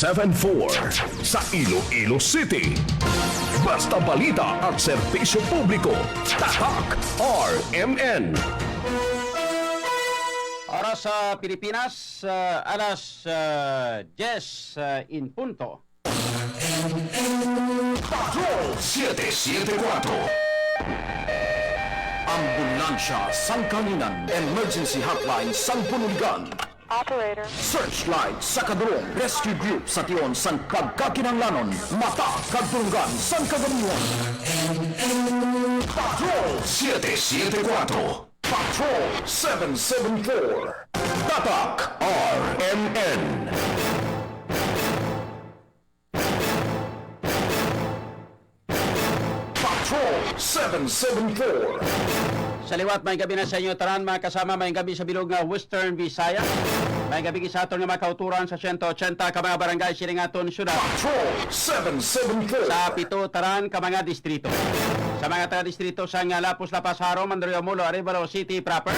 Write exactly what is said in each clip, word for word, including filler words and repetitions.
Seven four sa Iloilo City. Basta balita at serbisyo publiko, Tatak R M N. Oras sa Pilipinas, ah, alas, ah, diyes, ah, in punto. Patrol siete siete kuwatro. Ambulansya sang Kahanginan, emergency hotline sang Bunuligan. Operator. Searchlight sa Kadurong, rescue group sa tion sang pagkakinahanglanon, mata kag dulunggan sang kagamihan. Patrol siete siete kuwatro. Patrol seven seven four. Tatak R M N. Patrol seven seven four. Sa liwat, may gabi na sa inyo tanan, mga kasama, may gabi sa bilog nga Western Visayas. May gabi sa aton nga mga kauturan sa siyento ochenta ka mga barangay sining aton syudad. Patrol seven seven four. Sa pito tanan ka mga distrito. Sa mga taga-distrito sa nga Lapus, La Paz, Jaro, Mandaluyong, Molo, Arevalo City proper.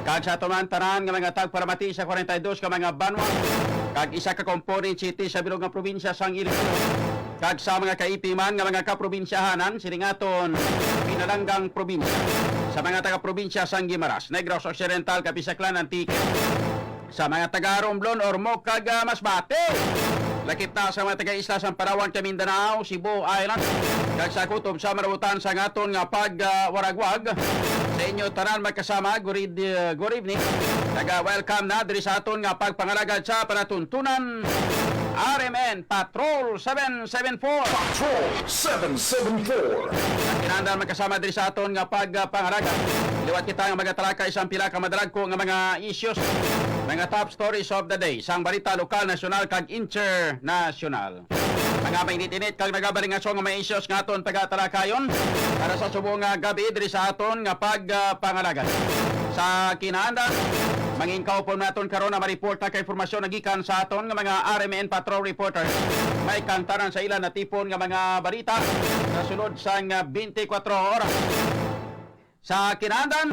Kag sa aton man tanan nga mga tagparamati sa kwarenta y dos ka mga banwa. Kag isa ka component city sa bilog nga probinsya sang Iloilo. Kag sa mga kaipiman nga mga kaprobinsyahanan, sining aton pinalanggang probinsya. Sa mga taga-probinsya sang Guimaras, Negros Occidental, Capiz, Aklan, Antique. Sa mga taga Romblon, Ormoc, kag, ah, Masbate. Lakip na sa mga taga-isla sang Palawan, kag Mindanao, Cebu Island, kag sa kutob sa marabutan sa aton nga pag, ah, waragwag. Sa inyo tanan magkasama, good, ah, good evening. Taga-welcome na diri sa aton nga pagpangalagad sa palatuntunan. R M N Patrol seven seven four. Patrol seven seven four. Kinahanglan magkasama diri sa aton nga pagpangalagad. Liwat kita nga magatalakay sa pila ka madalagko nga mga issues, mga top stories of the day, sang balita lokal, nasyonal, kag internasyonal. Mga mainit-init kag nagabalingaso nga mga issues nga aton pagatalakayon para sa subong nga gabi diri sa aton nga pagpangalagad. Sa kinahanglan, mangin kaupon naton karon na ma-report na ka impormasyon na gikan sa aton nga mga R M N Patrol reporters. May kantanan sa ila natipon nga mga balita sa sulod sang twenty-four oras. Sa kinahanglan,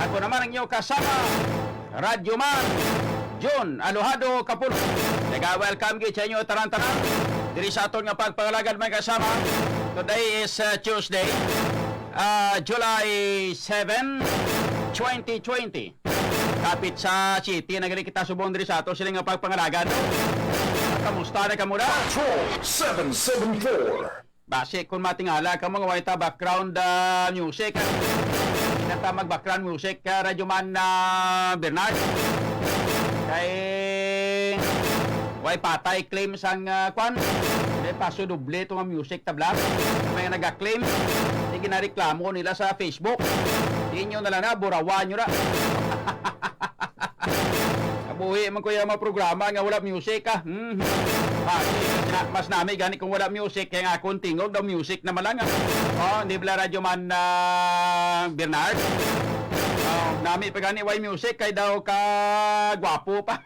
ako naman ang inyo kasama, Radyo Man Jun Alojado Kapulo. Nag-welcome gid sa inyo tanan-tanan diri sa aton nga pagpangalagad, mga kasama. Today is, uh, Tuesday, uh, July seven, twenty twenty. Kapit sa city na gani kita subong diri sa ato sila nga pagpangalagad. Kamusta na kamo na? Patrol seven seven four. Basi kung matingala ka mo nga way ta background, ah, music, ah. Hindi na ta mag-background music, ah, Radyo Man, ah, Bernard. Kay way patay claim sang, ah, kwan. May paso doble to nga music tabla. May naga-claim. Sige na reklamo nila sa Facebook. Di nyo na lang na, burawan nyo na. Kabuhi man ko yung mga programa nga wala music, ah. Hmm. Mas, mas nami gani kung wala music, kaya nga akong tingog daw music naman lang, ah. Oh, hindi bala Radyo Man, ah, Bernard? Oh, nami pa gani way music, kay daw ka gwapo pa.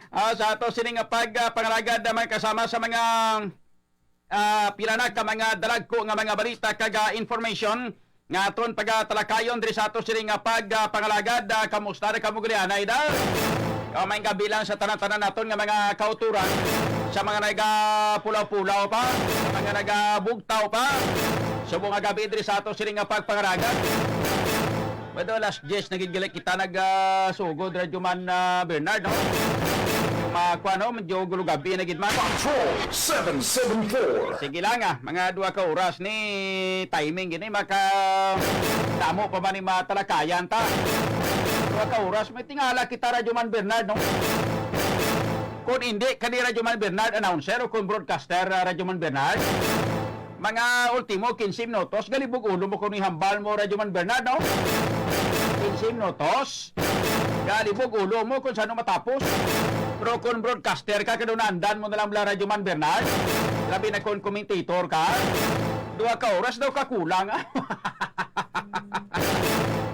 Ah, sa ato sini nga pag, ah, pangalagad na may kasama sa mga ah, pila na ka mga dalagko nga mga balita kag, ah, information nga aton pagatalakayon diri sa ato sini nga pag, ah, pangalagad. Ah, kamusta na kamo gani, anay da? Kamayng gabi lang sa tanan-tanan naton nga mga kauturan, sa mga nagapulaw-pulaw pa, sa mga nagabugtaw pa. Subong nga gabi diri sa ato sini nga pagpangalagad. Pwede alas diyes na gid gali kita nag, ah, sugod, Radyo Man, ah, Bernard, no? Yung mga kuwan, no? Medyo gulo gabi na gid man. Patrol seven seven four. Sige lang, ah. Mga duha ka oras ni timing gini, maka damo pa man ni matalakayan ta. Duha ka oras, may tingala kita, Radyo Man Bernard, no? Kung hindi ka ni Radyo Man Bernard, announcer, o kung broadcaster, ah, Radyo Man Bernard, mga ultimo, quince minutos, galibog ulo mo kung ihambal mo, Radyo Man Bernard, no? Quince minutos, galibog ulo mo kung saan matapos. Pero kung broadcaster ka, kadunandan mo na lang bala, Radyo Man Bernard. Labi na kung commentator ka, duha ka oras daw ka kulang.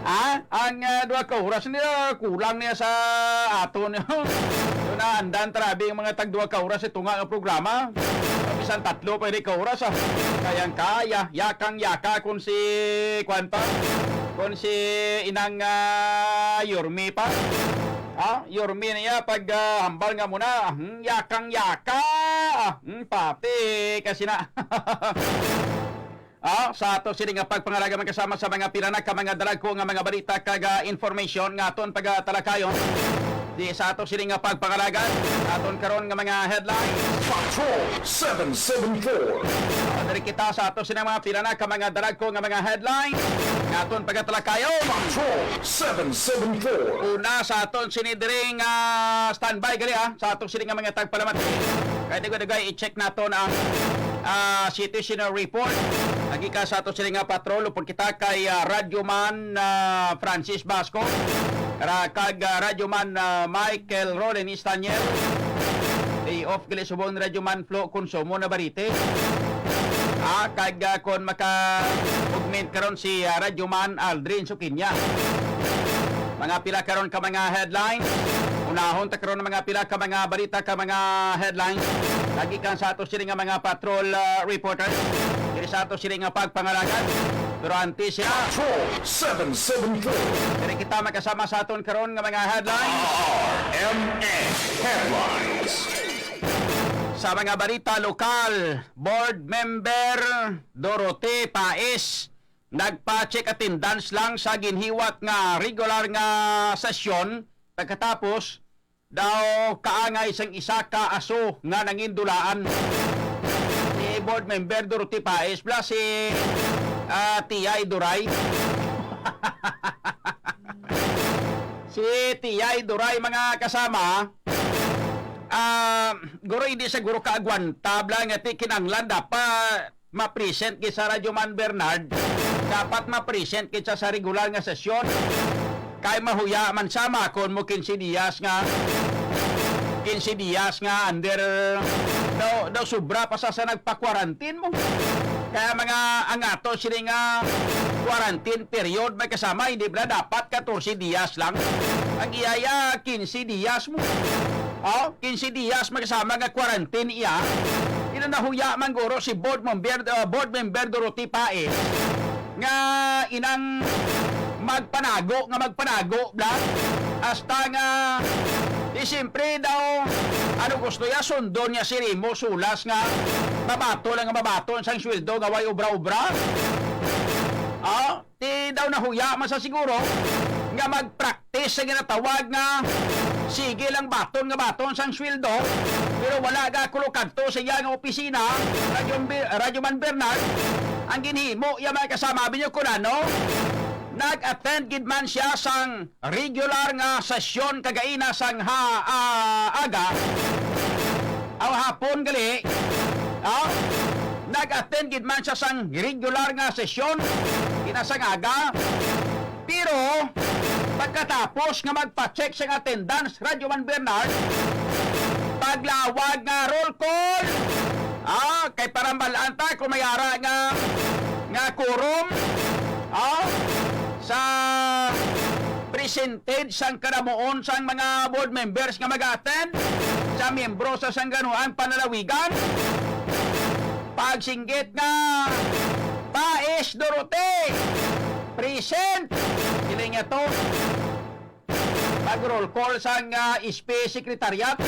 Ah, ang, ah, duha ka oras niya, kulang niya sa aton. Yun na, andan trabi ang mga tag duha ka oras ito nga programa. Bisan tatlo pwede ka oras, ah. Kayang kaya, yakang yaka kung si, kwan pa, kung si Inang, ah, Yorme pa. Ah, Yormi niya pag, ah, hambal nga muna, hmm, yakang-yaka. Hmm, pati kasi na. Ah, sa ato sini nga pagpangalaga, magkasama sa mga pila na ka mga dalagko nga mga balita kag, ah, information nga aton pagatalakayon. Di sa ato sini nga pagpangalaga, aton karon nga mga headlines. Patrol seven seven four. Ah, diri kita sa ato sini mga pila na ka mga dalagko nga mga headlines nga aton pagatalakayon. Patrol seven seven four. Una sa aton sini diri nga standby gali, ah, sa ato sini nga mga tagpalamati. Kay dugay-dugay i-check naton ang, ah, citizen report. Nagika sa ato sini nga patrol, upod kita kay, ah, Radyo Man, ah, Francis Basco, ra-, kag, ah, Radyo Man, ah, Michael Rollins Daniel. Day off gali subong ni Radyo Man Flo Consumo Navarrete. Ah, kag, ah, kon maka-augment karon si, ah, Radyo Man Aldrin Sukinya. Mga pila karon ka mga headlines. Unahon ta karon ang mga pila ka mga balita ka mga headlines. Lagi kan sa ato sini nga mga patrol, ah, reporters. Diri sa ato sini nga pagpangalagan. Pero antes sila, Patrol seven seven four. Diri kita makasama sa aton karon nga mga headlines. R M N Headlines. Sa mga balita lokal, Board Member Dorothy Paes nagpa-check attendance lang sa ginhiwat nga regular nga sesyon pagkatapos daw kaangay sang isa ka aso nga nangindulaan. Si Board Member Dorothy Paes plus si, ah, Tiyay Duray. Si Tiyay Duray, mga kasama, ah, guro hindi siguro kaagwanta bala nga ti kinanglan dapat ma-present gid sa Radyo Man Bernard, dapat ma-present gid sa, sa regular nga sesyon. Kay mahuya man sama kon mo quince dias nga, quince dias nga under, daw, daw sobra pa sa, sa nagpa-quarantine mo. Kaya mga angato sini nga quarantine period, may kasama, hindi ba dapat katorse dias lang? Ang iyaya, quince dias mo. Oh, quince dias magkasama nga quarantine iya. Ina nahuya man guro si board member, uh, board member Dorothy Paez nga inang magpanago nga magpanago bla, hasta nga di siyempre daw ano gusto ya sundon niya si Remo Sulas nga mabato lang nga mabaton sang sweldo nga way obra-obra. Oh, Ti daw nahuya man sa siguro nga mag-practice sa ginatawag nga sige lang baton nga baton sang sweldo, pero wala ga kulo kadto sa iya nga opisina, Radyo, Radyo Man Bernard, ang ginhimo iya mga kasama, binyo ko na, no? Nag-attend gid man siya sang regular nga sesyon kagaina sang ha-, ah, aga, aw hapon gali, ah, nag-attend gid man siya sang regular nga sesyon kinasang aga. Pero pagkatapos nga magpa-check sang attendance, Radyo Man Bernard, paglawag nga roll call, ah, kay para mabalaan ta kung may ara nga, nga quorum, ah, sa percentage sang kanamuon sang mga board members nga mag-attend sa miyembro sa Sangganoang Panlalawigan. Pagsinggit nga, Paes Dorote, present! Siling niya to. Pag-roll call sang, ah, S P Secretariat.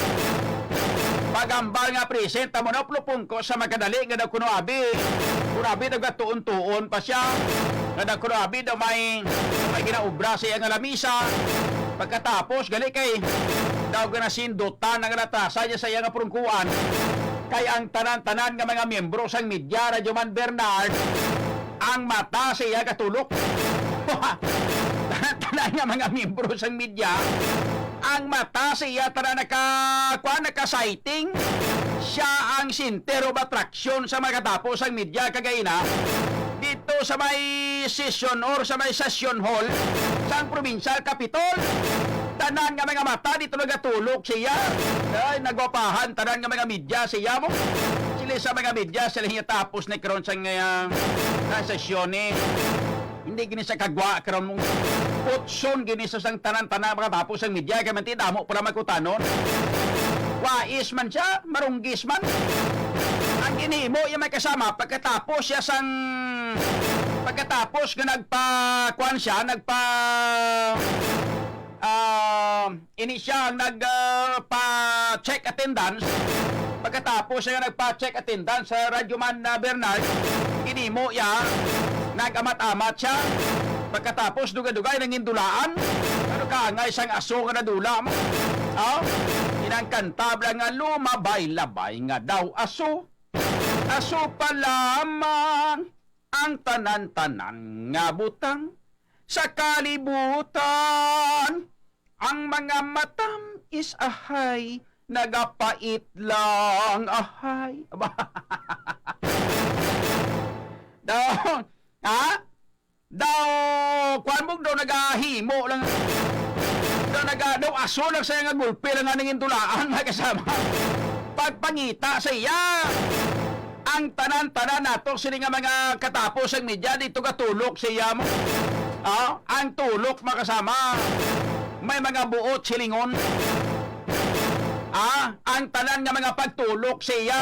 Pagambal nga present, amo na, plupong ko sa magkadali nga daw kuno abi. Kuno abi nagatuon-tuon pa siya. Nga daw kuno abi daw may, may ginaobra sa iya nga lamisa. Pagkatapos, gali kay daw ganasindutan ang natasa niya sa iya nga purungkuan. Kay ang tanan-tanan nga mga miyembro sang media, Radyo Man Bernard, ang mata sa iya gatulok. Tanan-tanan nga mga miyembro sang media, ang mata sa iya tanan naka, kuwan, naka-sighting. Siya ang center of attraction sa mga tapo sang media kagaina dito sa may session or sa may session hall sang provincial capitol. Tanan nga mga mata dito nagatulok siya. Ay, nagwapahan tanan nga mga media siya mo. Sila sa mga media, sila niya tapos ni karon sa nga, ah, sesyon ni. Hindi gini sa kagwa karon mong utson gini sa sang tanan-tanan makatapos ang media kay manti damo pala makutanon. Wais man siya, marunggis man. Ang ginhimo iya may kasama pagkatapos siya sang, pagkatapos nga nagpa, kuwan siya, nagpa, ah, ini siya ang nag, ah, pa-check attendance. Pagkatapos siya nagpa-check attendance sa Radyo Man, ah, Bernard, ginimo iya, nag-amat-amat siya. Pagkatapos, dugay-dugay, nangindulaan. Ano ka, nga isang aso nga nadula mo? Oh? Inang kanta bala nga lumabay-labay nga daw aso. Aso pa lamang ang tanan-tanan nga butang sa kalibutan. Ang mga matam is ahay, nagapait lang ahay. Aba. Daw, ha? Daw, kuwan mo, daw nagahimo lang. Daw naga-, daw aso lang siya nga gulpi lang nga nangindulaan, mga kasama. Pagpangita sa iya, ang tanan-tanan nato, sini nga mga katapos ang media, dito ka tulok sa iya mo. Ah, ang tulok, mga kasama, may mga buot silingon. Ah, ang tanan nga mga pagtulok sa iya,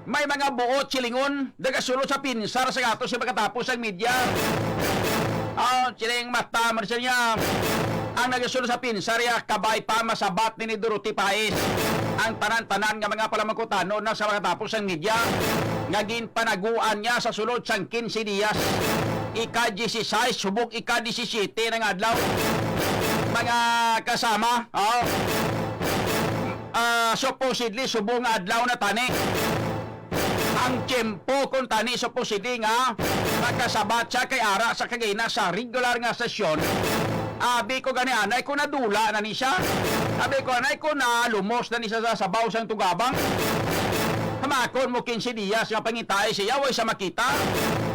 may mga buot silingon, nagasulod sa pinsar sa gatos sa pagkatapos ang media. Ah, siling mata, man siya niya. Ang nagasulod sa pinsar, ya, kabay pa, masabat ni, ni Dorothy Paes. Ang tanan-tanan nga mga palamangkutano na sa pagkatapos ang media, nga ginpanaguan niya sa sulod sang quince dias. Ika-dieciséis, subong ika-diyesisiyete na nga adlaw. Mga kasama, oh. Ah, supposedly, subong nga adlaw na tani. Ang tiyempo kon tani supposedly nga makasabat siya kay ara sa kagina sa regular nga sesyon. Abi ko gani anay ko nadula na ni siya. Abi ko anay ko na lumos na ni siya sa sabaw sang tugabang. Hamakon mo quince dias nga pangitay siya, way sa makita.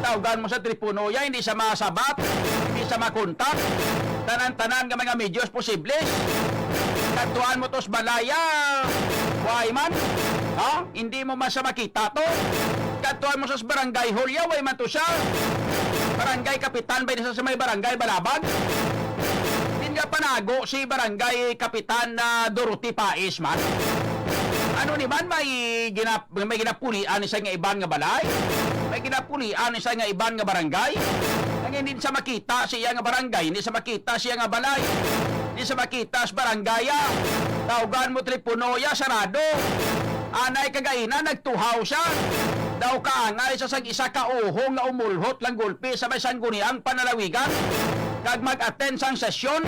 Tawgan mo sa tripunoya, hindi sa masabat, hindi sa makontak. Tanan-tanan nga mga medios posibles. Katuan mo tos balaya, way man. Ha? Hindi mo man sa makita to. Katuan mo sa barangay hall, ya, way man to siya. Barangay kapitan ba ini sa may barangay Balabag? Din nga panago si barangay kapitan na Dorothy Paes man. Ano ni man, may ginap-, may ginapulian ni sa nga iban nga balay? May ginapulian ni sa nga iban nga barangay? Ang hindi sa makita siya nga barangay, hindi sa makita siya nga balay, hindi sa makita sa barangay, ah. Tawgan mo telepono, ya, sarado. Anay kagaina, nagtuhaw siya. Daw kaangay sa sang isa ka uhong nga umulhot lang gulpi sa may sangguniang panalawigan kag mag-attend sang sesyon.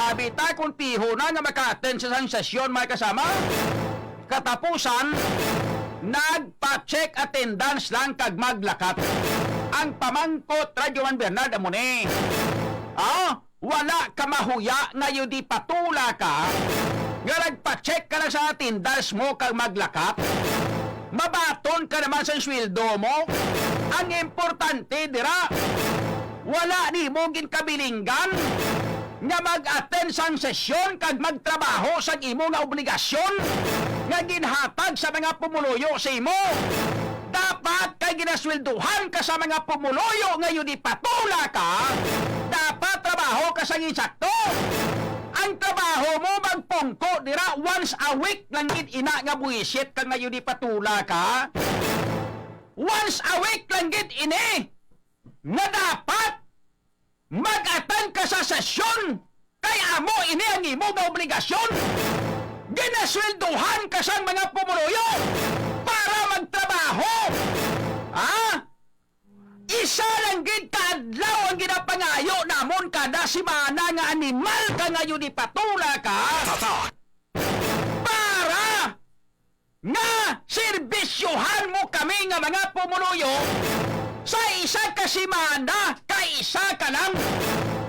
Abi ta kung piho na nga maka-attend sa sang sesyon, mga kasama. Katapusan, nagpa-check attendance lang kag maglakat. Ang pamangkot, Radyo Man Bernard, amo ni, ah, wala ka mahuya nga yun di patula ka, nga nagpa-check ka lang sa attendance mo kag maglakat? Mabaton ka naman sa sweldo mo. Ang importante dira, wala nimo ginkabilinggan nga mag-attend sang sesyon kag magtrabaho sang imo nga obligasyon nga ginhatag sa mga pumuluyo sa imo. Dapat kay ginasweldohan ka sa mga pumuluyo nga yun ipatula ka, dapat trabaho ka sang insakto. Ang trabaho mo magpungko dira once a week lang gid ina nga buwisit ka nga yun ipatula ka. Once a week lang gid ini nga dapat mag-attend ka sa sesyon, kay amo ini ang imo nga obligasyon. Ginasweldohan ka sang mga pumuluyo para magtrabaho. Ha? Isa lang gid ka adlaw ang ginapangayo namon kada semana nga animal ka nga yun ipatula ka. Tatak. Para nga serbisyohan mo kami nga mga pumuluyo sa isa ka semana, kay isa ka lang.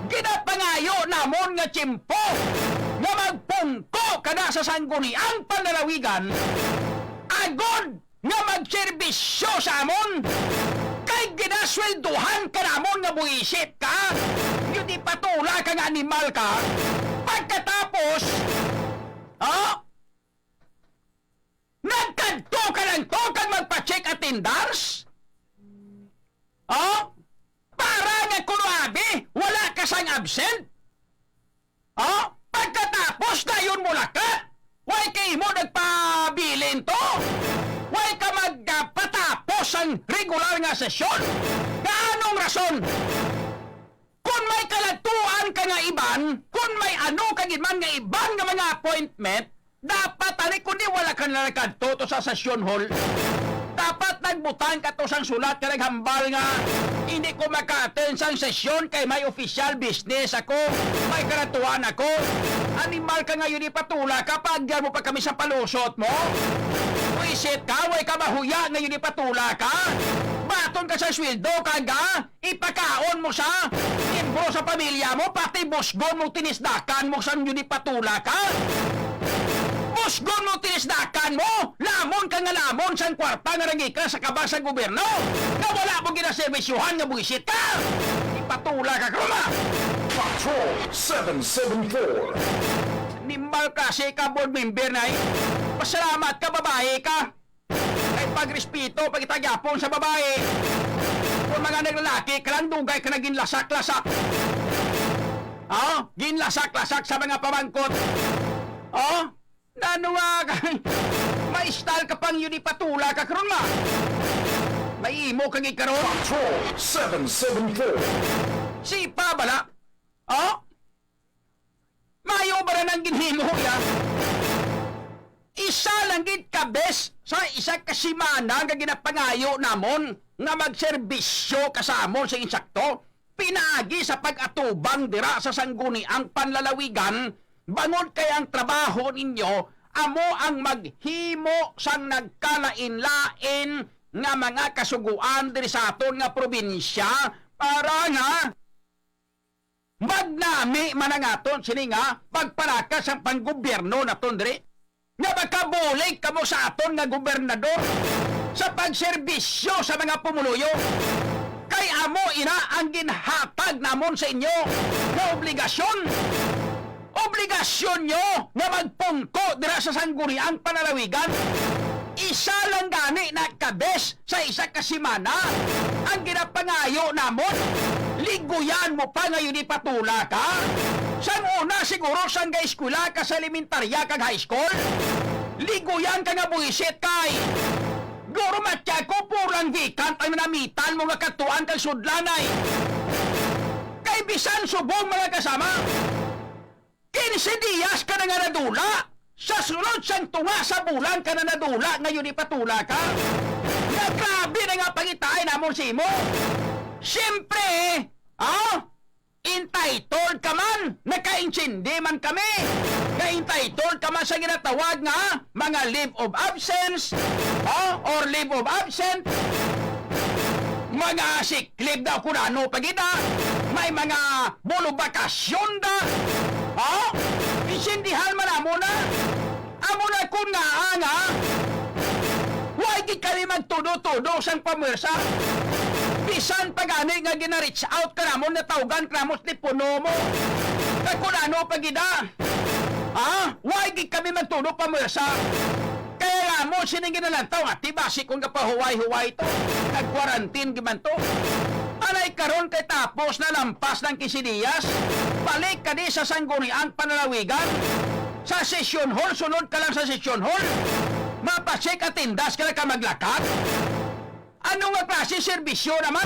Ginapangayo namon nga tiyempo nga magpungko ka na sa sangguniang panlalawigan, agod nga magserbisyo sa amon, kay ginasweldohan ka namon nga buwisit ka, yun di patula ka nga animal ka. Pagkatapos, oh, nagkadto ka lang to kag magpa-check attendance? Oh? Para nga kuno abi, wala ka sang absent? Oh? Pagkatapos dayon mo lakat, way kay imo nagpabilin to? Way ka magpatapos ang regular nga sesyon? Nga anong rason? Kung may ka Tuan ka nga iban, kung may ano ka gid man nga iban nga mga appointment, dapat ani kundi wala ka na nagkadto to sa session hall. Dapat nagbutang ka to sang sulat ka naghambal nga, "Hindi ko maka-attend sang sesyon kay may official business ako, may karatuan ako." Animal ka nga yun, ipatula ka, paagyan mo pa kami sa palusot mo. Wisit ka, way ka mahuya nga yun, ipatula ka. Baton ka sa sweldo, kag, ah, ipakaon mo sa miyembro sa pamilya mo, pati busgon mo, tinisdakan mo sang yun ipatula ka. Busgon mo, tinisdakan mo. Lamon ka nga lamon sang kwarta nga nangika sa kabang sang gobyerno, nga wala mo ginaserbisyuhan nga buwisit ka. Ipatula ka, kruma. Patrol seven seven four. Nimbal kasi ka board member na eh. Pasalamat ka, babae ka. Kay pagrespeto, pagitagyapon sa babae. Kung mga naglalaki ka lang, dugay ka na ginlasak-lasak. Oh, ginlasak-lasak sa mga pamangkot. Oh, nano nga ka? May style ka pang yun, ipatula ka karon nga. May imo kang ikaron. Patrol seven seven four. Sipa bala. Oh? Mayo ba na nang ginhimo, ya? Isa lang gid ka bes sa isa ka semana nga ginapangayo namon nga magserbisyo ka sa amon sa insakto, pinaagi sa pag-atubang dira sa Sangguniang Panlalawigan, bangod kay ang trabaho ninyo amo ang maghimo sang nagkalain-lain nga mga kasugoan diri sa aton nga probinsya para nga magnami man ang aton sini nga pagpalakas sang panggobyerno naton diri, nga makabulig kamo sa aton nga gobernador sa pagserbisyo sa mga pumuluyo, kay amo ina ang ginhatag namon sa inyo nga obligasyon. Obligasyon nyo nga magpungko dira sa Sangguniang Panlalawigan. Isa lang gani na ka bes sa isa ka semana ang ginapangayo namon. Liguyan mo pa nga yun ipatula ka. Sang una siguro sang ga-eskwela ka sa elementarya kag high school, liguyan ka nga buwisit kay guro matya ko purang vacant ang namitan mo nga katuan kag sudlanay. Kay bisan subong mga kasama, quince dias ka na nga nadula. Sa sulod sang tunga sa bulan ka na nadula, ngayon ipatula ka. Nga grabe na nga pangitaay namon sa imo. Siyempre, ah, entitled ka man, nakaintindi man kami, nga entitled ka man sa ginatawag nga mga leave of absence, oh, or leave of absent, mga sick leave daw kung ano pa gid, ah. May mga bolo bakasyon da. Oh, intindihan man amo na. Amo na kun nga, ah, nga, wa gid kami magtudo-tudo sang pamwersa. Bisan pa gani nga gina-reach out ka namon, natawgan ka namon sa telepono mo. Kag kun ano pa gid, ah. Ha? Wa gid kami magtudo pamwersa. Kaya nga mo sining ginalantaw, ati basi kung kapahuway-huway to. Nag-quarantine gid man to. Anay karon kay tapos na lampas ng quince dias, balik ka di sa Sangguniang Panlalawigan. Sa session hall, sunod ka lang sa session hall. Mapa-check attendance ka na ka maglakat. Ano nga klase serbisyo naman?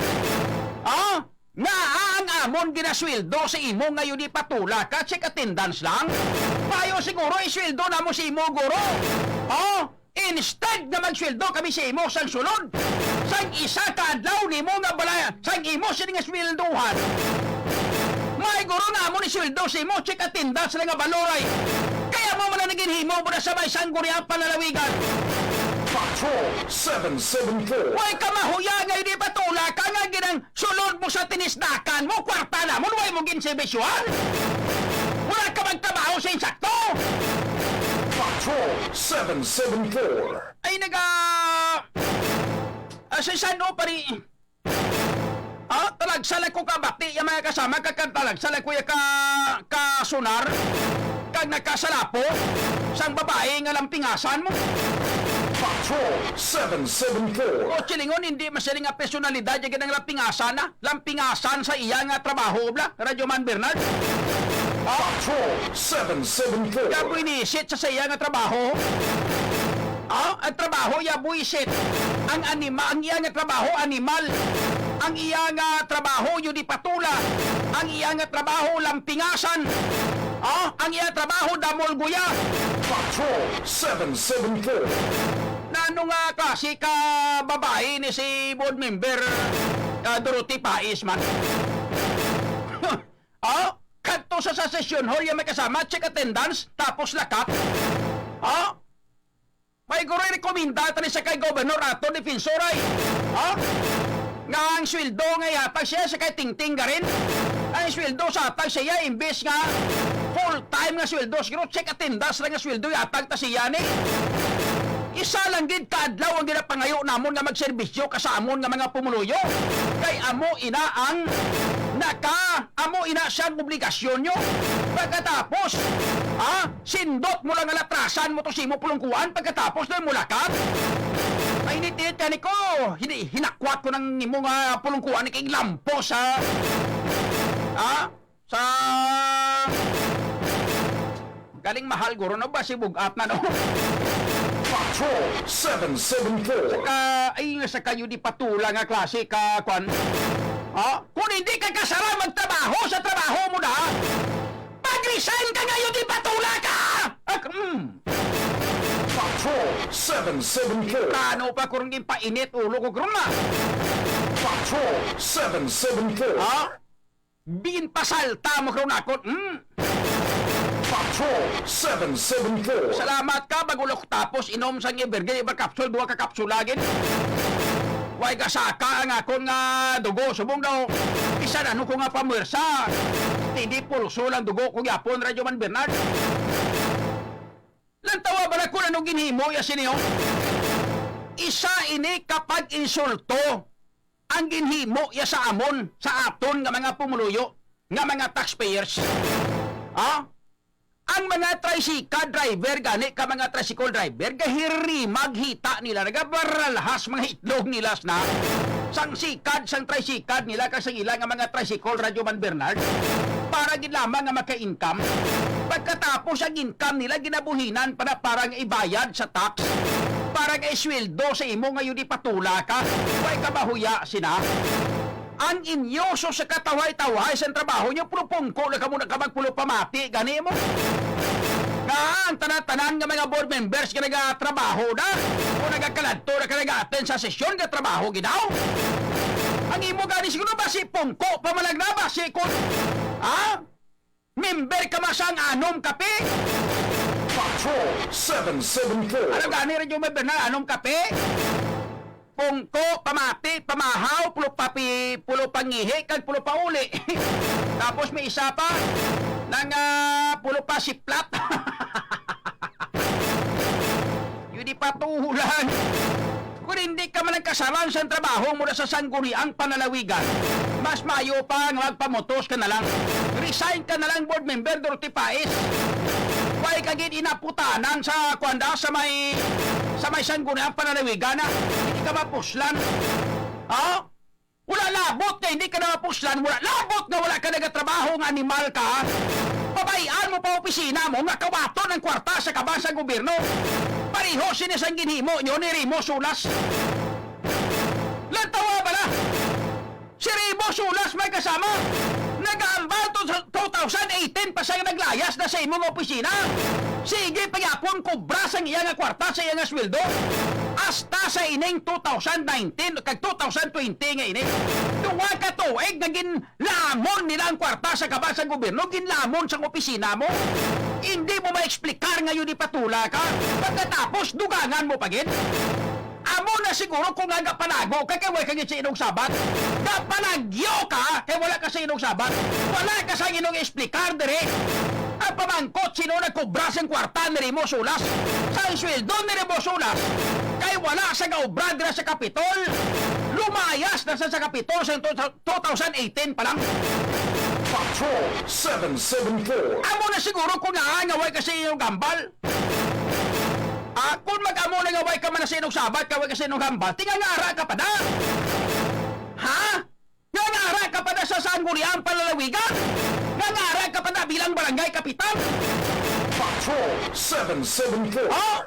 Ah? Nga ang amon ginasweldo sa imo ngayon ipatula ka, check attendance lang? Mayo siguro isweldo namo sa imo, guro. Oh? Instead nga magsweldo kami sa imo sang sulod, sang isa ka adlaw nimo nga balay, sang imo sini nga sweldohan, may guro nga amon isweldo sa imo, check attendance lang nga baloray. Kaya mo man ang naginhimo mo na sa may Sangguniang Panlalawigan. Patrol seven seven four. Way ka mahuya nga hindi patula ka nga ginang sulod mo sa tinisdakan mo, kwarta namon, way mo ginserbisyuhan. Wala ka magtrabaho sa insakto. Patrol seven seven four. Ay, naga-, ah, sa sano pa rin? Ah, talagsa lang ko kabati, yung mga kasama, kakantalagsa lang ko yung ka-, kasunar, kag nagkasalapo, sang babae nga lampingasan mo. Patrol seven seven four. O, silingon, hindi man sila nga personalidad, yung ginang lampingasan na, lampingasan sa iya nga trabaho, bla, Radyo Man Bernard. Ah, Patrol seven seven four. Kabuinisit sa, sa iya nga trabaho. Ah, ang trabaho ya buisit. Ang anima, ang iya nga trabaho, animal. Ang iya nga trabaho, yun di patula. Ang iya nga trabaho, lampingasan. Ah, ang iya trabaho, damol guya. Patrol seven seven four. Nano nga klase ka babae ni si board member, ah, Dorothy Pais man? Ah, kadto sa, sa session hall, yung may kasama, check attendance, tapos lakat. Ah, may guro rekomenda tani sa kay Gobernador Ato Defensor ay, ha? Nga ang sweldo nga ihatag siya sa kay Tingting Garin, ang sweldo sa hatag siya imbes nga full time nga sweldo, siguro check attendance lang nga sweldo ihatag ta siya ni. Isa lang gid ka adlaw ang ginapangayo namon nga magserbisyo ka sa amon nga mga pumuluyo. Kay amo ina ang naka, amo ina siya ang obligasyon nyo. Pagkatapos, ha? Sindot mo lang nga latrasan mo to sa imo pulungkuan, pagkatapos na mo lakab. Mainit-init gani ko, hini-, hinakwat ko ng imo nga pulungkuan ni kay lampos, ha? Ha? Sa galing mahal guro, no? Ba si bugat na, no? Patrol seven seven four. Saka, ay, nga sa kayo di patula nga klase ka, kwan? Ha? Kung hindi ka kasara magtrabaho sa trabaho mo na, mag-resign ka ngayon, di patula ka! Ah, mm. Patrol seven seven four. Kano pa kurang gimpainit ulo ko, kurang na. Patrol seven seven four. Ha? Bin pasalta mo, kurang nakot. Hmm? Patrol seven seven four. Salamat ka, bago lang tapos inom sang Evergreen, iba capsule, duha ka capsule lagi. Way gasaka ang akon nga dugo. Subong daw, bisan ano ko nga pamwersa, steady pulso lang dugo ko gyapon, Radyo Man Bernard. Lantawa ba na kung ano ginhimo ya siniyo? Isa ini kapag insulto ang ginhimo ya sa amon, sa aton nga mga pumuluyo, nga mga taxpayers. Ha? Ang mga tricycle driver, gani ka mga tricycle driver, gahirimag hita nila, nagabaralhas mga itlog nila na sang sikad, sang tricycle nila, kag sang ila nga mga tricycle, Radyo Man Bernard, para gid lamang nga maka-income. Pagkatapos, ang income nila, ginabuhinan pa na para nga ibayad sa tax, para nga isweldo sa imo nga yun ipatula ka, way kabahuya sina. Ang inyo so sa katawhay-tawhay sang trabaho nyo, puro pungko na kamo na ka magpulo pamati, gani mo. Nga ang tanan-tanan nga mga board members nga nagatrabaho na o nagakaladto na ka nag-attend sa sesyon nga trabaho gid daw. Ang imo gani siguro basi pungko pa man lang na, basi kun, ha? Member ka masang anom kape? Patrol seven seven four. Ano gani, Radyo May Bernal, anom kape? Pungko, pamati, pamahaw, pulo pa pi-, pulo pangihi, kag pulo pa uli. Tapos may isa pa, nang, ah, pulo pa siplat. Yun di patulan. Kung hindi ka man nagkasalang sa trabaho mula sa Sangguniang Panlalawigan, mas maayo pa nga magpamutos ka na lang. Resign ka na lang, Board Member Dorothy Pais. Way ka gid inaputanan sa, kuwan da, sa may, sa may Sangguniang Panlalawigan, na hindi ka mapuslan. Ha? Wala labot nga hindi ka na mapuslan, wala labot nga wala ka nagatrabaho nga animal ka. Pabay-an mo pa opisina mo nga kawaton ang kwarta sa kaban sa gobyerno. Pareho sini sang ginhimo nyo ni Remo Solas. Lantawa bala. Si Remo Solas may kasama. Nagaambal to sa two thousand eighteen pa siya naglayas na sa imong opisina. Sige pa gyapon kobra sang iya nga kwarta sa iya nga sweldo. Hasta sa ining two thousand nineteen kag two thousand twenty nga ini. Duha ka tuig nga ginlamon nila ang kwarta sa kaban sa gobyerno, ginlamon sang opisina mo. Hindi mo ma-explicar nga yun ipatula ka. Pagkatapos, dugangan mo pa gid. Amo na siguro kung nga gapalago ka kay wala ka gid sa inong sabat. Gapalagyo ka kay wala ka sa inong sabat. Wala ka sa inong explicar diri. Ang pamangkot, sino nagkobra sang kwarta ni Remo Solas? Sang sweldo ni Remo Solas? Kay wala sa gaobra dira sa Kapitol. Lumayas na sa, sa Kapitol sa two thousand eighteen pa lang. Patrol seven seven four. Amo na siguro kung nga, nga way kasi yung gambal. Ah, kung mag-amo na nga way ka man sa inong sabat, ka way ka sa inong gambal, tingangara ka pa na. Ha? Ngangara ka pa na sa Sangguniang Panlalawigan? Ngangara ka pa na bilang barangay kapitan? Patrol seven seven four. Oh?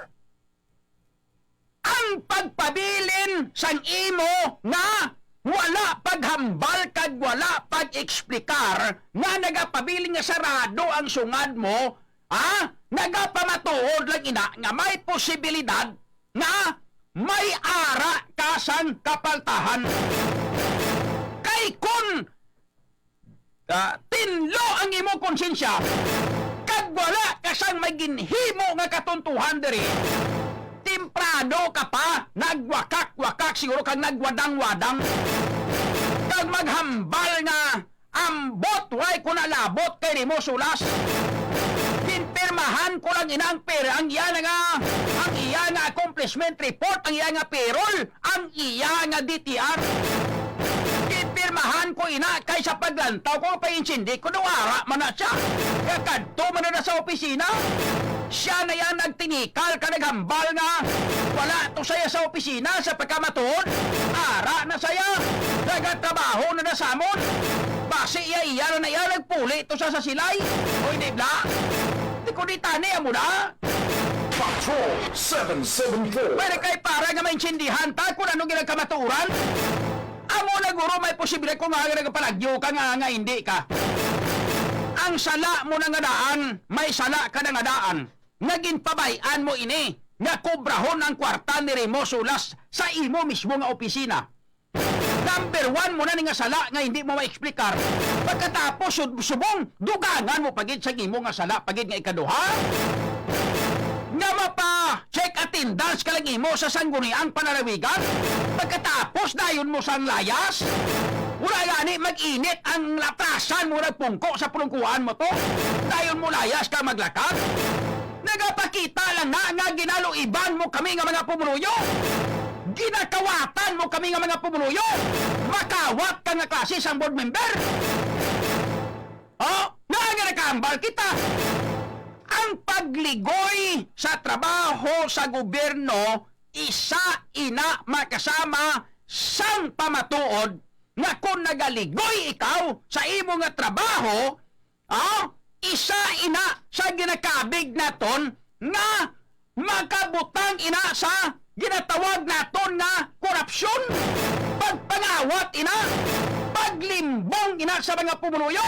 Ang pagpabilin sang imo nga Wala paghambal kag wala pag-eksplikar nga nagapabilin nga sarado ang sungad mo, ha? Nagapamatuod lang ina nga may posibilidad nga may ara ka sang kapaltahan. Kay kun, ah, tinlo ang imo konsensya, kag wala ka sang may ginhimo nga katuntuhan diri, temprano ka pa nagwakak-wakak siguro kag nagwadang-wadang, kag maghambal nga, "Ambot, way ko nalabot kay Remo Solas. Ginpirmahan ko lang ina ang per-, ang iya na nga, ang iya nga accomplishment report, ang iya nga payroll, ang iya nga D T R. Ginpirmahan ko ina kay sa paglantaw ko, pag-intindi ko, daw ara man na siya. Kay kadto man na sa opisina. Siya na yan nagtinikal ka naghambal nga wala to saya sa opisina sa pagkamatuod. Ara na saya. Nagatrabaho na na sa amon. Basi iya-iya na na iya nagpuli to sa, sa silay. Oy, di bla? Di ko di tani amo na. Patrol seven seven four. Pero kay para nga maintindihan ta kung ano ginagkamatuoran, amo na guro may posible ko nga nagapalagyo ka nga, nga hindi ka. Ang sala mo na nga daan, may sala ka na nga daan. Nga ginpabay-an mo ini nga kubrahon ang kwarta ni Remo Solas sa imo mismo nga opisina. Number one mo na ni nga sala nga hindi mo ma-explicar. Pagkatapos, sub-, subong, dugangan mo pa gid sa imo nga sala pa gid nga ikaduha. Nga mapa-check attendance ka lang imo sa Sangguniang Panalawigan. Pagkatapos, dayon mo sang layas. Wala gani mag-init ang latrasan mo nagpungko sa pulungkuan mo to. Dayon mo layas ka maglakad. Nagapakita lang na nga ginaluiban mo kami nga mga pumuluyo. Ginakawatan mo kami nga mga pumuluyo. Makawat ka nga klase sang board member. Oh, nga nga nakahambal kita. Ang pagligoy sa trabaho sa gobyerno, isa ina makasama sang pamatuod nga kung nagaligoy ikaw sa imo nga trabaho, ah, isa ina sa ginakabig naton nga makabutang ina sa ginatawag naton nga korupsyon, pagpangawat ina, paglimbong ina sa mga pumuluyo.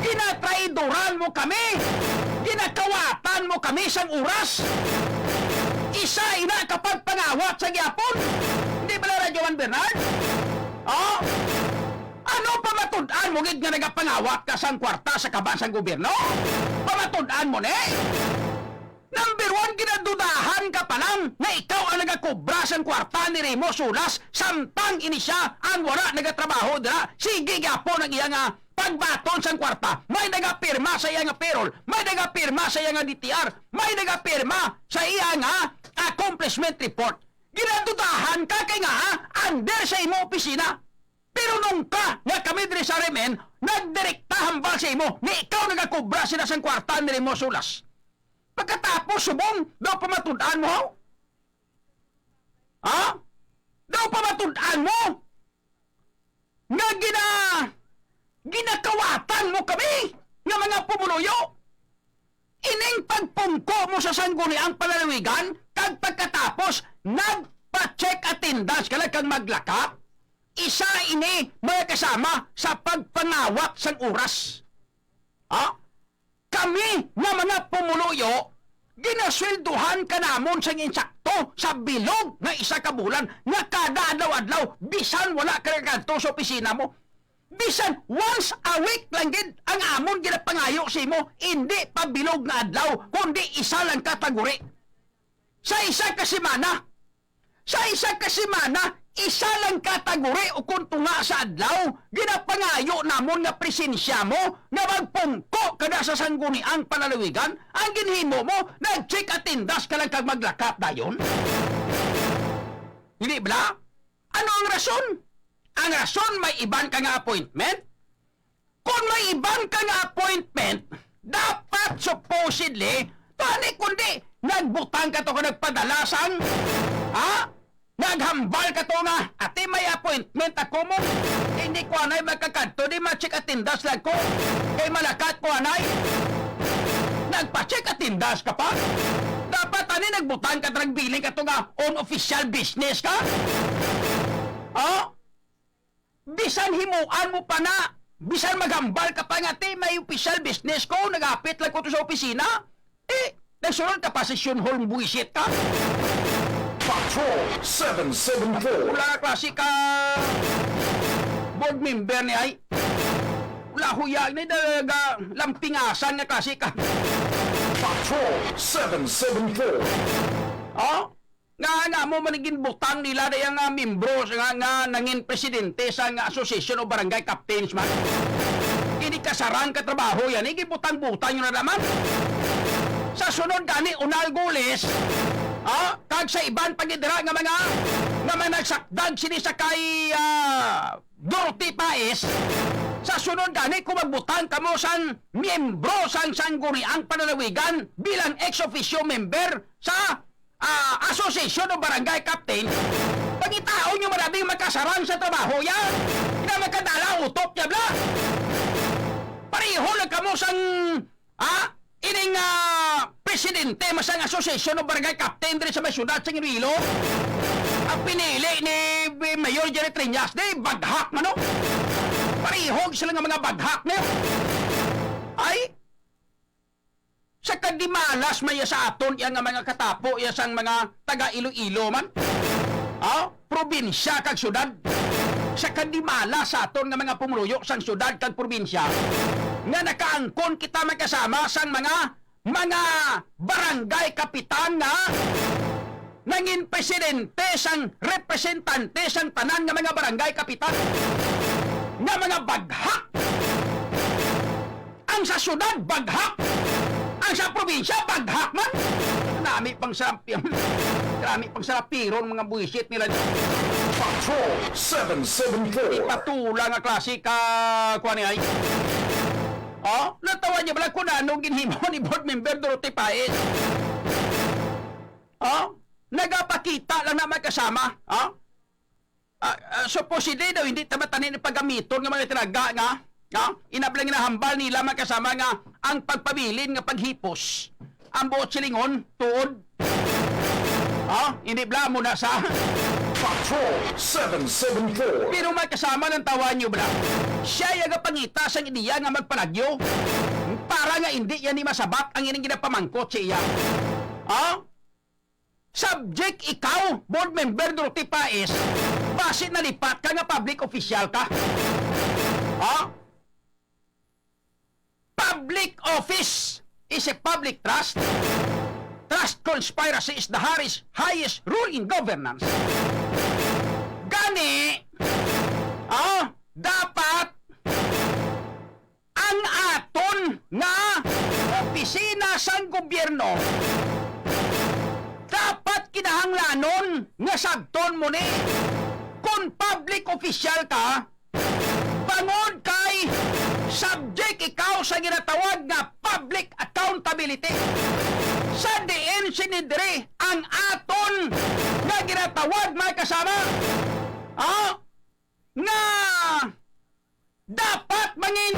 Ginatraidoran mo kami, ginakawatan mo kami sang oras. Isa ina ka pagpangawat sa gihapon. Hindi bala, Radyo Man Bernard? Oh? Ano, pamatud-an mo gid nga nagapangawat ka sang kwarta sa kaban sang gobyerno? Pamatud-an mo ni? Number one, ginadudahan ka pa lang nga ikaw ang nagakobra sang kwarta ni Remo Solas, samtang ini siya ang wala nagatrabaho dira. Sige gyapon ang iya nga pagbaton sang kwarta. May nagapirma sa iya nga payroll, may nagapirma sa iya nga D T R, may nagapirma sa iya nga accomplishment report. Ginadudahan ka kay nga, ah, under sa imo opisina. Pero nung ka nga kami diri sa R M N, nagdirekta hambal sa imo, ni ikaw nagakobra sila sang kwarta ni Remo Solas. Pagkatapos, subong, daw pamatud-an mo, ha? Ha? Daw pamatud-an mo nga gina-, ginakawatan mo kami nga mga pumuluyo. Ining pagpungko mo sa Sangguniang Panalawigan, kag pagkatapos, nagpa-check attendance ka lang kag maglakap, isa ini, mga kasama, sa pagpangawat sang oras. Ha? Kami nga mga pumuluyo, ginasweldohan ka namon sang insakto sa bilog nga isa ka bulan, nga kada adlaw-adlaw, bisan wala ka nagkadto sa opisina mo. Bisan once a week lang gid ang amon ginapangayo sa imo, indi pa bilog nga adlaw, kundi isa lang ka taguri. Sa isa ka semana, sa isa ka semana, isa lang ka taguri o kon tunga sa adlaw, ginapangayo namon nga presensya mo nga magpungko kada sa Sangguniang Panalawigan. Ang ginhimo mo, nag-check attendance ka lang kag maglakap dayon. Hindi bala? Ano ang rason? Ang rason, may iban ka nga appointment? Kung may iban ka nga appointment, dapat supposedly, tani kundi nagbutang ka to ka nagpadala sang, ha? Naghambal ka to nga, "Ate, may appointment ako mo. Hindi ko anay makakadto, di ma-check attendance lang ko. Kay malakat ko anay." Nagpa-check attendance ka pa? Dapat ani nagbutang ka, nagbiling ka to nga on official business ka? Oh? Bisan himuan mo pa na, bisan maghambal ka pa nga, "Ti, may official business ko, nagapit lang ko to sa opisina." Eh, nagsunod ka pa session hall, buwisit ka. Patrol seven seven four. Wala ka klase ka board member ni ay. Wala huyag ni daga lampingasan nga klase ka. Patrol seven seven four. Oh? Nga, nga mo man ginbutang nila na yang, ah, membro nga, nga nangin presidente sa nga Association of Barangay Captains man. Ini kasarang ka trabaho yan, eh, ginbutang-butang yun na naman. Sa sunod gani, unal gulis, ah, kag sa iban pa gid dira nga mga, nga mga nagsakdag sini sa kay, ah, Dorothy Paes, sa sunod gani, kung magbutang kamo sang miyembro sang Sangguniang Panlalawigan bilang ex officio member sa, ah, Association of Barangay Captain, pangitaon nyo man abi nga makasarang sa trabaho ya. Ina makadala utok niya, bla. Pareho lang kamo sang, ah, ining, ah, presidente man sang Association of Barangay Captain diri sa may syudad sa Iloilo. Ang pinili ni Mayor Jerry Triñas, di baghak man, no? Pareho sila nga mga baghak niya. Ay, sa kadimalas man ya sa aton, ya nga mga katapo, ya sang mga taga Iloilo man. Ah, probinsya kag syudad. Sa kadimalas sa aton nga mga pumuluyo sang syudad kag probinsya, nga nakaangkon kita magkasama sang mga, mga barangay kapitan nga nangin presidente sang representante sang tanan nga mga barangay kapitan nga mga baghak. Ang sa syudad, baghak. Ang sa probinsya, baghak man. Nami pang sarap-, nami pang sarapiron, mga buwisit nila. Patrol seven seven four. Ipatula nga klase ka, kuwan ni ay. Oh, natawa niya bala kung anong ginhimo ni Board Member Dorothy Paez. Oh, nagapakita lang na may kasama. Oh, ah, ah, supposedly daw, hindi ta matani ni pagamiton nga mga tinaga nga, nga inablang ginahambal nila, mga kasama, nga ang pagpabilin nga paghipos ang buot silingon tuod. Ha? Hindi bala mo na sa Patrol seven seven four. Pero may kasama ng tawa niyo bala. Siya yung pangita sang ideya nga magpalagyo para nga hindi yan ni masabat ang ining ginapamangkot sa iya. Ha? Subject ikaw, board member Dorothy Paez, basi nalipat ka nga public official ka. Ha? Public office is a public trust. Trust conspiracy is the highest, highest rule in governance. Gani, ah, dapat ang aton nga opisina sang gobyerno, dapat kinahanglanon nga sabton mo ni. Kon public official ka, bangod kay subject ikaw sa ginatawag nga public accountability. Sa diin sini diri ang aton nga ginatawag, mga kasama, ah, nga dapat mangin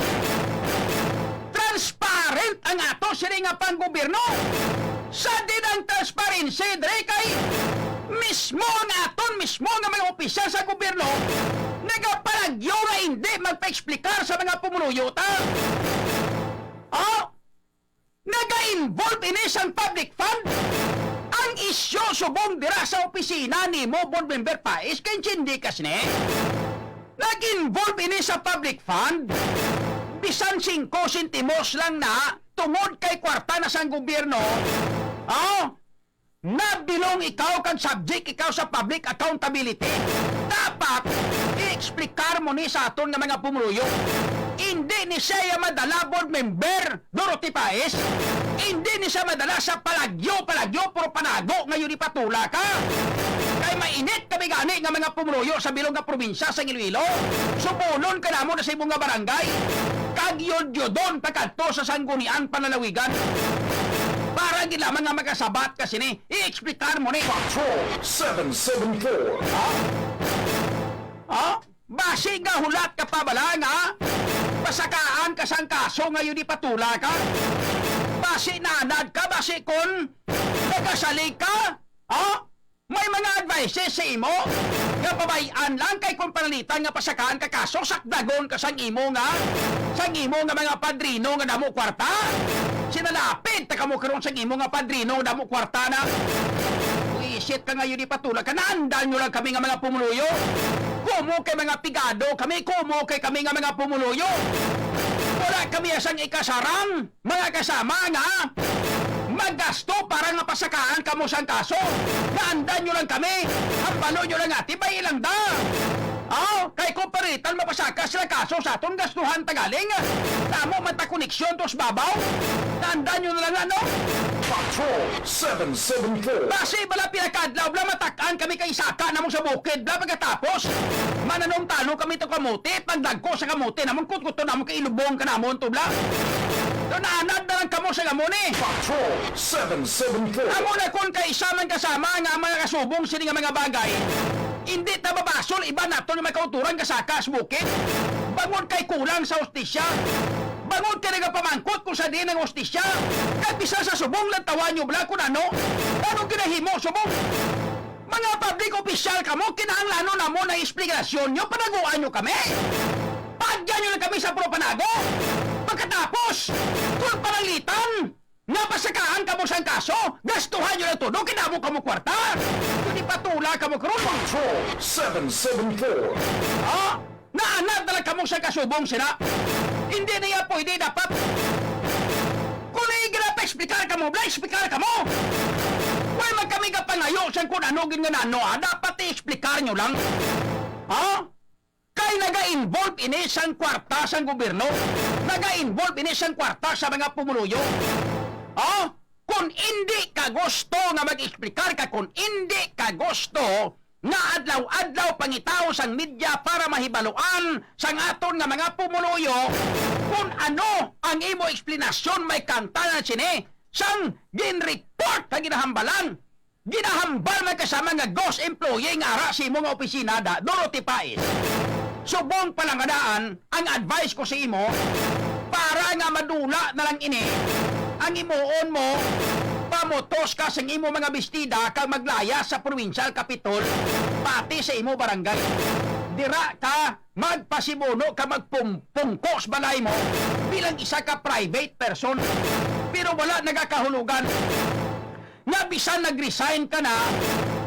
transparent ang ato sini nga panggobyerno. Sa din ang transparency diri kay mismo ang aton mismo nga mga opisyal sa gobyerno nagapalagyo nga hindi magpa-explicar sa mga pumuluyo ta. Oh, naga-involve ini sang public fund. Ang isyu subong dira sa opisina nimo, board member Paez, kay intindi ka sini. Nag-involve ini sa public fund. Bisan singko sentimos lang na, tungod kay kwarta na sang gobyerno. Oh, nabilong ikaw kag subject ikaw sa public accountability. Dapat i-explicar mo ni sa aton nga mga pumuluyo. Hindi ni siya madala, board member Dorothy Paez. Hindi ni siya madala sa palagyo, palagyo, puro panago nga yun ipatula ka. Kay mainit kami gani nga mga pumuluyo sa bilog nga probinsya sa Iloilo. Subulon ka namo na sa imong nga barangay. Kag yod-yodon pagkadto sa Sangguniang Panlalawigan. Para gid lamang nga makasabat ka sini, i-explicar mo ni. Patrol seven seven four. Ha? Ha? Basi nga hulat ka pa bala nga pasakaan ka sang kaso nga yun ipatula ka? Basi nanad ka, basi kon nagasalig ka? Ha? May mga spices sa imo nga pabay-an lang, kay kung panalitan nga pasakaan ka kaso, sakdagon ka sang imo nga, sang imo nga mga padrino nga damo kwarta. Sinalapit ta kamo karon sang imo nga padrino nga damo kwarta na. Buwisit ka nga, Yodi Patula ka, naandal nyo lang kami nga mga pumuluyo. Kumo kay mga pigado kami, kumo kay kami nga mga pumuluyo. Wala kami sang ikasarang, mga kasama, nga magasto para nga pasakaan kamo sang kaso. Naandal nyo lang kami. Hambalo nyo lang, ati, bay lang da. Aw, kay kung paritan mapasaka sila kaso sa aton, gastuhan ta galing. Damo man ta koneksyon dos babaw. Naandal nyo na lang, ano? Patrol seven seven four. Basi bala pila ka adlaw, bala, matak-an kami kay saka namo sa bukid, bala, pagkatapos mananong-tanong kami to kamote, pagdagko sa kamote namon, kutkuto namon kay ilubong ka namon to, bala. Do naanad na lang kamo sa amo ni. Patrol seven seven four. Amo na, kon kay isa man kasama nga mga kasubong sini nga mga bagay, hindi ta mabasol iban naton nga makauturan kasaka sa bukid. Bangod kay kulang sa hustisya. Bangod kay nagapamangkot kung sa diin ang hustisya. Kag bisan sa subong, lantawan nyo bala kung ano, anong ginahimo subong. Mga public official kamo, kinahanglanon namo na eksplikasyon nyo, panaguan nyo kami. Pagyan nyo lang kami sa puro panago. Pagkatapos, kung pananglitan nga pasakaan kamo sang kaso, gastuhan nyo lang todo, kay damo kamo kwarta. Kung ipatula kamo karon, Patrol seven seven four. Ha? Naanad na lang kamo sa kasubong sila. Hindi na iya pwede, dapat. Kung naigira pa, explicar kamo, bla, explicar kamo. Wala man kami kapangayo sa kung ano gid nga nano, ah. Dapat i-explicar nyo lang. Ha? Kay naga-involve ini sang kwarta sang gobyerno. Naga-involve ini sang kwarta sa mga pumuluyo. Ha? Kung hindi ka gusto nga mag-explicar ka, kung hindi ka gusto nga adlaw-adlaw pangitaw sang media para mahibaluan sang aton nga mga pumuluyo kung ano ang imo eksplanasyon, may kanta na sini sang gin-report nga ginahambalan. Ginahambal, may kasama, nga ghost employee nga ara sa imo nga opisina, da, Dorothy Paez. Subong pa lang nga daan, ang advice ko sa imo, para nga madula na lang ini, ang imuon mo, pamutos ka sang imo mga bestida kag maglaya sa provincial capitol, pati sa imo barangay. Dira ka magpasimuno ka, magpungko sa balay mo bilang isa ka private person, pero wala nagakahulugan nga bisan nag-resign ka na,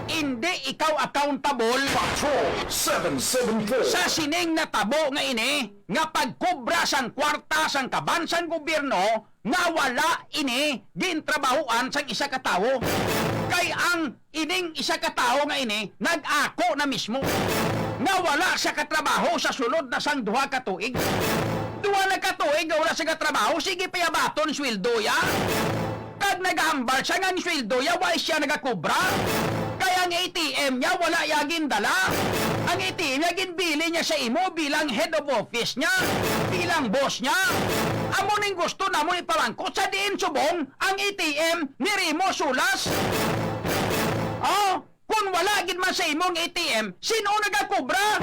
hindi ikaw accountable Patrol seven seven four. Sa sining natabo nga ini, nga pagkubra sang kwarta sang kaban sang gobyerno nga wala ini gintrabahoan sang isa ka tawo. Kay ang ining isa ka tawo nga ini nag-ako na mismo nga wala siya katrabaho sa sulod na sang duha ka tuig. Duha na ka tuig nga wala siya katrabaho, sige pa iya baton sweldo ya. Kag nagahambal siya nga ang sweldo ya wa siya nagakubra. Kay ang A T M niya wala iya gindala. Ang A T M niya ginbili niya sa imo bilang head of office niya, bilang boss niya. Amo ning gusto namon ipamangkot, sa diin subong ang A T M ni Remo Sulas. Oh, kung wala gid man sa imong A T M, sin-o nagakubra?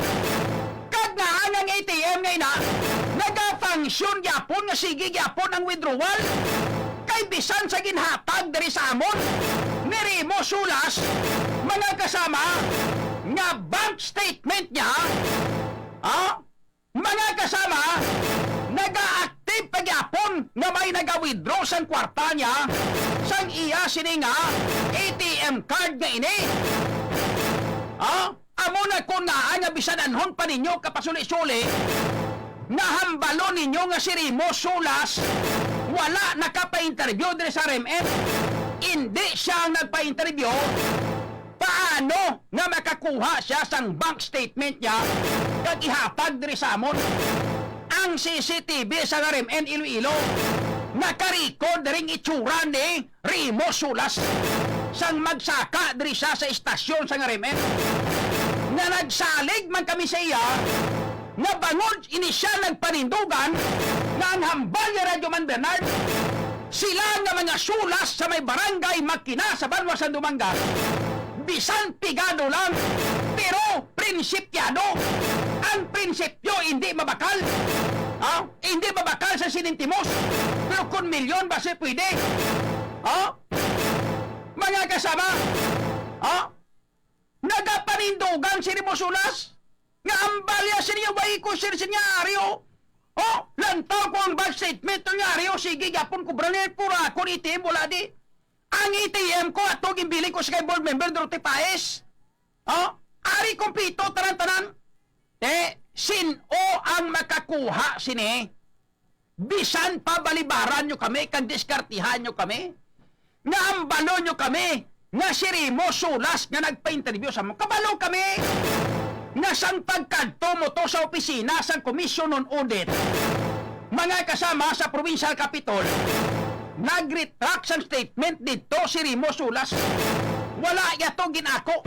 Kag ngaa ang A T M nga ina nagafunction gyapon, nga sige gyapon ang withdrawal? Kay bisan sa ginhatag diri sa amon ni Remo Sulas, mga kasama, nga bank statement niya, ah, mga kasama, naga-active pa gyapon nga may naga-withdraw sang kwarta niya sang iya sini nga A T M card nga ini. Ha? Amo na kon ngaa nga bisan anhon pa ninyo kapasuli-suli, nahambalon ninyo nga si Remo Sulas wala nakapainterview diri sa R M N. Indi siya ang nagpainterview. Paano nga makakuha siya sang bank statement niya kag ihatag diri sa amon? Ang C C T V sa R M N Iloilo naka-record diri ang itsura ni Remo Sulas sang magsaka diri siya sa istasyon sang R M N, nga nagsalig man kami sa iya nga bangod ini siya nagpanindugan nga ang hambal ni Radyo Man Bernard, sila nga mga Sulas sa may barangay Makina sa banwa San Dumangas, bisan pigado lang, pero prinsipyado. Ang prinsipyo hindi mabakal. Ha? Hindi mabakal sa sining timos. Pero kung milyon, basi pwede. Ha? Mga kasama, ha? Nga Nagapanindugan si Remo Solas. Nga hambal ya sini, way ko sir sini, Aryo. Oh, lantaw ko ang bank statement ni Aryo, sige gyapon ko, brother, pura ko ni A T M, wala di. Ang A T M ko ato ginbili ko sa kay board member Dorothy Paes. Oh, ari kompleto tanan-tanan. Eh, sin-o ang makakuha sini? Bisan pa balibaran nyo kami, kag diskartihan nyo kami, nga hambalon nyo kami, nga si Remo Solas nga nagpa-interview sa mo. Kabalo kami nga sang pagkadto mo to sa opisina sang Commission on Audit, mga kasama sa Provincial Capitol, nag-retract sang statement didto si Remo Solas. Wala yato ginako.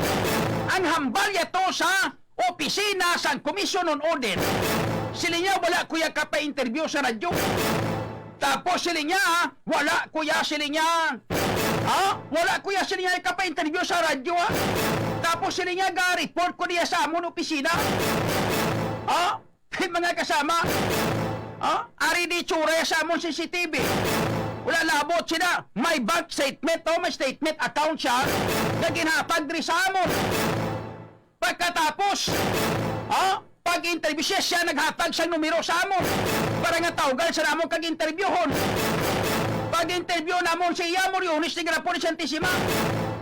Ang hambal yato sa opisina sang Commission on Audit. Siling niya, "Wala ko ya kapa-interview sa radyo." Tapos siling niya, "Wala ko ya," siling niya. Ha? "Wala ko ya," siling niya, "kapa-interview sa radyo, ha?" Tapos siling niya, "Ga-report ko diya sa amon opisina." Ha? Mga kasama, ha? Ari di tsura ya sa amon C C T V. Wala labot sila. May bank statement to, may statement account siya. Nga ginhatag diri sa amon. Pagkatapos, ha? Pag-interview siya, siya naghatag sang numero sa amon para nga tawgan sa namon kag interviewhon. Pag-interview namon siya, Moriones ni Grapo ni Santissima.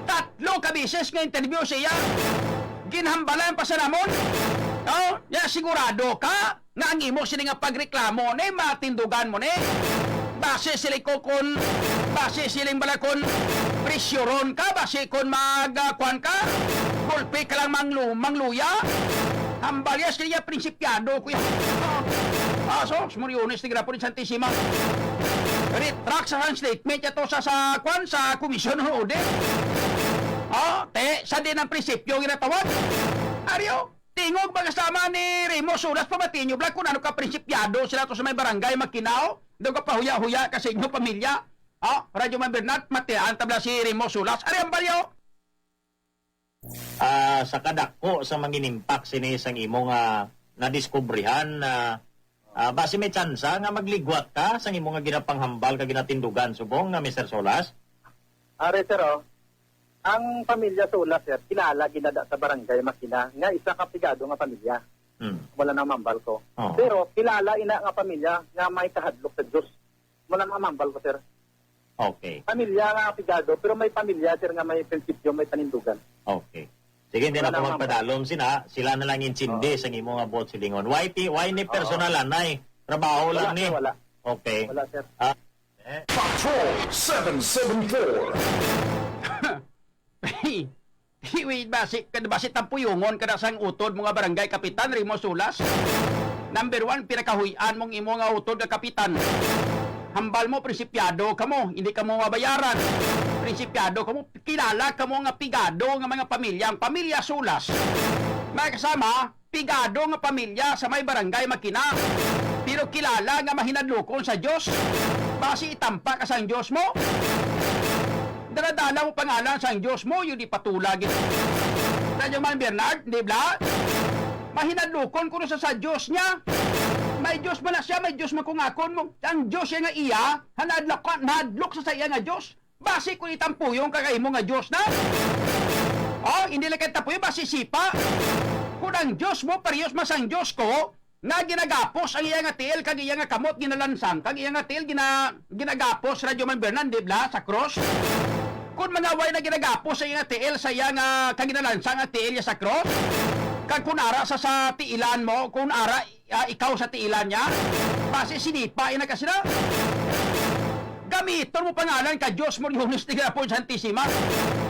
Tatlo ka beses nga interview siya. Ginhambalan pa sa namon. Oh, ya sigurado ka nga ang imo sini nga pagreklamo ni matindugan mo ni? Basi sila ko kun, basi siling bala kun presyoron ka, basi kun mag, ah, kuwan ka, gulpi ka lang manglu-, mangluya. Hambal ya sila prinsipyado ko yan. Ah, so, Moriones ni Grapo ni Santissima. Retract sa sang statement niya to sa, sa, kuwan, sa Commission on Audit. Oh, te, sa din ang prinsipyo ginatawag. Aryo, tingog mga kasama ni Remo Solas, pamati nyo, bla, kung ano ka prinsipyado sila to sa may barangay Makinao, daw ka pahuya-huya ka sa inyo pamilya. Oh, Radyo Man Bernard, matian tabla si Remo Solas. Ari ang balyo. Ah, sa kadako sa manginimpak sini sang imo nga nadiskubrihan na, ah, basi may tsansa nga magligwat ka sang imo nga ginapanghambal ka ginatindugan subong nga Mister Solas? Are, sir, oh. Ang pamilya Solas, sir, kilala ginada sa barangay Makina nga isa ka pigado nga pamilya. Hmm. Wala nang mambal ko. Oo. Pero kilala ina nga pamilya nga may kahadlok sa Diyos. Wala nang mambal ko, sir. Okay. Pamilya nga pigado, pero may pamilya, sir, nga may prinsipyo, may panindugan. Okay. Sige, hindi Wala na ako nang mambal. magpadalom sina. Sila na lang intindi Oo. sa imo nga buot silingon. Why, ti-, why ni Oo. personal, anay? Trabaho Wala, lang ni. sir, wala. Okay. Wala, sir. Ah, eh. Patrol seven seven four. Wait, basi, kada basi tampuyungon kada sang utod mo nga barangay kapitan, Remo Solas. Number one, pinakahuy-an mong imo nga utod nga kapitan. Hambal mo, prinsipyado kamo, hindi kamo mabayaran. Prinsipyado kamo, kilala kamo nga pigado nga mga pamilya, ang pamilya Solas. Mga kasama, pigado nga pamilya sa may barangay Makina. Pero kilala nga mahinadlukon sa Dios. Basi itampa ka sang Dios mo. Daladala mo pangalan sang Dios mo, yun di patula gid. Radyo Man Bernard, di bla? Mahinadlukon kuno sa, sa Dios niya. May Dios man na siya, may Dios man kung akon mo. Ang Dios siya nga iya, hanadlok, nadlok sa, sa iya nga Dios. Basi kung itampuyon ka kay imo nga Dios na. Oh, hindi lang kay tampuyon, basi sipa. Kung ang Dios mo, parehas man sang Dios ko, nga ginagapos ang iya nga tiil kag iya nga kamot ginalansang, kag iya nga tiil gina-, ginagapos, Radyo Man Bernard, di bla, sa krus. Kung mga way na ginagapos sa iya nga tiil sa iya nga, kag ginalansang ang tiil niya sa krus, kag kung ara sa, sa tiilan mo, kung ara ah, ikaw sa tiilan niya? Basi sinipa ina ka sila. Gamiton mo pangalan ka Dios mo, Dionis de Grapo Santisima.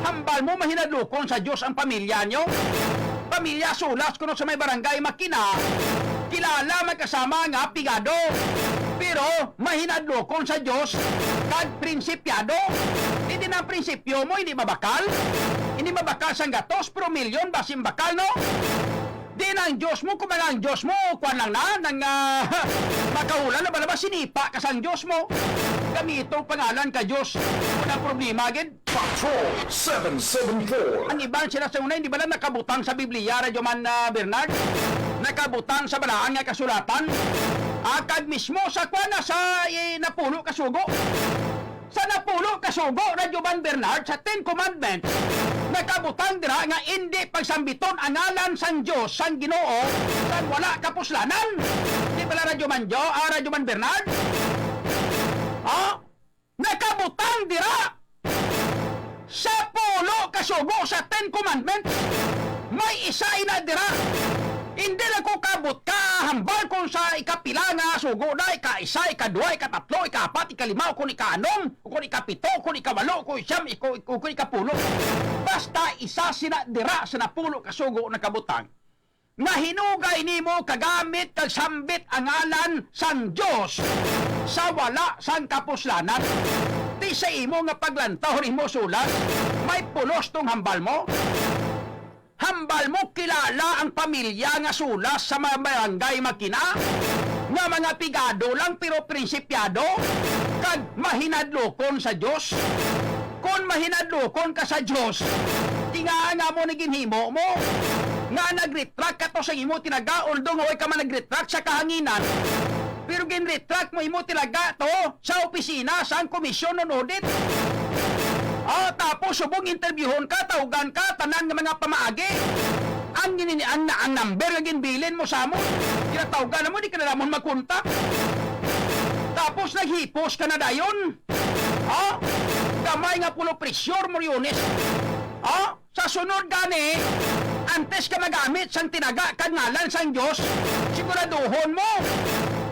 Hambal mo mahinadlukon sa Dios ang pamilya niyo. Pamilya Sulas kuno sa may barangay Makina. Kilala magkasama nga pigado. Pero mahinadlukon sa Dios kag prinsipyado. Hindi na ang prinsipyo mo, hindi mabakal. Hindi mabakal sang gatos, pero milyon, basin bakal, no? Di na ang Dios mo, kung mga ang Dios mo, kuwan lang na, nang, ah, makaulan na ba, na ba, sinipa ka sang Dios mo. Gamito ang pangalan ka Dios. Wala problema, gid. Patrol seven seven four. Ang iban sila sa una, hindi ba lang nakabutang sa Biblia, Radyo Man, ah, Bernard? Nakabutang sa balaan nga kasulatan? Ah, kag mismo sa kuwan na sa, eh, napulo ka sugo. Sa napulo ka sugo, Radyo Man Bernard, sa Ten Commandments, nakabutang dira nga indi pagsambiton ang ngalan sang Dios, sang Ginoo, sang wala kapuslanan. Di bala, Radyo Man Jo, ah, Radyo Man Bernard? Ha? Nakabutang dira sa pulo ka sugo sa Ten Commandments. May isa ina dira. Hindi lang ko kabot ka hambal kung sa ikapila nga sugo na, ika-isa, ikadua, ikatatlo, ikaapat, ikalima, o kung ikaanom, o kung ikapito, o kung ikawalo, o kung isiyam, iko-, o kung ikapulo. Basta isa sina dira sa napulo ka sugo nakabutang nga hinugay nimo kagamit kag sambit ang ngalan sang Dios sa wala sang kapuslanan. Ti sa imo nga paglantaw nimo sulas, may pulos tong hambal mo? Hambal mo kilala ang pamilya nga sulas sa mga barangay Makina nga mga pigado lang pero prinsipyado kag mahinadlokon sa Dios? Kon mahinadlokon ka sa Dios, tingaa nga mo ni ginhimo mo nga nag-retract ka to sa imo tinaga, although nga way ka man nag-retract sa kahanginan, pero gin-retract mo imo tinaga to sa opisina sang Commission on Audit. Ah, tapos subong interbyuhon ka, tawgan ka, tanan nga mga pamaagi. Ang gini-, ang, ang number nga ginbilin mo sa amon, ginatawgan na mo, di ka na namon makontak. Tapos naghipos ka na dayon. Ha? Gamay nga pulo pressure mo, Riones. Ha? Sa sunod gani, antes ka magamit sang tinaga kag ngalan sang Dios, siguraduhon mo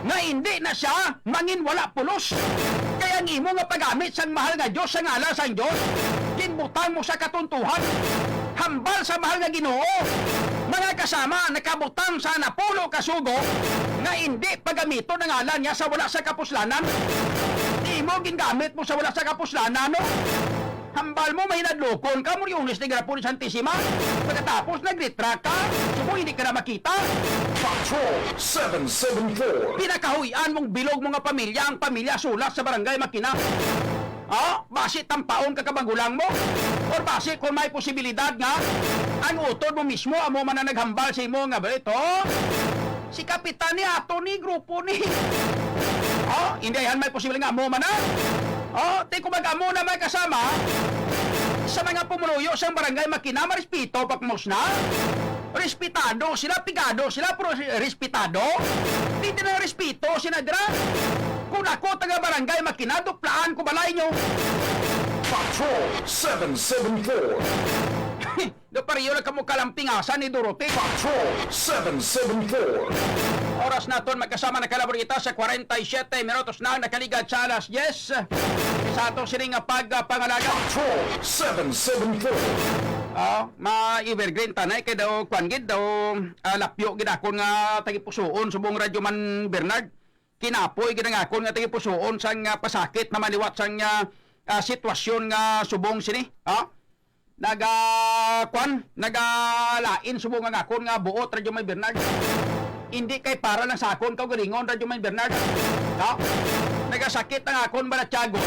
nga indi na sia mangin wala pulos. Kay ang imo nga paggamit sang mahal nga Dios, sa ngalan sang Dios, ginbutang mo sa katuntuhan. Hambal sa mahal nga Ginoo, mga kasama, nakabutang sa napulo ka sugo nga indi pagamiton ang ngalan niya sa wala sa kapuslanan. Imo gingamit mo sa wala sa kapuslanan, no? Hambal mo, mahinadlokon ka, Moriones de Grapon Santisima. Pagkatapos, nag-retract ka, subong hindi ka na makita. Patrol seven seven four. Pinakahuy-an mong bilog mo nga pamilya, ang pamilya sulas sa Barangay Makina. Ah, basi tampaon ka ka magulang mo? Or basi kung may posibilidad nga ang utod mo mismo amo man ang naghambal sa imo nga, "Ito, si Kapitan ni ato ni grupo ni." Oh, hindi yan may posible nga amo man na. Oh, ti kung mag-amo na may kasama sa mga pumuluyo sang Barangay Makina, marespeto pa kamos na. Respetado sila, pigado sila, pero respetado. Di din ang respeto, sinadra. Kung ako taga Barangay Makina, duplaan ko balay nyo. Patrol seven seven four. Do pareho lang kamo kalampingasan ni Dorothy. Patrol seven seven four. Oras naton magkasama, nakalabor kita sa kwarenta y siyete minutos na nakaligad sa alas diyes. Sa ato sini nga pagpangalaga. Patrol seven seven four. Ah, ma-evergreen tanay kay daw kwan gid daw, ah, lapyo gid akon nga tagipusoon subong Radyo Man Bernard. Kinapoy gid ang akon nga tagipusoon sang, ah, pasakit na maliwat sang, ah, ah, sitwasyon nga subong sini. Ah? Naga, kwan, nagalain subong ang akon nga buot, Radyo Man Bernard. Hindi kay para lang sa akon kaugalingon, Radyo Man Bernard. Ha? Nagasakit ang akon balatyagon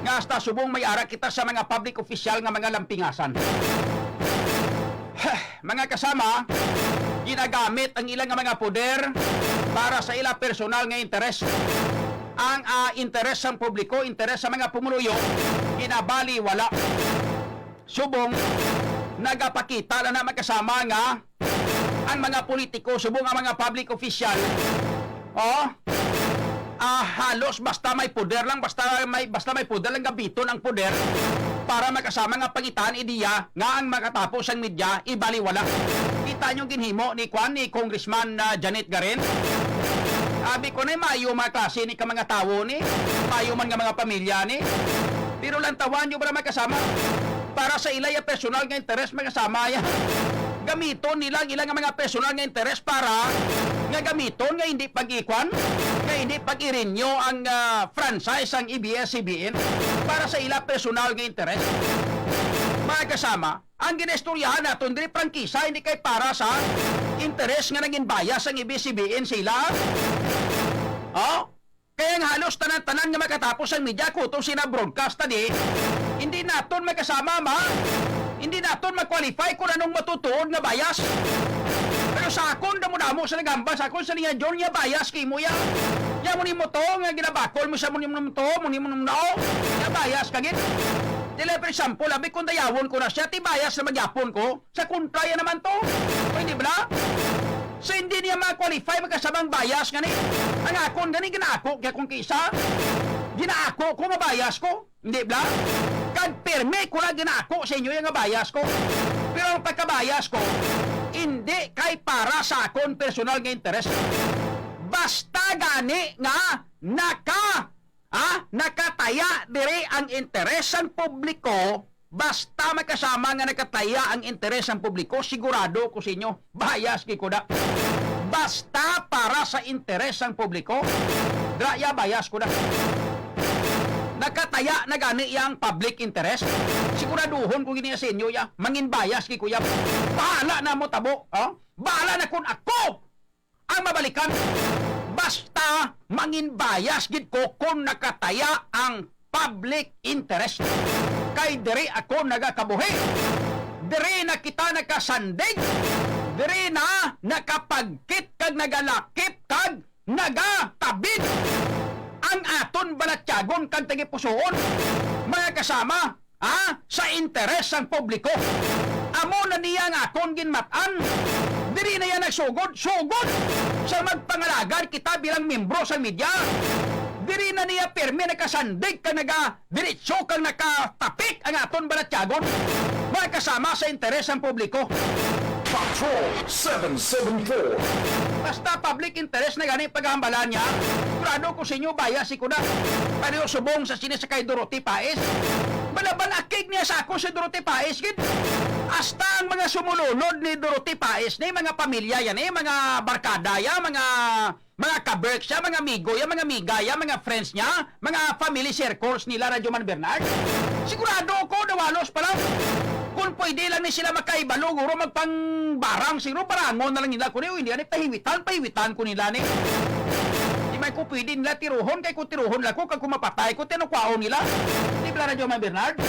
nga hasta subong may ara kita sa mga public official nga mga lampingasan. Mga kasama, ginagamit ang ilang nga mga poder para sa ila personal nga interes. Ang, ah, interes sang publiko, interes sa mga pumuluyo, ginabaliwala. Subong nagapakita na na magkasama nga ang mga politiko, subong ang mga public official, oh, ah, halos basta may poder lang, basta may, basta may poder lang, gamiton ang poder para makasama nga pangitaan ideya nga ang makatapos ang media ibaliwala. Kita nyo ginhimo ni kwan, ni Congressman, ah, Janet Garen. Abi ko na, mayo mga klase ni ka mga tawo ni, mayo man nga mga pamilya ni. Pero lantawan nyo ba na magkasama? Para sa ila ya personal nga interes, magkasama ya. Gamiton nila ang ila nga mga personal nga interes para nga gamiton nga hindi pag-ikwan, nga hindi pag-irinyo ang, ah, franchise ang A B S C B N para sa ila personal nga interes. Mga kasama, ang ginaistoryahan naton diri prangkisa, hindi kay para sa interes nga nangin bias ang A B S C B N sa ila. Oh? Kaya nga halos tanan-tanan nga makatapos ang media, kuto sina broadcast ta di, hindi naton magkasama, ma. Hindi naton ma-qualify kung anong matutuod nga bias. Pero sa akon, damo-damo sa nagambal sa akon, sa niya, "John, niya bias kay mo ya." Ya mo nimo to, nga ginabakol mo siya mo nimo to, mo nimo no. Ya bias ka gid. Dili, for example, abi kung dayawon ko na siya, ti bias na magyapon ko. Sa kontra ya naman to. O, hindi bala? So, hindi niya ma-qualify magkasamang bias gani. Ang akon gani, ginaako kaya kung kisa. Ginaako ko nga bias ko. Hindi bala? Kag pirmi ko na ginaako sa inyo yung nga bias ko. Pero ang pagkabias ko, hindi kay para sa akon personal nga interes. Basta gani nga naka, ah, nakataya diri ang interes sang publiko, basta magkasama nga nakataya ang interes sang publiko, sigurado ko sa inyo, bias gid ko na. Basta para sa interes sang publiko, dra ya bias ko na. Nakataya na gani yang public interest, siguraduhon ko gini sa inyo ya, mangin bias gid ko ya. Bahala na mo tabo, oh? Bahala na kun ako ang mabalikan. Basta mangin bias gid ko kung nakataya ang public interest. Kay diri ako nagakabuhi. Diri na kita nakasandig. Diri na nakapagkit kag nagalakip kag nagatabid ang aton balatyagon kag tagipusoon, mga kasama, ha, sa interes sang publiko. Amo na niya nga akon ginmat-an. Diri na iya nagsugod, sugod sa magpangalagad kita bilang miyembro sa media. Diri na niya pirmi nakasandig ka naga diretso kang nakatapik ang aton balatyagon, mga kasama, sa interes sang publiko. Patrol seven seven four. Basta public interest na gani paghambalan niya, sigurado ko sa inyo, bias ko na. Pareho subong sa sini sa kay Dorothy Paes. Malaban akig niya sa ako si Dorothy Paes, gid. Hasta ang mga sumulunod ni Dorothy Paes, ni mga pamilya yan, eh, mga barkada yan, mga mga ka-Berks ya, mga amigo ya, mga amiga ya, mga friends niya, mga family circles nila, Radyo Man Bernard. Sigurado ako, dawalos pa lang. Kung pwede lang ni sila makaibalo, guro magpangbarang, siguro parangon na lang nila ko ni, "Uy, hindi, ani, pahiwitan, pahiwitan ko nila ni." Di man ko pwede nila tiruhon, kay kung tiruhon lang ko, kag kung mapatay ko, tinukwaon nila. Di ba, Radyo Man Bernard?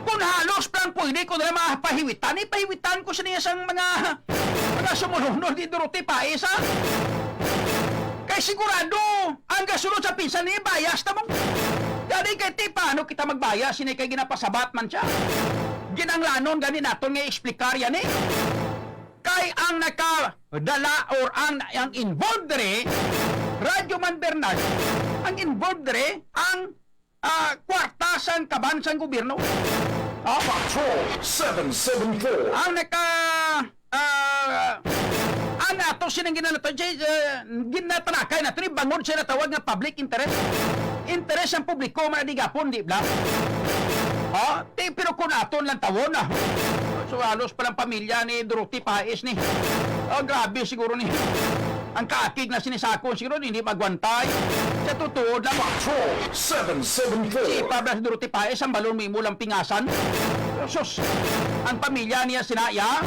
Kung halos pa lang pwede ko nila mapahiwitan, ipahiwitan ko sa niya sang mga, mga sumulunod ni Dorothy Paes, ha? Kay sigurado, ang gasunod sa pinsan ni bias ta mo. Gani kay ti, paano kita magbias? Sini kay ginapasabat man siya. Ginanglanon gani naton nga explicar yan, eh. Kay ang nakadala or ang, ang involved diri, Radyo Man Bernard, ang involved diri, ang ah, kwarta sang kaban sang gobyerno. Ah, Patrol seven seven four. Ang naka, ah, ang ato sining ginanata-, eh, ginatanakay nato ni bangod sa natawag nga public interest. Interes sang publiko, man, di gapon, di bala? Ha? Ti, pero kung aton lang tawon, ah. So, halos palang pamilya ni Dorothy Paes ni. Oh, grabe siguro ni. Ang kaakig na sinisakon siguro, hindi magwantay. Sa totoo lang. Patrol seven seven four. Si Pablo Dorothy Paes, ang balon mo imo lang pingasan. Sus, ang pamilya niya sinaya.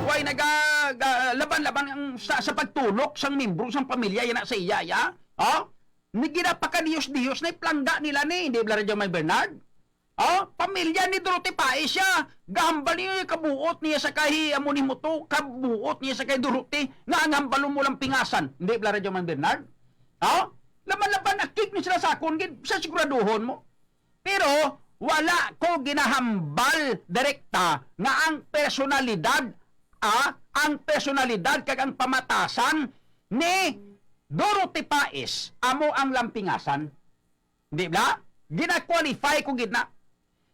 Way naga, ga-, laban-laban ang sa, sa pagtulok sang membro sang pamilya yana sa iya, ya. Oh? Ni ginapakadiyos-diyos na iplangga nila ni, hindi bala, Radyo Man Bernard? Oh, pamilya ni Dorothy Paes siya. Gahambal niyo yung kabuot niya sa kahi, amo ni mo to, kabuot niya sa kay Dorothy, nga ang hambalon mo lang pingasan. Hindi, bala, Radyo Man Bernard? Oh? Laban-laban, akig ni sila sa akon, gid, sa siguraduhon mo. Pero, wala ko ginahambal direkta nga ang personalidad, ah, ang personalidad kag ang pamatasan ni Dorothy Paes amo ang lampingasan. Di ba? Gina-qualify ko gid na.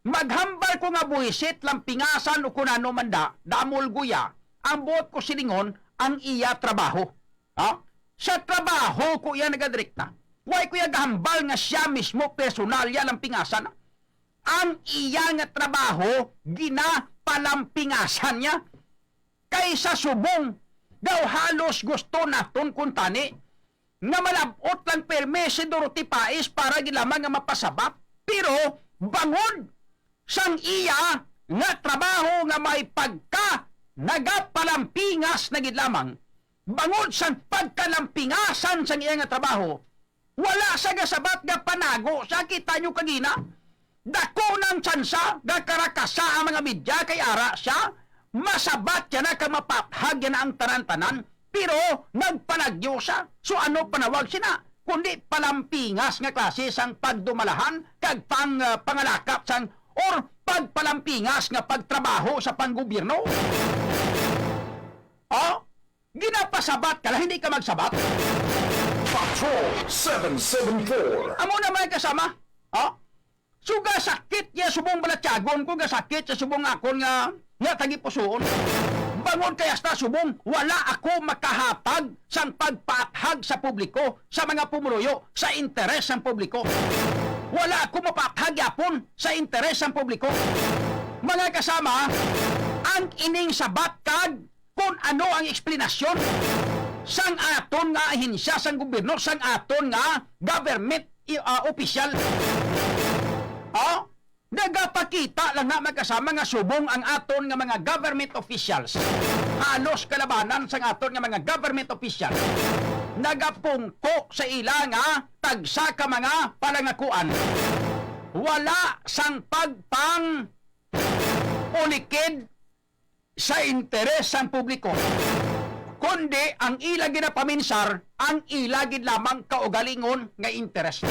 Maghambal ko nga buwisit, lampingasan o kun ano man da, damol guya, ang buot ko silingon, ang iya trabaho. Ha? Sa trabaho ko iya nagadirekta. Way ko iya gahambal nga siya mismo personal iya lampingasan. Ang iya nga trabaho, ginapalampingasan niya. Kay sa subong, daw halos gusto naton kuntani nga malab-ot lang pirmi si Dorothy Paes para gid lamang nga mapasabat. Pero bangod sang iya nga trabaho nga may pagka nagapalampingas na gid lamang, bangod sang pagkalampingasan sang iya nga trabaho, wala sa gasabat nga panago sa kita nyo kagina. Dako nang tsansa nga karakasa ang mga media kay ara siya, masabat yan na kag mapaphag yan na ang tanan-tanan. Pero nagpalagyo siya. So, ano panawag sina? Kundi palampingas nga klase sang pagdumalahan kag pang, ah, pangalakap sang, or pagpalampingas nga pagtrabaho sa panggobyerno. Oh? Ginapasabat ka lang, hindi ka magsabat. Patrol seven seven four. Amo na, mga kasama. Oh? So, gasakit niya subong balatyagon ko, gasakit sa subong akon nga, nga tagipusoon. Bangod kay hasta subong, wala ako makahatag sang pagpaathag sa publiko, sa mga pumuluyo, sa interes sang publiko. Wala ako mapaathag yapon sa interes sang publiko. Mga kasama, ang ining sabat kag kon ano ang eksplanasyon sang aton nga ahensya sang gobyerno, sang aton nga government i-, ah, opisyal. Oh, nagapakita lang na, mga kasama, nga subong ang aton nga mga government officials. Halos kalabanan sang aton nga mga government official nagapungko sa ila nga tagsa ka mga palangakuan. Wala sang pagpang ulikid sa interes sang publiko, kundi ang ila ginapaminsar ang ila gid lamang kaugalingon nga interes.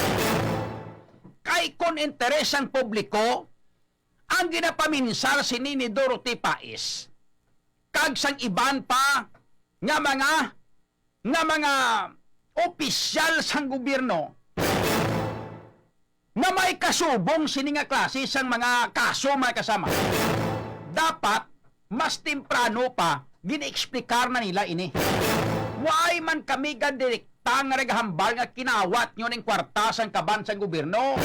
Kay kon interes sang publiko ang ginapaminsar sini ni Dorothy Pais kag sang iban pa nga mga, nga mga opisyal sang gobyerno, nga may kasubong sini nga klase sang mga kaso, mga kasama, dapat mas temprano pa gin-explicar na nila ini. Why man kami ga direkta nga nagahambal nga kinawat nyo ning kwarta sang kaban sang gobyerno?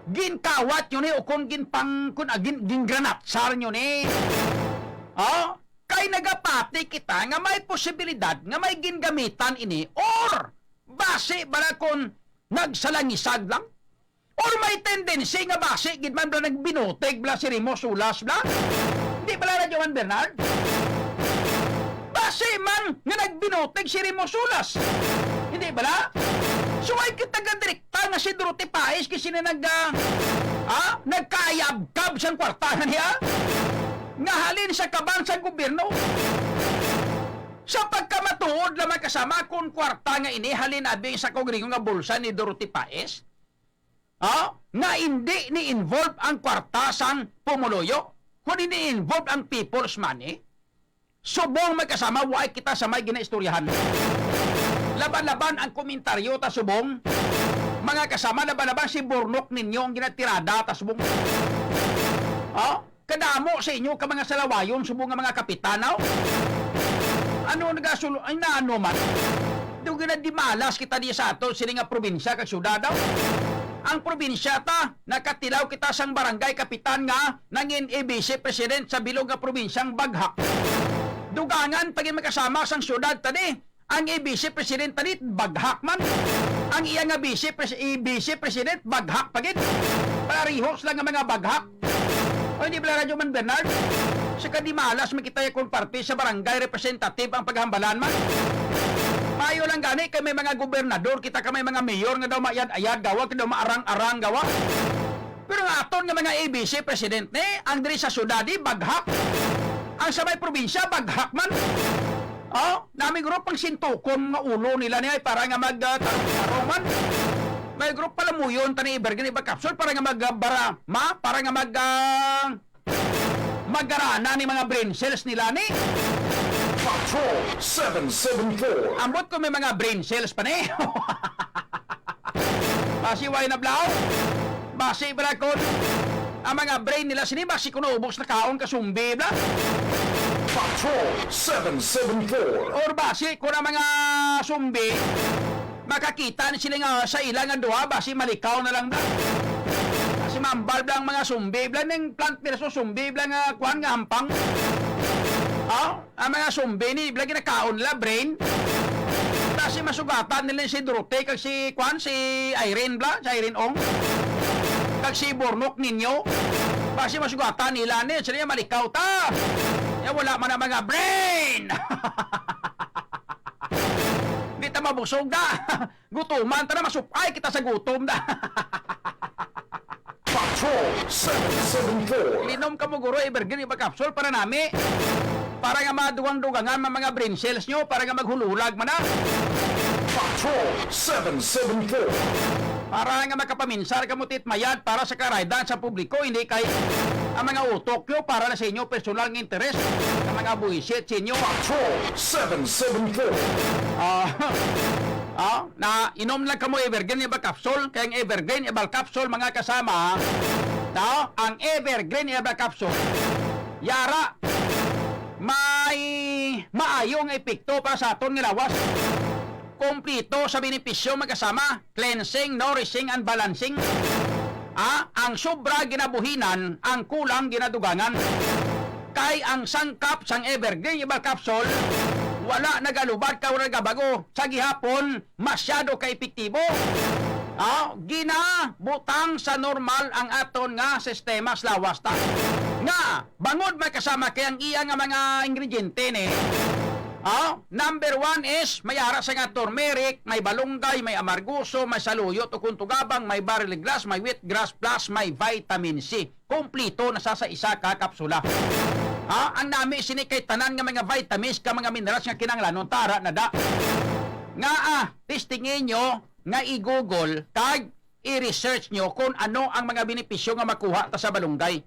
Ginkawat nyo ni, o kung ginpang-, kun, ah, gin-, gingranatsar nyo ni? Oh? Kay nagapati kita nga may posibilidad nga may gingamitan ini, or basi bala kon nagsalangisag lang, or may tendency nga basi gid man bala nagbinutig bala si Remo Sulas bala. Hindi bala, Radyo Man Bernard? Basi man nga nagbinutig si Remo Sulas. Hindi bala? So, ay kita gadirekta nga si Dorothy Pais kasi na nag, ah, ah, nagkayabkab sang kwarta na niya nga halin sa kaban sang gobyerno. Sa pagkamatuod lamang, kasama, kung kwarta nga ini halin abi sa kaugalingon nga bulsa ni Dorothy Pais, ah, nga indi ni involve ang kwarta sang pumuluyo, kundi ni involve ang people's money, subong, mga kasama, way kita sa may ginaistoryahan. Laban-laban ang komentaryo ta subong. Mga kasama, laban-laban si Burnok ninyo ang ginatirada ta subong. Oh, kadamo sa inyo ka mga salawayon subong nga mga kapitan, oh. Ano nagasulo ay naano man? Do ginadimalas kita di sa ato sini nga probinsya kag syudad, oh. Ang probinsya ta, nakatilaw kita sang barangay kapitan nga nangin-, i-vice president sa bilog nga probinsyang Baghak. Dugangan pa gid, mga kasama, sang syudad ta di, ang i-vice president ta di, Baghak man. Ang iya nga vice pres-, i-vice president, Baghak pa gid. Parehos lang nga mga Baghak. O, hindi bala, Radyo Man Bernard? Sa kadimalas, makita ya kung parte sa barangay representative ang paghambalan man. Maayo lang gani kay may mga gobernador, kita ka may mga mayor nga daw maayad-ayad gawa, kay daw maarang-arang gawa. Pero nga aton nga mga i-vice president ni, ang diri sa syudad, di, Baghak. Ang sa may probinsya, Baghak man. Oh, nami guro pang sintukom nga ulo nila ni ay para nga mag, ah, tarong-tarong man. May guro palamuyon ta ni Evergreen Iba Capsule para nga mag, ah, bara, ma, para nga mag, ah, magarana ni mga brain cells nila ni. Patrol seven seven four. Ambot ko may mga brain cells pa ni. Basi way na blaw. Basi bala kon ang mga brain nila sini, basi kuno ubos na kaon ka sumbi bala. Patrol seven seven four. Or basi kon ang mga sumbi, makakita ni sila nga sa ila nga duha, basi malikaw na lang bala. Basi mambal bala ang mga sumbi bala, ning plant nila sa sumbi bala nga kuan nga hampang. Ah? Ang mga sumbi ni, bala ginakaon nila, brain. Basi masugatan nila si Dorote kag si, kuan, si Irene bala, si Irene Ong. Kag si Bornok ninyo. Basi masugatan nila ni, sila malikaw ta. Ya, wala man ang mga brain. Di ta mabusog na. Gutuman ta na, masupay kita sa gutom na. Patrol seven seven four. Linom ka mo, guro, Evergreen, iba capsule para nami. Para nga madugang-dugangan ang mga brain cells nyo, para nga maghulag-hulag man na. Patrol seven seven four. Para nga makapaminsar kamo ti mayad para sa karaydan sa publiko, hindi kay ang mga utok nyo para na sa inyo personal nga interes, ang mga buwisit sa inyo. Patrol seven seven four. Ah, ah, na inom lang kamo Evergreen Herbal Capsule, kay ang Evergreen Herbal Capsule, mga kasama, no? Ang Evergreen Herbal Capsule, yara, may maayo nga epekto para sa aton nga lawas. Kompleto sa benepisyo, mga kasama, cleansing, nourishing, and balancing. Ah, ang sobra ginabuhinan, ang kulang ginadugangan. Kay ang sangkap sang Evergreen Herbal Capsule, wala nagalubad ka, wala nagabago. Sa gihapon, masyado ka epektibo. Ah, ginabutang sa normal ang aton nga sistema sa lawas ta. Nga, bangod may kasama kay ang iya nga mga ingrediente ni, ah, number one is may ara sa nga turmeric, may balunggay, may amarguso, may saluyot o kung tugabang, may barley grass, may wheat grass, plus may vitamin C. Kompleto na sa, sa isa ka kapsula. Ha? Ang nami sini kay tanan nga mga vitamins ka mga minerals nga kinahanglanon tara na da. Nga, ah, testingin nyo nga i-Google kag i-research nyo kung ano ang mga benepisyo nga makuha ta sa balunggay.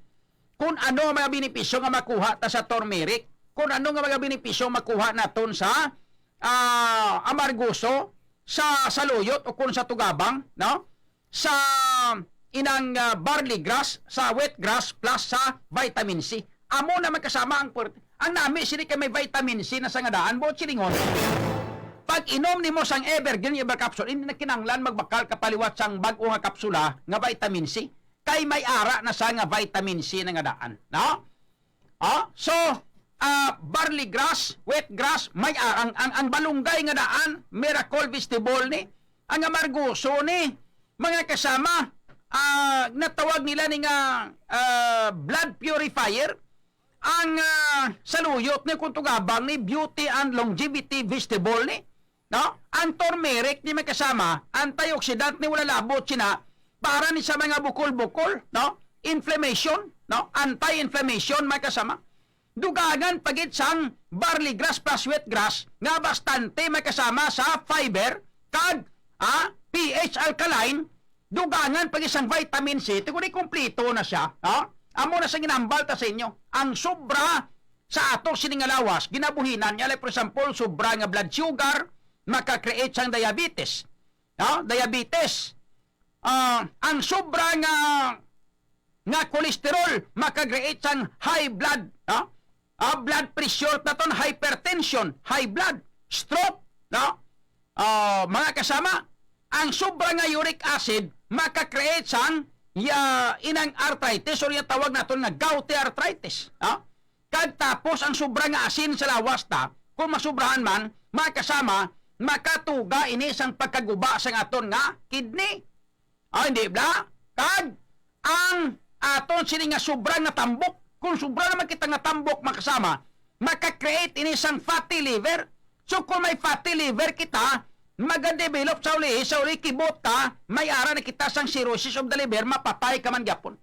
Kung ano ang mga benepisyo nga makuha ta sa turmeric, kung ano nga mga benepisyo makuha naton sa, ah, amarguso, sa saluyot o kung sa tugabang, no? Sa inang, ah, barley grass, sa wheat grass, plus sa vitamin C. Amo na magkasama ang puwerte. Ang nami sini kay may vitamin C na sa nga daan, buot silingon. Pag inom nimo sang Evergreen Herbal Capsule, hindi na kinahanglan magbakal ka paliwat sang bag-o nga kapsula nga vitamin C. Kay may ara na sa nga vitamin C na nga daan, no? Ah, so, ah, barley grass, wheat grass, may, ah, ang, ang, ang balunggay nga daan, miracle vegetable ni, ang amarguso ni, mga kasama, ah, natawag nila ni nga, ah, blood purifier, ang, ah, saluyot ni kung tugabang ni beauty and longevity vegetable ni, no? Ang turmeric ni may kasama, antioxidant ni wala labot sina, para ni sa mga bukol-bukol, no? Inflammation, no? Anti-inflammation may kasama. Dugangan pa gid sang barley grass plus wheat grass nga bastante may kasama sa fiber kag, ah, P H alkaline, dugangan pa gid sang vitamin C, ti kundi kompleto na siya, no? Amo na sa ginambal ta sa inyo. Ang sobra sa ato sini nga lawas, ginabuhinan niya, like, for example, sobra nga blood sugar, maka-create sang diabetes. No? Diabetes. Ah, ang sobra nga, nga cholesterol, maka-create sang high blood, no? Ah, blood pressure naton, hypertension, high blood, stroke, no? Ah, mga kasama, ang sobra nga uric acid maka-create sang, ya, inang arthritis or yung tawag naton nga gouty arthritis, no? Kag tapos ang sobra nga asin sa lawas ta, kung masubrahan man, mga kasama, makatuga ini sang pagkaguba sang aton nga kidney. Ah, hindi bla? Kag ang aton sini nga sobra nga tambok, kung sobra naman kita nga tambok, mga kasama, maka-create ini sang fatty liver. So kung may fatty liver kita, magadevelop sa uli, sa uli kibot ka, may ara na kita sang cirrhosis of the liver, mapatay ka man gyapon.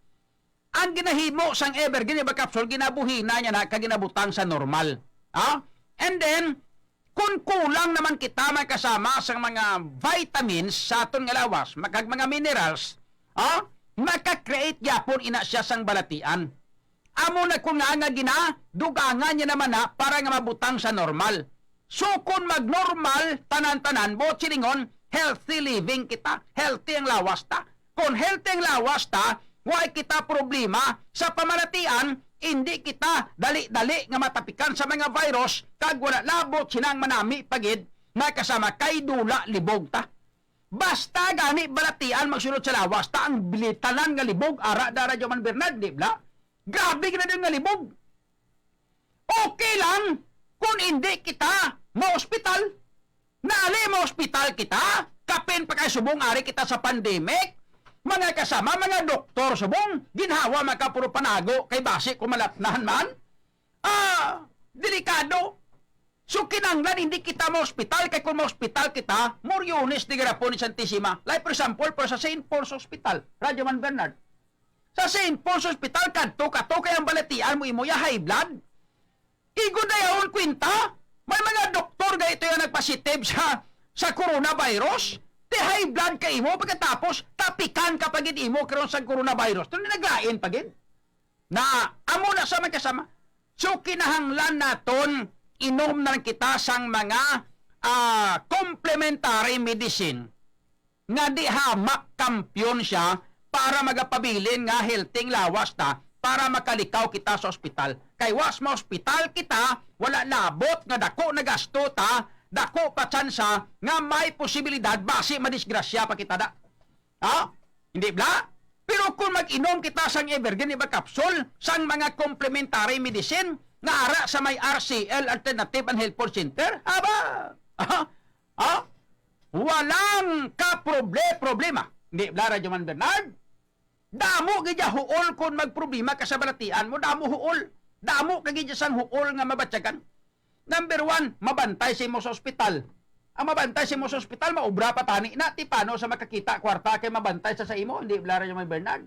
Ang ginahimo sang Evergreen Herbal Capsule, ginabuhina niya na kag ginabutang sa normal. Ha? And then, kung kulang naman kita may kasama sa mga vitamins sa aton nga lawas, makag mga minerals, ha? Maka-create gyapon ina siya sang balatian. Amo na kun nga nga gina, dugangan niya naman na para nga mabutang sa normal. So, kung mag-normal, tanan-tanan, buot silingon, healthy living kita, healthy ang lawas ta. Kung healthy ang lawas ta, way kita problema sa pamalatian, hindi kita dali-dali nga matapikan sa mga virus, kag wala labot sinang manami pa gid, may kasama kay dula libog ta. Basta gani balatian magsulod sa lawas ta ang bilitanan nga libog, ara da Radyo Man Bernard, di bla? Grabe gid na din nga libog. Okay lang kung hindi kita ma-hospital. Nali ma-hospital kita, kapin pa kay subong ari kita sa pandemic. Mga kasama, mga doktor subong, ginhawa man ka puro panago kay basi kung malatnan man. Ah, delikado. So, kinanglan hindi kita ma-hospital, kay kung ma-hospital kita, Moriones di garapon ni Santisima. Like, for example, pero sa Saint Paul's Hospital, Radyo Man Bernard. Sa Saint Paul's Hospital, kadto ka to, kay ang balatian mo imo ya high blood. Di ko dayawon kwenta. May mga doktor gani to nga nagpositive sa, sa coronavirus. Ti high blood ka imo, pagkatapos tapikan ka pa gid imo karon sa coronavirus. Ito na naglain pa gid. Na, amo na sa magkasama. So, kinahanglan naton inom na lang kita sang mga, ah, complementary medicine nga di hamak kampiyon siya para magapabilin nga healthy ang lawas ta para makalikaw kita sa ospital. Kay was ma-ospital kita, wala labot nga dako na gasto ta, dako pa tsansa nga may posibilidad basi madisgrasya pa kita da. Ha? Hindi bala? Pero kung mag-inom kita sang Evergreen Iba Capsule, sang mga complementary medicine, nga ara sa may R C L, Alternative and Health Food Center, aba, ha? Ha? Walang kaproble-problema. Hindi bala, Radyo Man Bernard? Damo gid ya huol kung magproblema ka sa balatian mo, damo huol. Damo ka gid ya sang huol nga mabatyagan. Number one, mabantay sa imo sa ospital. Ang mabantay sa imo sa ospital, maobra pa tani na, ti paano sa makakita kwarta kay mabantay sa sa imo, hindi bala, Radyo Man Bernard?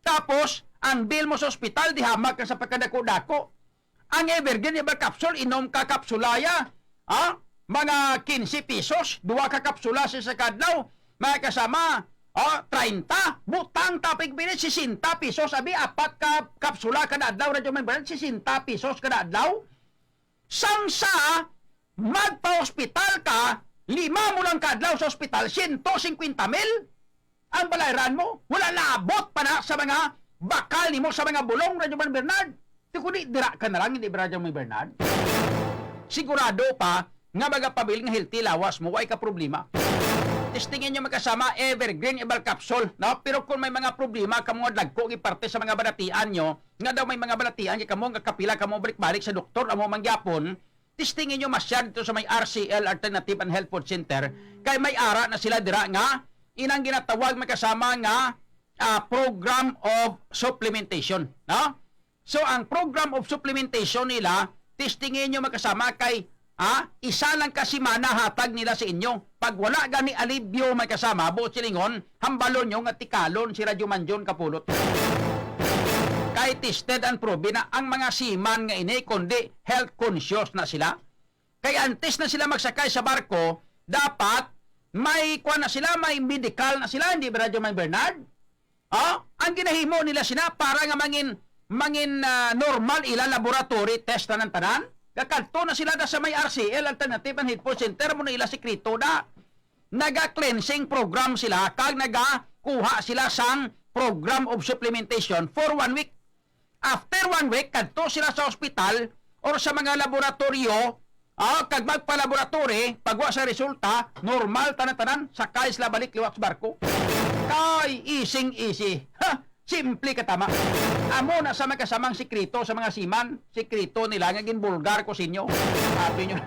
Tapos, ang bill mo sa ospital, di hamak ka sa pagkadako-dako. Ang Evergreen Herbal Capsule, inom ka kapsula ya, ha? Mga quince pesos, duha ka kapsula sa isa ka adlaw, mga kasama, oh, treinta, butang tapig pili, sesenta pesos, abi, apat ka kapsula kada adlaw, Radyo Man Bernard, sesenta pesos kada adlaw. Sang sa magpa-hospital ka, lima mo lang ka adlaw sa ospital, siyento singkwenta mil ang balayran mo. Wala labot pa na sa mga bakal nimo, sa mga bulong, Radyo Man Bernard. Ti kundi dira ka na lang, hindi ba, Radyo Man Bernard? Sigurado pa nga magapabilin nga healthy lawas mo, way ka problema. Testingan nyo magkasama, Evergreen Herbal Capsule, no? Pero kung may mga problema kamo nga dagko giparte sa mga balatian nyo, nga daw may mga balatian kay kamo nga kapila kamo balik-balik sa doktor, amo man gyapon, testingan nyo masyad dito sa may R C L, Alternative and Health Food Center, kay may ara na sila dira nga inang ginatawag magkasama nga, ah, program of supplementation, no? So, ang program of supplementation nila, testingan nyo magkasama kay, ah, isa lang ka semana hatag nila sa inyo. Pag wala gani alibyo, magkasama, buot silingon, hambalon nyo nga tikalon si Radyo Man John Kapulot. Kay tested and proven na ang mga seaman nga ini, kundi health conscious na sila. Kay antes na sila magsakay sa barko, dapat may kuwan na sila, may medical na sila, hindi ba, Radyo Man Bernard? Oh, ang ginahimo nila sina para nga mangin, mangin, ah, normal ila laboratory test tanan-tanan. Kakadto na sila da sa may R C L, Alternative and Health Food Center, mo na ila sikreto da. Naga-cleansing program sila, kag nagakuha sila sang program of supplementation for one week. After one week, kadto sila sa ospital or sa mga laboratoryo, ah, kag magpa-laboratory, pagwa sa resulta, normal tanan-tanan, sakay sila balik liwat sa barko. Kay easy-easy. Ha! Simple ka tama. Amo na sa magkasamang sikreto sa mga seaman, sikreto nila nga ginbulgar ko sa inyo. Sabi nyo.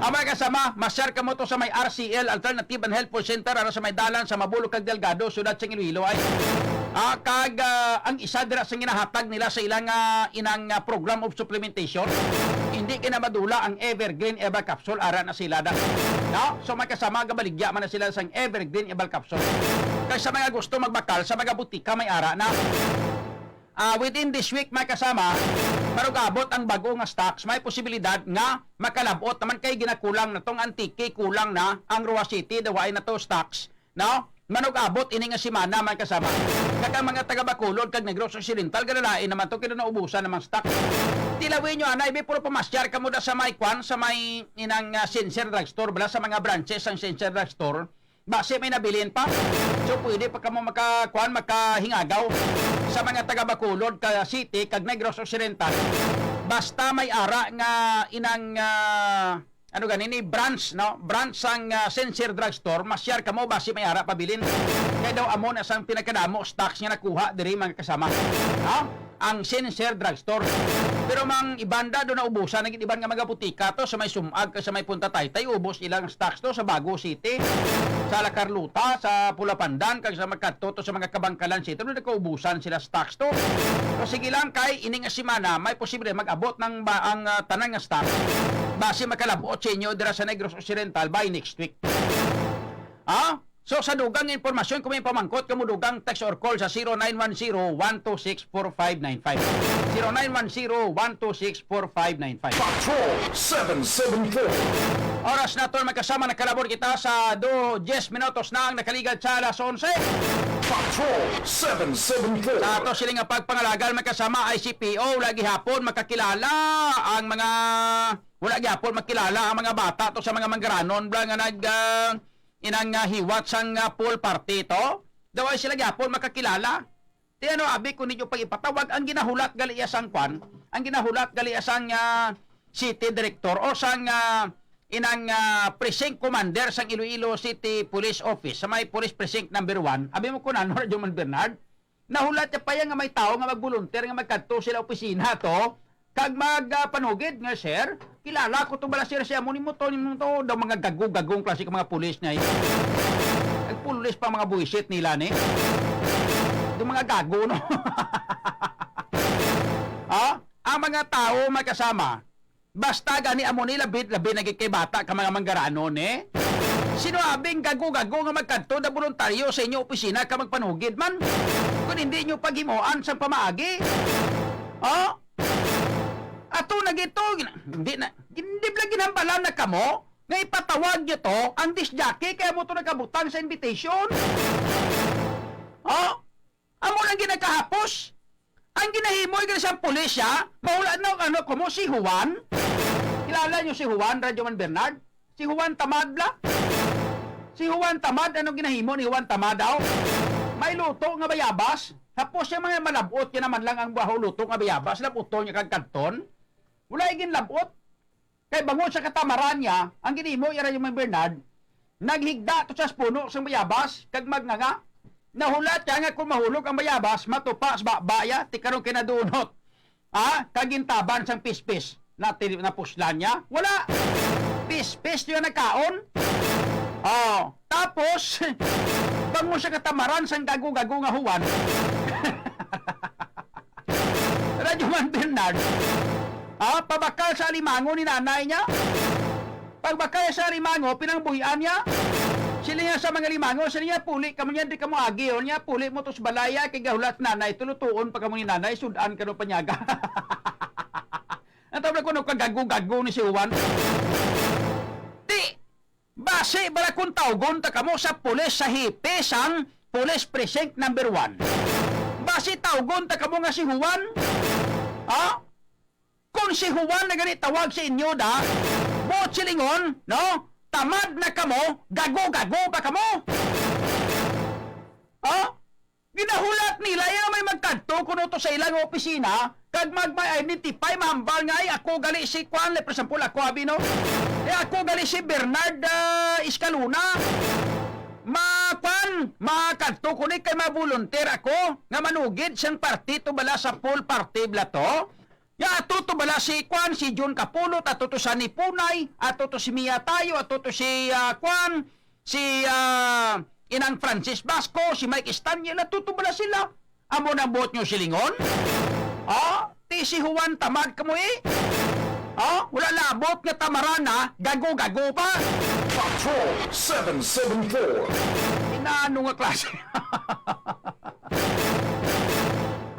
Ang mga kasama, masyar kamo to sa may R C L, Alternative and Health Food Center, ara sa may dalan sa Mabulog kag Delgado, siyudad sang Iloilo, ay. Ah, kag, ah, ang isa dira sa ginahatag nila sa ilang, ah, inang, ah, program of supplementation, hindi kay na madula ang Evergreen Eva Capsule, ara na sila da. No? So, may kasama, gabaligya man na sila sang Evergreen Eva Capsule. Kay sa mga gusto magbakal, sa mga butika may ara na. Ah, within this week, may kasama, marugabot ang bago nga stocks, may posibilidad nga makalabot naman kay ginakulang na tong Antique, kulang na ang Roa City, dawain na to stocks, no? Manugabot ini nga semana, may kasama. Kag ang mga taga Bacolod kag Negros Occidental, galalain naman to, kay naubusan naman stocks. Tilawin nyo, anay, be, puro pamasyar kamo da sa may kwan, sa may inang, ah, Sincere Drugstore, bala sa mga branches sang Sincere Drugstore. Basi may nabilin pa. So, pwede pa kamo maka, kuan, makahingagaw sa mga taga Bacolod ka City kag Negros Occidental. Basta may ara nga inang, ah, ano gani ni, branch, no? Branch sang, ah, Sincere Drugstore, masyar kamo basi may ara pabilin. Kay daw amo na sang pinakadamo stocks nga nakuha diri, mga kasama. No? Ang Sincere Drugstore. Pero mang ibanda do naubusan ang iban nga mga butika to sa may Sumag kag sa may Punta Taytay, ubos ilang stocks to sa Bago City, sa La Carlota, sa Pulapandan, kag sa magkadto to sa mga Kabangkalan City, do nagkaubusan sila stocks to. So, sige lang, kay ini nga semana may posible mag-abot ng ba ang, ah, tanan nga stocks. Basi makalabot sa inyo dira sa Negros Occidental by next week. Ha? So, sa dugang impormasyon, kung may pamangkot kamo, dugang text or call sa zero nine one zero, one two six, four five nine five. Zero nine one zero, one two six, four five nine five. Patrol seven seven four. Oras naton, magkasama, nakalabot kita sa do, diyes minutos na ang nakaligad sa alas onse. Patrol seven seven four. Sa ato sini nga pagpangalagal, magkasama, I C P O, wala gihapon makakilala ang mga, wala gihapon makilala ang mga bata to sa mga manggaranon bla nga nag, ah, inang, ah, hiwat sang, ah, pool party to. Daw ay sila gihapon makakilala. Ti ano, abi, kung ninyo pag ipatawag, ang ginahulat gali iya sang kwan, ang ginahulat gali iya sang, ah, city director o sang, ah, inang, ah, precinct commander sang Iloilo City Police Office, sa may Police Precinct number one, abi mo kung ano, Radyo Man Bernard, nahulat niya pa yan nga may tao nga mag-volunteer nga magkadto sila opisina to, kag mag, ah, panugid nga, "Sir, kilala ko to bala, sir, siya mo nimo to, nimo to." Daw mga gago-gagong klase ka mga pulis na yun. Nagpulis pa mga buwisit nila ni. Daw mga gago, no? Ha? Ang mga tao may kasama, basta gani amo ni, labi, labi na gid kay bata ka mga manggaranon, eh. Sino abing gago-gago nga magkadto na boluntaryo sa inyo opisina ka magpanugid man? Kung hindi nyo paghimuan sang pamaagi? Oh? Ato na gito, gina-, hindi na, hindi bala ginhambalan na kamo nga ipatawag nyo to ang disc jockey kaya mo to nagkabutang sa invitation? Oh? Amo lang ginakahapos. Ang ginahimo gid sa pulisya, mawala na ang ano ko mo, si Juan. Kilala nyo si Juan, Radyo Man Bernard? Si Juan Tamad bla? Si Juan Tamad, ano ginahimo ni Juan Tamad daw? May luto nga bayabas. Tapos yung mga malabot, yan naman lang ang baho luto nga bayabas. Labuto niya kag kanton. Wala igin labot. Kay bangod sa katamaran niya, ang ginhimo iya Radyo Man Bernard, naghigda to sa puno sang bayabas, kag magnganga. Nahulat siya nga kung mahulog ang bayabas, matupa sa baba iya, ti karon kay nadunot. Ah, kag gintaban sang pispis. Nati-, napuslan niya? Wala. Pispis niya nagkaon. Oh, tapos, bangod sa katamaran sang gago-gago nga Juan. Radyo Man Bernard, ah, pabakal sa alimango ni nanay niya. Pagbakal sa alimango, pinangbuhian niya. Sila niya sa mga limango, sila niya, "Puli kamo niya, di kamo agi, o niya, puli mo to sa balaya, kay gahulat nanay, tulutuon pa kamo ni nanay, sudan kano panyaga." Ang tawag ko, no, kagago-gago ni si Juan. Di, Basi bala kung tawgon ta kamo sa pulis, sa hepe sang Police Precinct number one. Basi tawgon ta kamo nga si Juan? Ha? Kung si Juan na gani tawag sa inyo da, buot silingon, no? Tamad na kamo, gago-gago pa kamo. Ha? Ginahulat nila, yan ang may magkadto kuno to sa ilang opisina, kag mag-, may identify, mahambal nga, "Ay, ako gali si kwan," like, for example, ako, abi, no? "Eh, ako gali si Bernard, ah, Escalona. Ma-, kwan, makadto ko ni kay ma-volunteer ako nga manugid sang party to bala sa pool party bala to." Ya, ato to bala si, kwan, si John Capulot, ato to sa Nipunay, ato to si Mia Tayo, ato to si, ah, kwan, si, ah, Inang Francis Basco, si Mike Estaniel, ato to bala sila. Amo nang buot nyo silingon? Oh, ti si Juan Tamad kamo, eh? Oh, wala labot nga tamarana, gago-gago pa. Patrol seven seven four. Inano nga klase?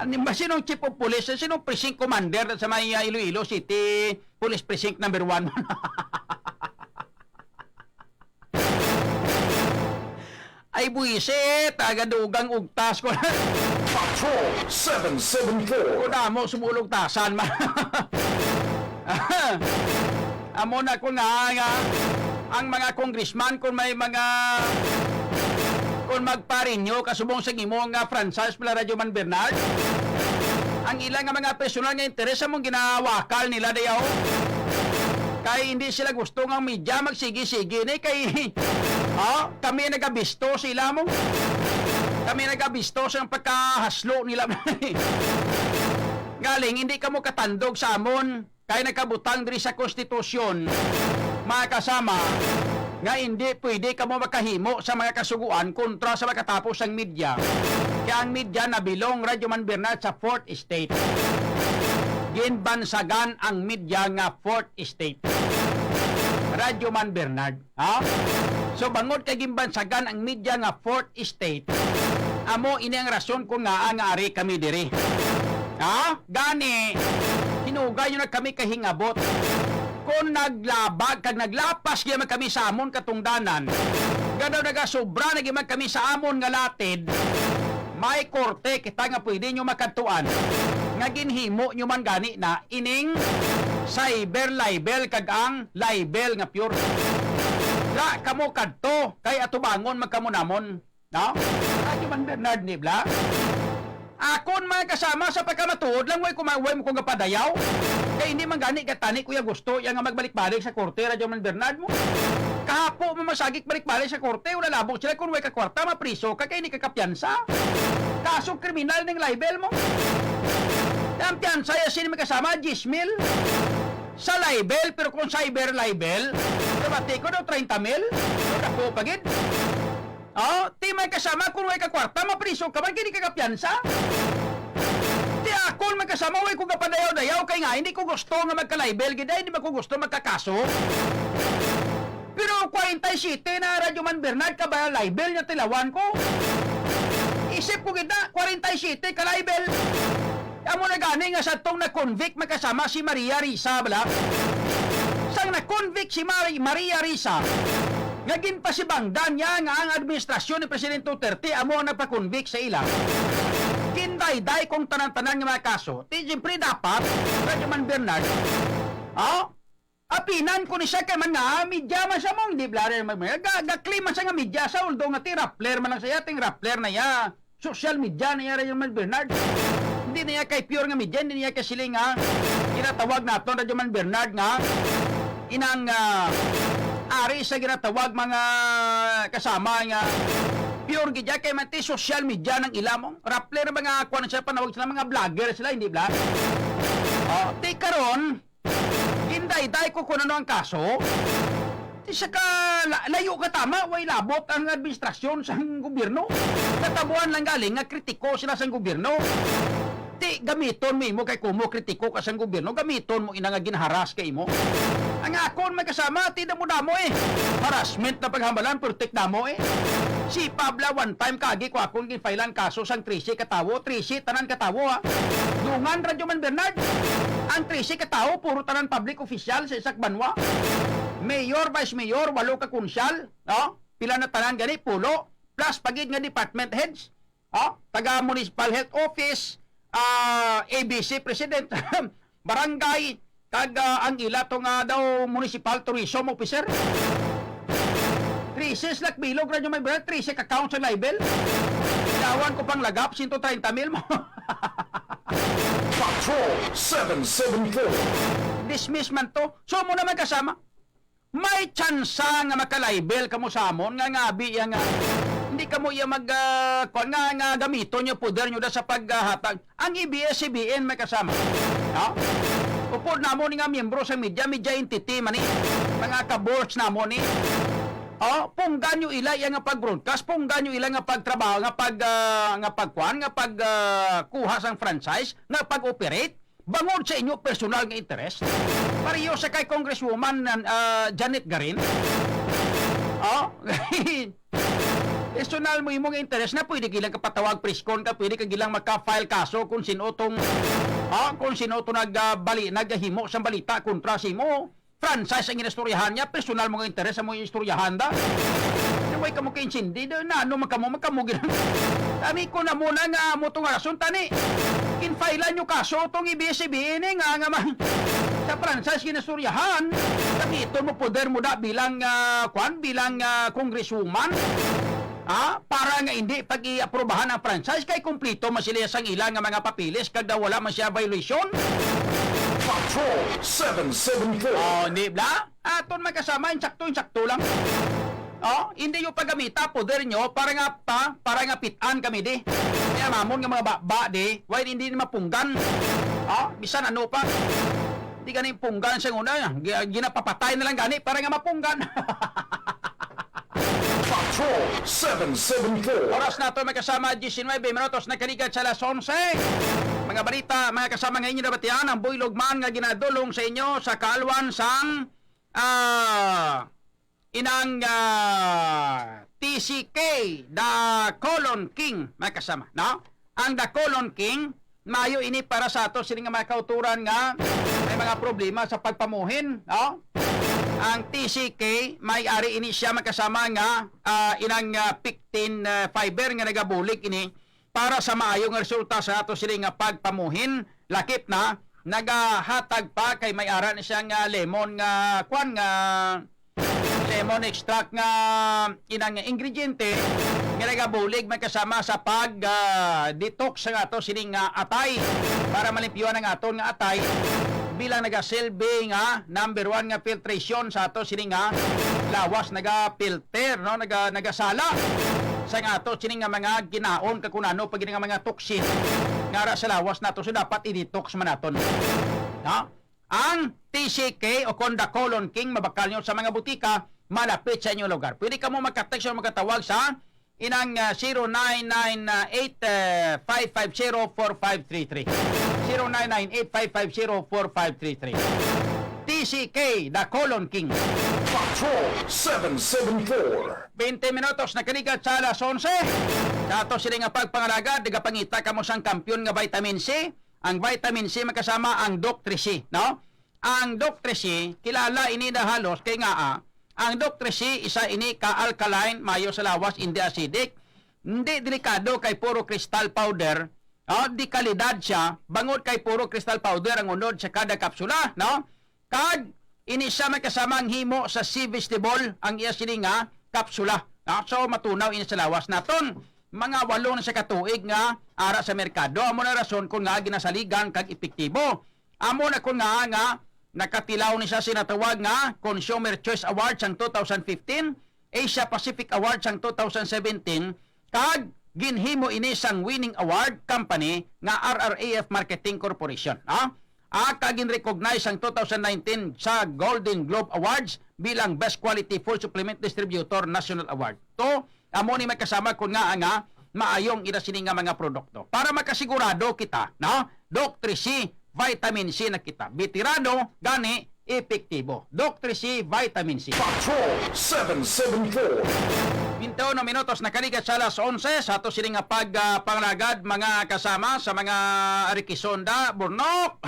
Ano ba, sinong chief of police? Sinong precinct commander sa may, ah, Iloilo City Police Precinct number one? Ay, buwisit, taga dugang ugtas ko. Patrol seven seven four. Ko damo, sumulog tasan man. Amo na ko nga, nga, ang mga congressman, kung may mga, kung magparinyo, kasubong sa imo nga franchise, pala Radyo Man Bernard, ang ila nga mga personal nga interes, among ginawakal nila dayaw. Kay hindi sila gusto nga ang media magsigi-sigi ni kay, oh, kami nagabisto sila mo. Kami nagabisto sa pagkahaslo nila. Galing, hindi kamo katandog sa amon. Kay nakabutang diri sa konstitusyon, mga kasama, nga hindi pwede kamo makahimo sa mga kasuguan kontra sa makatapos sang media. Kay ang media nabilong, Radyo Man Bernard, sa fourth estate. Ginbansagan ang media nga fourth estate. Radyo Man Bernard, ha? So, bangod kay ginbansagan ang media nga fourth estate, amo ini ang rason kung ngaa nga ari kami diri. Ha? Gani, hinugay nyo na kami kahingabot. Kung naglabag kag naglapas gyud man kami sa amon katungdanan, nga daw nagasobra na gyud man kami sa amon nga latid, may korte kita nga pwede nyo makadtuan, nga ginhimo nyo man gani na ining cyber libel kag ang libel nga pure. La kamo kadto kay atubangon man kamo namon. No? Radyo Man Bernard, di bala? Akon mga kasama sa pagkamatuod lang, way ko ma-, way mo ko gapadayaw. Kay hindi man gani gatani, Kuya Gusto, iya nga magbalik-balik sa korte, Radyo Man Bernard mo. Kahapo mo masagik balik-balik sa korte, wala labot sila kung way ka kwarta, mapriso ka, kay hindi ka kapiyansa. Kaso kriminal ning libel mo. Ang piyansa ya sini mga kasama, diyes mil. Sa libel, pero kung cyber libel, nabati ko daw treinta mil. So, dako pa gid. Oh, ti may kasama, kung way ka kwarta, mapriso ka man, kini ka kapiyansa. Ti akon may kasama, way ko gapadayaw-dayaw, kay nga, hindi ko gusto nga magka-libel gid, ay, hindi ba ko gusto magkakaso? Pero kwarenta y siyete na Radyo Man Bernard, kabaya libel nga tilawan ko. Isip ko gid na, kwarenta y siyete ka libel. Amo na gani nga sa tong na-convict, may kasama si Maria Risa, bala? Sang na-convict si Mari-, Maria Risa, nga ginpasibangdan niya nga ang administrasyon ni Presidente Duterte amo ang nagpa-convict sa ila. Gindayday kong tanan-tanan nga mga kaso. Ti, siyempre, dapat, Radyo Man Bernard, oh, apinan ko ni siya kay man nga, ah, media man siya mong, di bala, ga-, ga-claim man siya nga media sa, although nga ti Rappler man lang siya, ting Rappler na ya. Social media na ya, Radyo Man Bernard. Hindi na ya kay pure nga media, hindi na ya kay siling nga ginatawag naton, Radyo Man Bernard, nga inang, ah, ari sa ginatawag mga kasama nga pure gid ya kay man ti social media nang ila mo. Rappler, mga kuwan sila, panawag sila, mga vlogger sila, hindi bala? Oh, ti karon, gindayday ko kung ano ang kaso. Ti sa ka, la-, layo ka tama, way labot ang administrasyon sang gobyerno. Natabuan lang galing nga kritiko sila sang gobyerno. Ti gamiton mo imo kay kumo kritiko ka sang gobyerno, gamiton mo ina nga ginharas ka imo. Ang akon may kasama, ti damo-damo eh. Harassment na paghambalan, pero tik damo eh. Si Pabla, one time kagi ko akong ginfailan kaso sang trese ka tawo, trese tanan ka tawo, ha. Dungan, Radyo Man Bernard. Ang trese ka tawo, puro tanan public official sa isa ka banwa. Mayor, vice mayor, walo ka konsyal, no? Pila na tanan gani, pulo. Plus, pagid nga department heads, oh, taga Municipal Health Office, ah, A B C President, barangay, kag, ah, ang ila to nga daw municipal tourism officer. Trese slot bilog, Radyo Man Bernard, trese ka count sa libel. Dawan ko pang lagap, sento treinta mil mo. Patrol seven seven four. Dismiss man to. So, mo naman kasama. May tsansa nga makalibel kamo sa amon nga, nga abi iya nga hindi kamo iya mag, ah, kuwan nga, nga gamiton niyo poder niyo da sa paghatag. Ang A B S C B N may kasama. No? Upod namon nga miyembro sa media, media entity man ni. Mga ka-boards namon ni. Oh, punggan niyo ila iya nga pag-broadcast, punggan niyo ila nga pagtrabaho, nga pag, ah, nga pagkuan, nga pag, ah, kuha sang franchise, nga pag-operate. Bangod sa inyo personal nga interes? Pareho sa kay Congresswoman, ah, Janet Garin? Oh? Personal mo imo nga interes na pwede ka ilang kapatawag press con ka, pwede ka ilang maka-file kaso kung sino tong, ah, kung sino to nag, ah, bali, naghimo sang balita kontra sa imo. Franchise ang inistoryahan niya, personal mo nga interes ang mo inistoryahan da. Ano mo kamo kaintindi? Da, na ano man kamo, man kamo gina-, Tani ko na muna nga amo tong rason, tani. Ginfailan nyo kaso tong A B S C B N eh, nga, nga man, sa franchise ginastoryahan, gamiton mo poder mo da bilang, ah, kwan, bilang, ah, congresswoman. Ah, para nga hindi pag-iaprubahan ang franchise kay kumplito man sila sang ila nga mga papeles kag daw wala man siya violation. Patrol seven seven four. Oh, di ba? Aton magkasama, insakto, insakto lang. Oh, hindi yung paggamita, poder nyo, para nga pa, para nga pitan kami di. Kaya mamon nga mga baba di, why hindi na mapunggan? Oh, bisan ano pa. Hindi gani punggan sa una, gi-, ginapapatay na lang gani para nga mapunggan. Patrol seven seven four. Oras nato, magkasama, diyes y nuebe minutos na kaligat sa alas onse. Mga balita, mga kasama, nga inyo nabatian, ang buylog man nga ginadulong sa inyo sa kaalwan sang, ah, inang, ah, T C K, the Colon King, mga kasama, no? Ang the Colon King, maayo ini para sa ato sini nga mga kauturan nga may mga problema sa pagpamuhin, no? Ang T C K, may ari ini siya, mga kasama, nga, ah, inang, ah, pectin, ah, fiber nga nagabulig ini para sa maayo nga resulta sa ato sini nga pagpamuhin, lakip na nagahatag pa kay may ara ni siya nga lemon nga kwan nga lemon extract nga inang ingrediente nga nagabulig, mga kasama, sa pag, ah, detox sa ato sini nga atay para malimpyuhan ang aton nga atay bilang nagasilbi nga number one nga filtration sa ato sini nga lawas, naga-filter, no, naga nagasala sa nga ato sini nga mga ginaon, kag kun ano pa gid nga mga toxin nga ara sa lawas nato, so dapat i-detox man naton, no? Ang T C K o kon the Colon King, mabakal nyo sa mga butika malapit sa inyong lugar. Pwede kamo magka-text o magkatawag sa inang, ah, zero nine nine eight five five zero four five three three. Zero nine nine eight five five zero four five three three. T C K, the Colon King. Patrol seven seven four. Twenty minutos nakaligat sa alas onse. Sa ato sini nga pagpangalagad, nagapangita kamo sang kampiyon nga vitamin C. Ang vitamin C, mga kasama, ang Doc three C, no? Ang Doc three C, kilala ini na halos kay nga, ah, ang Doc three C, isa ini ka alkaline, mayo sa lawas, hindi acidic, hindi delikado kay puro crystal powder, ah, di kalidad siya, bangod kay puro crystal powder ang unod sa kada kapsula, no? Kag ini siya may kasamang himo sa sea vegetable ang iya sini nga kapsula. Ah, so, matunaw ini sa lawas naton. Mga walo na siya ka tuig nga ara sa merkado. Amo na rason kung nga ginasaligan kag epektibo. Amo na kung nga, nga nakatilaw ni siya sinatawag nga Consumer Choice Award sang two thousand fifteen, Asia Pacific Award sang two thousand seventeen, kag ginhimo ini sang winning award company nga R R A F Marketing Corporation, ah? Ah, kag gin-recognize sang two thousand nineteen sa Golden Globe Awards bilang Best Quality Food Supplement Distributor National Award. To, amo ni may kasama kun nga nga maayong ira sini nga mga produkto. Para makasigurado kita, no? Doc three C, vitamin C na kita. Veterano, gani, epektibo. Doc three C, vitamin C. Patrol seven seven four. Twenty-one minutos nakaligat sa alas onse sa ato sini nga pag, ah, panglagad, mga kasama, sa mga Arikisonda, Burnok.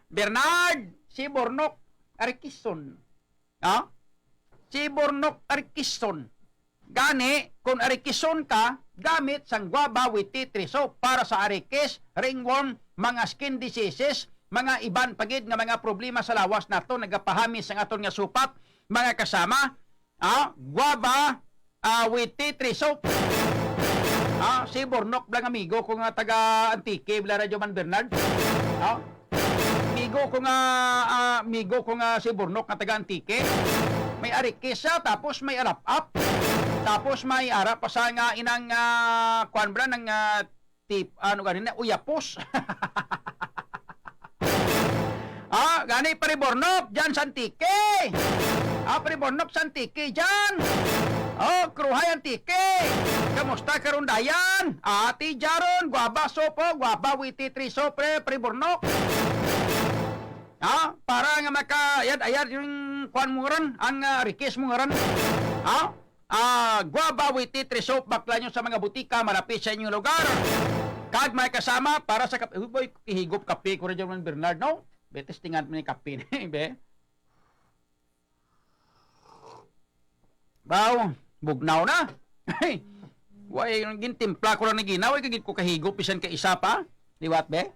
Bernard, si Burnok, Arikison. Ha? Si Burnok Arikison. Gani, kung arikison ka, gamit sang guava with tea tree soap para sa arikis, ringworm, mga skin diseases, mga iban pa gid nga mga problema sa lawas nato, nagapahami sang aton nga supat, mga kasama. Ah, guava, ah, with tea tree soap. Ah, si Burnok bala nga amigo ko nga taga Antique, bala, Radyo Man Bernard. Ah, amigo ko nga, ah, amigo ko nga si Burnok nga taga Antique. May arikis siya, tapos may alap-ap. Tapos may ara pa sa nga inang, ah, kuwan bala, nang, ah, tip, ano gani na, uyapos. Ah, gani, Pare Burnok, dyan sa Antique. Ah, Pare Burnok sa Antique, dyan. Oh, Kruhay Antique. Kamusta karon dayan? Ati Jaron, guava soap, oh, guava with tea tree soap, pre, Pare Burnok. Ah, para nga maka-ayad-ayad yung kuwan mo ron, ang, ah, request mo ron. Ah, ah, guava with tea tree soap, bakla nyo sa mga butika, malapit sa inyong lugar. Kag may kasama para sa kape. Uy, boy, kihigop kape ko rin dyan, Bernard, no? Be, testingan mo ni kape, be. Baw, bugnaw na. Ay, way, gintimpla ko lang na ginaw, ay, kagid ko kahigop, bisan ka isa pa. Liwat, be?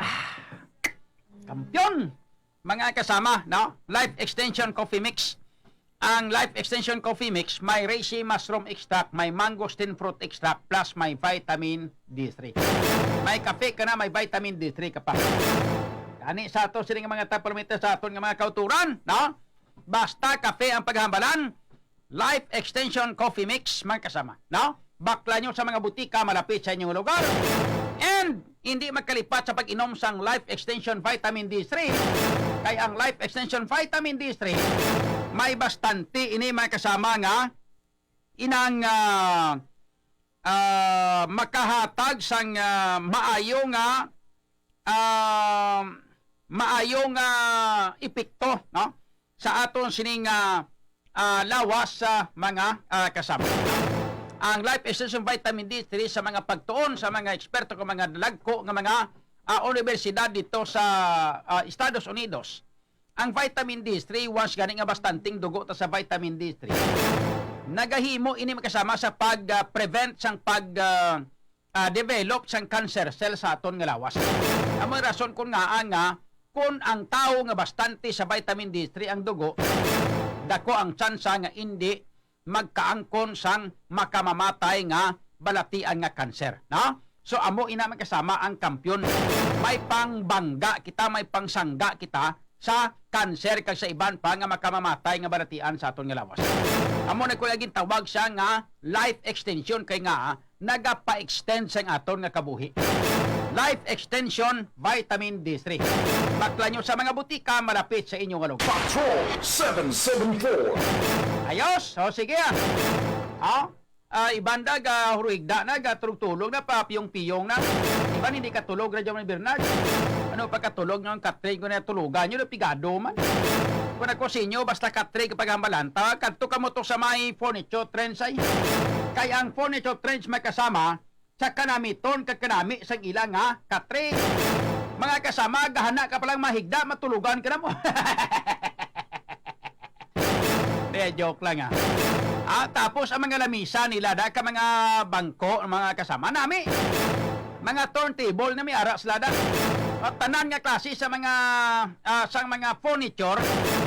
Ah, kampiyon! Mga kasama, no? Life Extension Coffee Mix. Ang Life Extension Coffee Mix, may reishi mushroom extract, may mangosteen fruit extract, plus may vitamin D three. May kape ka na, may vitamin D three ka pa. Gani sa ato, sini nga mga tapalmita sa aton nga mga kauturan, no? Basta kape ang paghambalan, Life Extension Coffee Mix, mga kasama, no? Bakla nyo sa mga butika malapit sa inyong lugar. And hindi magkalipat sa pag-inom sang Life Extension Vitamin D three. Kay ang Life Extension Vitamin D three, may bastante ini, mga kasama, nga inang, ah, ah, makahatag sang, ah, maayo nga, ah, maayong, ah, epekto, no, sa aton sining, ah, ah, lawas sa mga, ah, kasama. Ang Life Extension Vitamin D three sa mga pagtuon sa mga eksperto kag mga dalagko nga mga, ah, unibersidad dito sa, ah, Estados Unidos. Ang vitamin D three, once gani nga bastanting dugo ta sa vitamin D three, nagahimo ini, mga kasama, sa pag, ah, prevent sang pag, ah, ah, develop sang cancer cell sa aton nga lawas. Amo ang rason kon ngaa nga, kon ang tawo nga bastante sa vitamin D three ang dugo, dako ang tsansa nga indi magkaangkon sang makamamatay nga balatian nga cancer, no? So, amo ina, mga kasama, ang kampiyon. May pangbangga kita, may pangsangga kita sa cancer kag sa iban pa nga makamamatay nga balatian sa aton nga lawas. Amo na ko lagi tawag siya nga life extension, kay nga nagapa-extend sang aton nga kabuhi. Life Extension Vitamin D three. Bakla nyo sa mga butika malapit sa inyo nga lugar. Patrol seven seven four. Ayos. O, sige, ah. Ha? Ah, iban da ga hurigda na, ga tulog-tulog na, pa piyong-piyong na. Iban hindi katulog, Radyo Man Bernard. Ano pa katulog nyo ang katrig ko na tulugan nyo, na pigado man. Kung ako sa inyo, basta katrig kapag hambalan, ta, kadto ka mo to sa may furniture trends ay. Kay ang furniture trends may kasama sa kanamiton kag kanami sang ila nga katrig. Mga kasama, gahana ka palang mahigda, matulugan ka na mo. De, joke lang, ah. Ah, tapos ang mga lamisa nila, da, ka mga bangko, mga kasama, nami. Mga turntable na may ara sila, da. At tanan nga klase sa mga, ah, sang mga furniture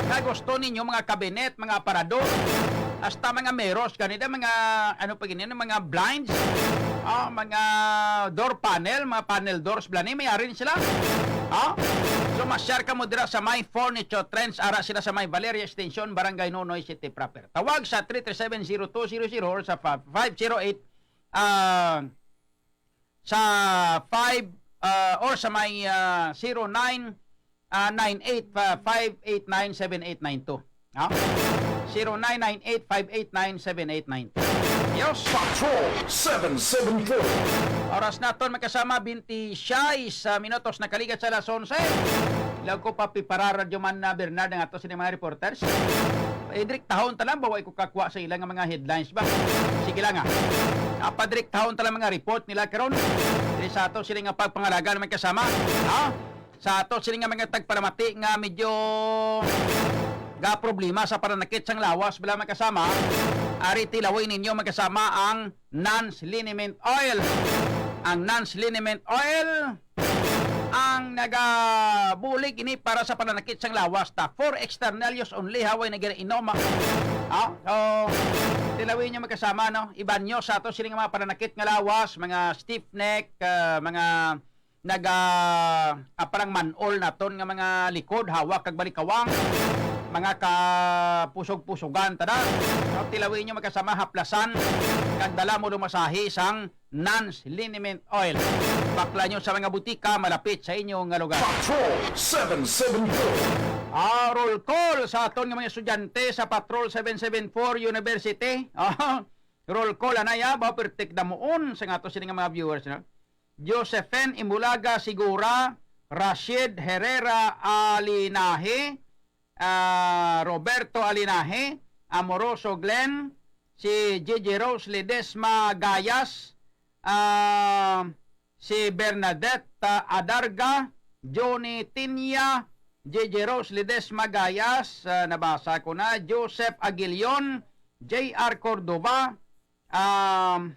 nga gusto ninyo, mga cabinet, mga aparador, hasta mga mirrors, ganito, mga, ano pa ganyan, mga blinds, ah, mga door panel, mga panel doors, bla ni, may ari sila. Ah? So, masyar ka mo dira sa may furniture trends, ara sila sa may Valeria Extension, Barangay Nonoy City proper. Tawag sa three three seven zero two zero zero or sa fa-, five zero eight, ah, sa five, ah, or sa may, ah, zero nine, ah, nine eight, ah, five eight nine, seven eight nine two. Ha? Zero nine nine eight, five eight nine, seven eight nine two. Yos. Patrol seven seven four. Oras naton, mga kasama, twenty-six, ah, minutos na kaligat sa alas onse. Ilaw ko pa pipara Radyo Man na Bernard ang ato sini mga reporters. Idrik tahon ta lang ba, wa ko kakwa sa ilang mga headlines ba? Sige lang, ah. Ah, padrik tahon ta lang mga report nila karon. Diri sa ato sini nga pagpangalaga naman kasama. Ha? Sa ato sini nga mga tagpalamati nga medyo ga problema sa pananakit sang lawas, bala, mga kasama, ari tilawi ninyo, mga kasama, ang Nans Liniment Oil. Ang Nans Liniment Oil ang nagabulig ini para sa pananakit sang lawas ta. For external use only, ha, way na ginainom, ha. Ah, so, tilawi nyo, mga kasama, no? Iban nyo sa ato sini nga mga pananakit nga lawas, mga stiff neck, ah, mga naga, ah, parang manol naton nga mga likod, hawak kag balikawang, mga kapusog-pusugan, tada. Ang tilawi nyo, mga kasama, haplasan kag dala mo lumasahi sang Nans Liniment Oil. Bakla nyo sa mga butika malapit sa inyo nga lugar. Patrol seven seven four. Ah, roll call sa aton nga mga estudyante sa Patrol seven seven four University. Ah, roll call, anay, ah, ba, pertik damuon sa nga ato sini nga mga viewers, no? Josephine Imulaga Sigura, Rashid Herrera Alinahe, ah, Roberto Alinahe, Amoroso Glenn, si Gigi Rose Ledesma Gayas, ah, si Bernadette, ah, Adarga, Johnny Tinya, Gigi Rose Ledesma Gayas, ah, nabasa ko na, Joseph Aguilion, J R Cordova, um,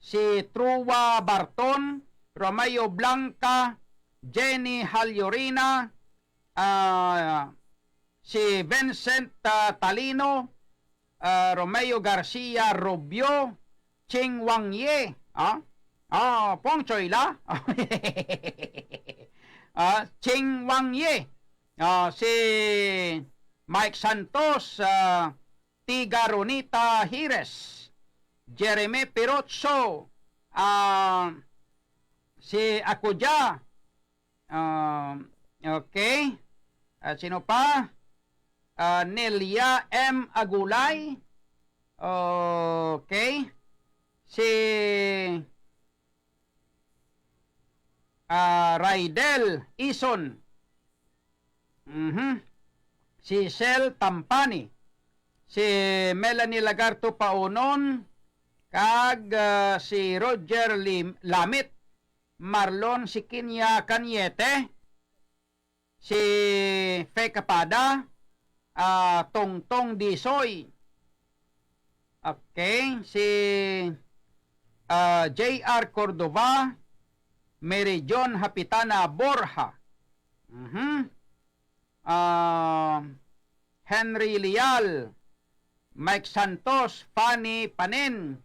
si Trua Barton, Romeo Blanca, Jenny Halyorina, ah, si Vincent, ah, Talino, ah, Romeo Garcia Rubio, Ching Wang Ye, ah, ah, Pong Choy La, ah, Ching Wang Ye, ah, si Mike Santos, ah, Tigaronita Hires, Jeremy Pirozzo, ah, si Akuja, ah, okay. At sino pa? Ah, Nelia M Agulay. Okay. Si, ah, Raidel Ison. Mhm. Si Sel Tampani, si Melanie Lagarto Paunon, kag, ah, si Roger Lim-, Lamit, Marlon Sikinya Cañete, si Fe Capada, ah, Tongtong Disoy. Okay, si, ah, J R Cordova, Mary John Hapitana Borja. Mhm. Ah, Henry Leal, Mike Santos, Fanny Panin.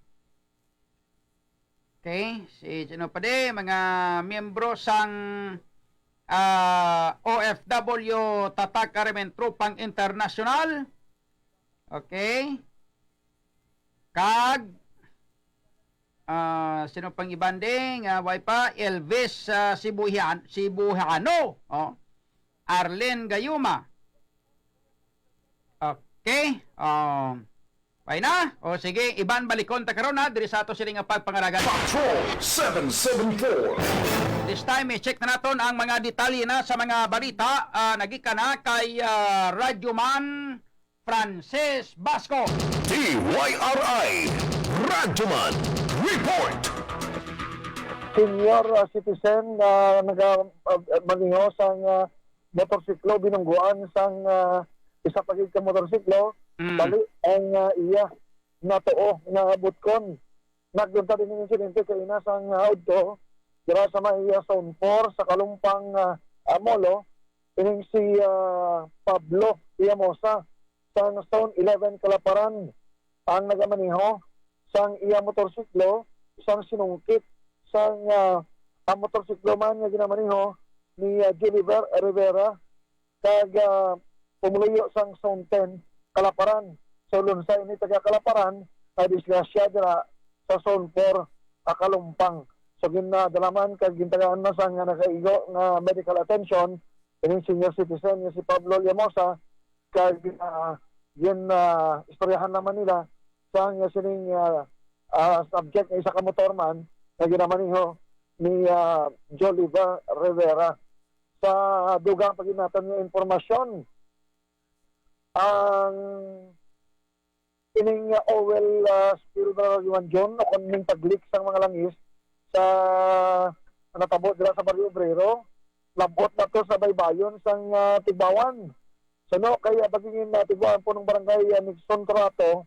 Okay, si sino pa di, mga miyembro sang, ah, O F W Tatak Armen Tropang Internasyonal. Okay. Kag, ah, sino pang iban di nga way pa? Elvis, ah, Sibuyan-, Sibuhano. Oh. Arlene Gayuma. Okay. Oh. Way na? O sige, iban, balikon ta karon, ha, diri sa ato sini nga pagpangaragan. Patrol seven seven four. This time, i-check na naton ang mga detalye na sa mga balita, ah, nagikan na kay, ah, Radyoman Francis Basco. D Y R I Radyoman Report. Senior, ah, citizen na naga-, ah, maneho sang, ah, motorsiklo, binungguan sang, ah, isa pa gid ka motorsiklo, Mm. bali ang, ah, iya natuo nga butkon. Nagluntad ini insidente kaina sang, ah, udto dira sa may, ah, Zone four sa Kalumpang, ah, ah, Molo, ining si, ah, Pablo Villamosa sang Zone eleven Kalaparan ang nagamaneho sang iya motorsiklo sang sinungkit sang, ah, ang motorsiklo man nga ginamaneho ni, ah, Gulliver Rivera kag, ah, pumuluyo sang Zone ten Kalaparan. So, lunsay ni taga Kalaparan, nadisgrasya dira sa Zone four, ah, Kalumpang. So, ginadala man kag gintagaan na sang nakaigo nga medical attention ining senior citizen nga si Pablo Llamosa, kag, ah, gin, ah, istoryahan naman nila sang sining, ah, ah, subject nga isa ka motor man nga ginamaneho ni, ah, Joliva Rivera. Sa dugang pa gid naton nga impormasyon, ang ining, ah, oil, ah, spill, Brother Juan John, o kon ning pag-leak sang mga langis sa natabo dira sa Barrio Obrero, lab-ot na to sa baybayon sang, ah, Tigbawan. Suno kay, ah, Bagingin, ah, Tigbawan, punong barangay, ah, Nixon Curato,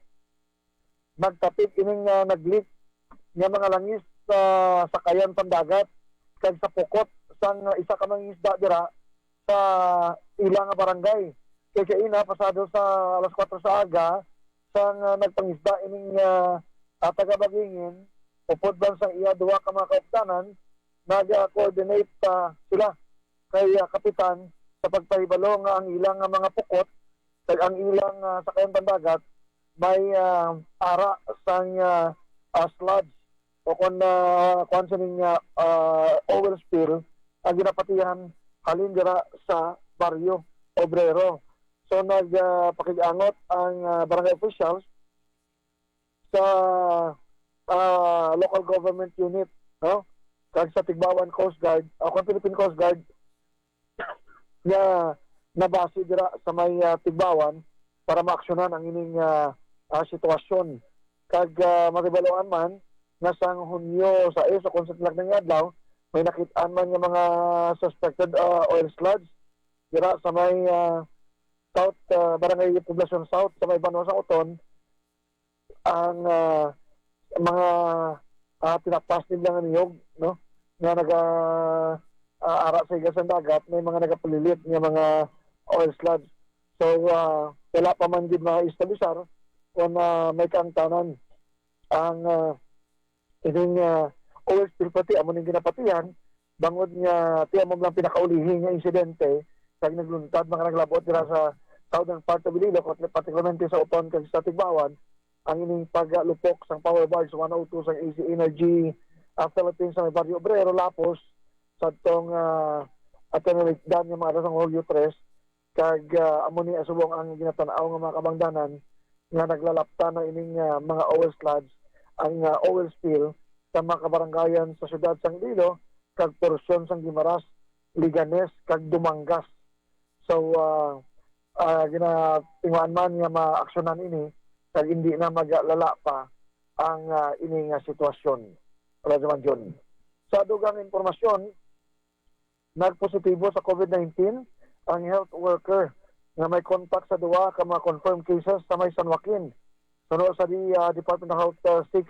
nagtapig ining, ah, nag-leak nga mga langis sa sakayan pandagat kag sa pukot sang, ah, isa ka mangingisda dira sa ila nga barangay. Kay kaina, pasado sa alas kuwatro sa aga, sang, ah, nagpangisda ining, ah, ah, taga Bagingin, upod man sang iya duha ka mga kaupdanan, nag-coordinate, ah, sila kay, ah, kapitan sa pagpahibalo nga ang ilang, ah, mga pukot kag ang ilang, ah, sakayan pandagat may, ah, ara sang, ah, ah, sludge o kon, ah, kuwan sining, ah, ah, oil spill ang ginapatihan halin dira sa Barrio Obrero. So, nag, ah, pakig-angot ang, ah, barangay officials sa, ah, local government unit, no? Kag sa Tigbawan Coast Guard, o kang Philippine Coast Guard, nga nabase dira sa may, ah, Tigbawan para maaksyonan ang ining, ah, ah, sitwasyon. Kag, ah, matibaluan man nga sang Hunyo sais o kon sa tinagna nga adlaw, may nakit-an man nga mga suspected, ah, oil sludge dira sa may, ah, South, ah, Barangay Poblacion South, sa may banwa sa Oton, ang, ah, mga, ah, tinapas nila nga niyog, no? Nga naga, ah, ara sa higa sang dagat, may mga nagapulilit nga mga oil sludge. So, ah, wala pa man gid maestablisar kung, ah, may kaangtanan ang, ah, ining, ah, oil spill, pati amo ning ginapatihan, bangod nga ti amo lang pinakaulihi nga insidente kag nagluntad, mga naglabot dira sa southern part of Iloilo, particularmente sa Oton kag sa Tigbawan, ang ining paglupok sang power barge one oh two sang A C Energy, ah, Philippines sa may Barrio Obrero, lapos sa tong, ah, atinulikdan nga mga alas sang Hulyo tres, kag, ah, amo ni subong ang ginatan-aw nga mga kabangdanan nga naglalapta na ining, ah, mga oil sludge, ang, ah, oil spill sa mga kabarangayan sa siyudad sang Iloilo kag porsyon sang Guimaras, Leganes, kag Dumangas. So, ah, ah, ginatinguhaan man nga maaksyonan ini, kag hindi na maglala pa ang, ah, ini nga sitwasyon, Radyo Manjun. Sa dugang impormasyon, nagpositibo sa COVID nineteen ang health worker nga may contact sa duwa ka mga confirmed cases sa may San Joaquin. Suno sa di, ah, Department of Health, ah, six,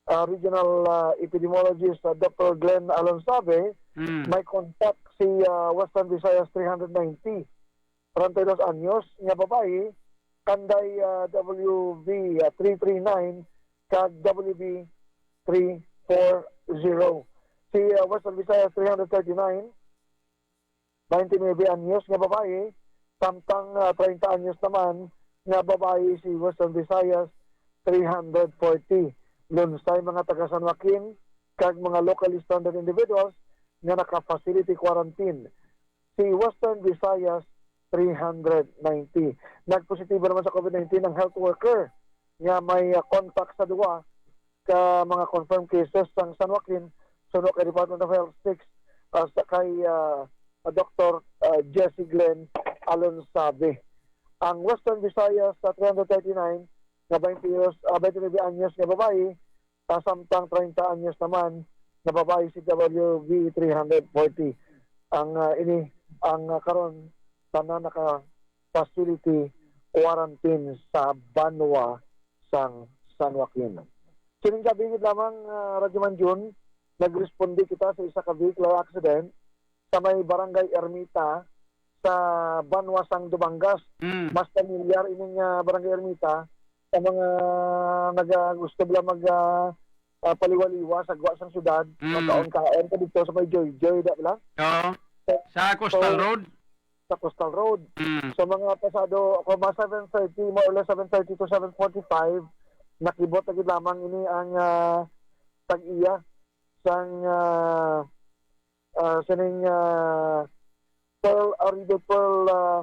ah, Regional, ah, Epidemiologist, ah, Doctor Glenn Alonsabe, Mm. may contact si, ah, Western Visayas three hundred ninety, treinta y dos anyos, nga babayi, kanday, ah, W V, ah, three three nine kag W V three four zero. Si, ah, Western Visayas three hundred thirty-nine, twenty-nine anyos nga babayi, samtang, ah, treinta anyos naman nga babayi si Western Visayas three hundred forty. Lunsay mga taga San Joaquin kag mga locally stranded individuals nga naka-facility quarantine. Si Western Visayas three hundred ninety. Nagpositibo naman sa COVID nineteen ang health worker nga may, ah, contact sa duwa ka mga confirmed cases sang San Joaquin, suno kay Department of Health six, ah, sa kay, ah, Doktor, ah, Jesse Glenn Alonsabe. Ang Western Visayas sa three hundred thirty-nine nga twenty years, ah, twenty-nine anyos nga babayi, ah, samtang treinta anyos naman nga babayi si W V three hundred forty. Ang, ah, ini ang, ah, karon tanan naka facility quarantine sa banwa sang San Joaquin. Sining gabi gid lamang, ah, Radyo Manjun, nagresponde kita sa isa ka vehicular accident sa may Barangay Ermita sa banwa sang Dumangas. Mm. Mas familiar ining, ah, Barangay Ermita sa mga nagagusto bala mag, ah, ah, paliwa-liwa sa gwa sang syudad, Mm. magkaon-kaon ka dito sa may Joy Joy, da bala? Oo. Sa, Sa Coastal so, Road? Sa Coastal Road. Mm. So, mga pasado, ako, mga seven thirty, more or less seven thirty to seven forty-five, nakibot na gid lamang ini ang, ah, tag-iya sang, ah, ah, sining, ah, Pearl, ah, River Pearl, ah,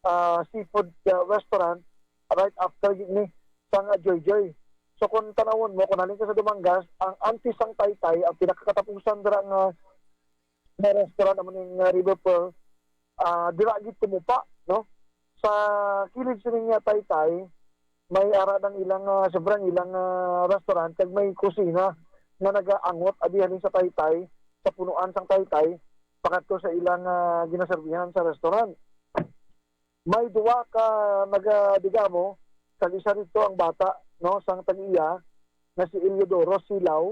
ah, Seafood, ah, Restaurant, right after gid ni sang, ah, Joy Joy. So, kung tanawon mo, kung halin ka sa Dumangas, ang antes sang Taytay, ang pinakakatapusan dira nga, nga restaurant amo ning, ah, River Pearl, ah, dira gid tumupa, no? Sa kilid sini nga Taytay, may ara ang ilang, ah, siyempre, ang ilang, ah, restaurant, kag may kusina nga nagaangot abi halin sa Taytay, sa punuan sang Taytay, pakadto sa ilang, ah, ginaserbihan sa restaurant. May duwa ka nagadigamo, kag isa didto ang bata, no, sang tag-iya, nga si Eliodoro Silaw,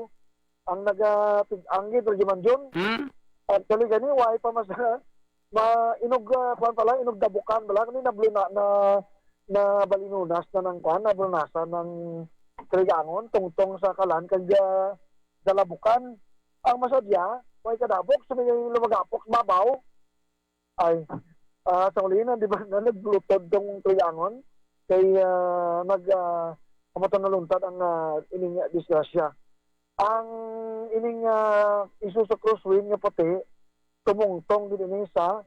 ang nagatig-anggid, Radyo Manjun. Hmm? Actually, gani, wala pa mas-, ma-, inog, ah, kuwan pala, inog dabukan pala, kani nabluna-, na, nabalinunas na ng kuwan, nablunasan ng trigangon, tungtong sa kalan, kag, ah, dalabukan. Ang masadya, may kadabok, sa may lumagapok, babaw. Ay, ah, sa ulinan, di ba, na naglutod tong trigangon? Kay, ah, nag, ah, amo to naluntad ang, ah, ining, ah, disgrasya. Ang ining, ah, Isuzu Crosswind nga puti, tumungtong gid ini sa,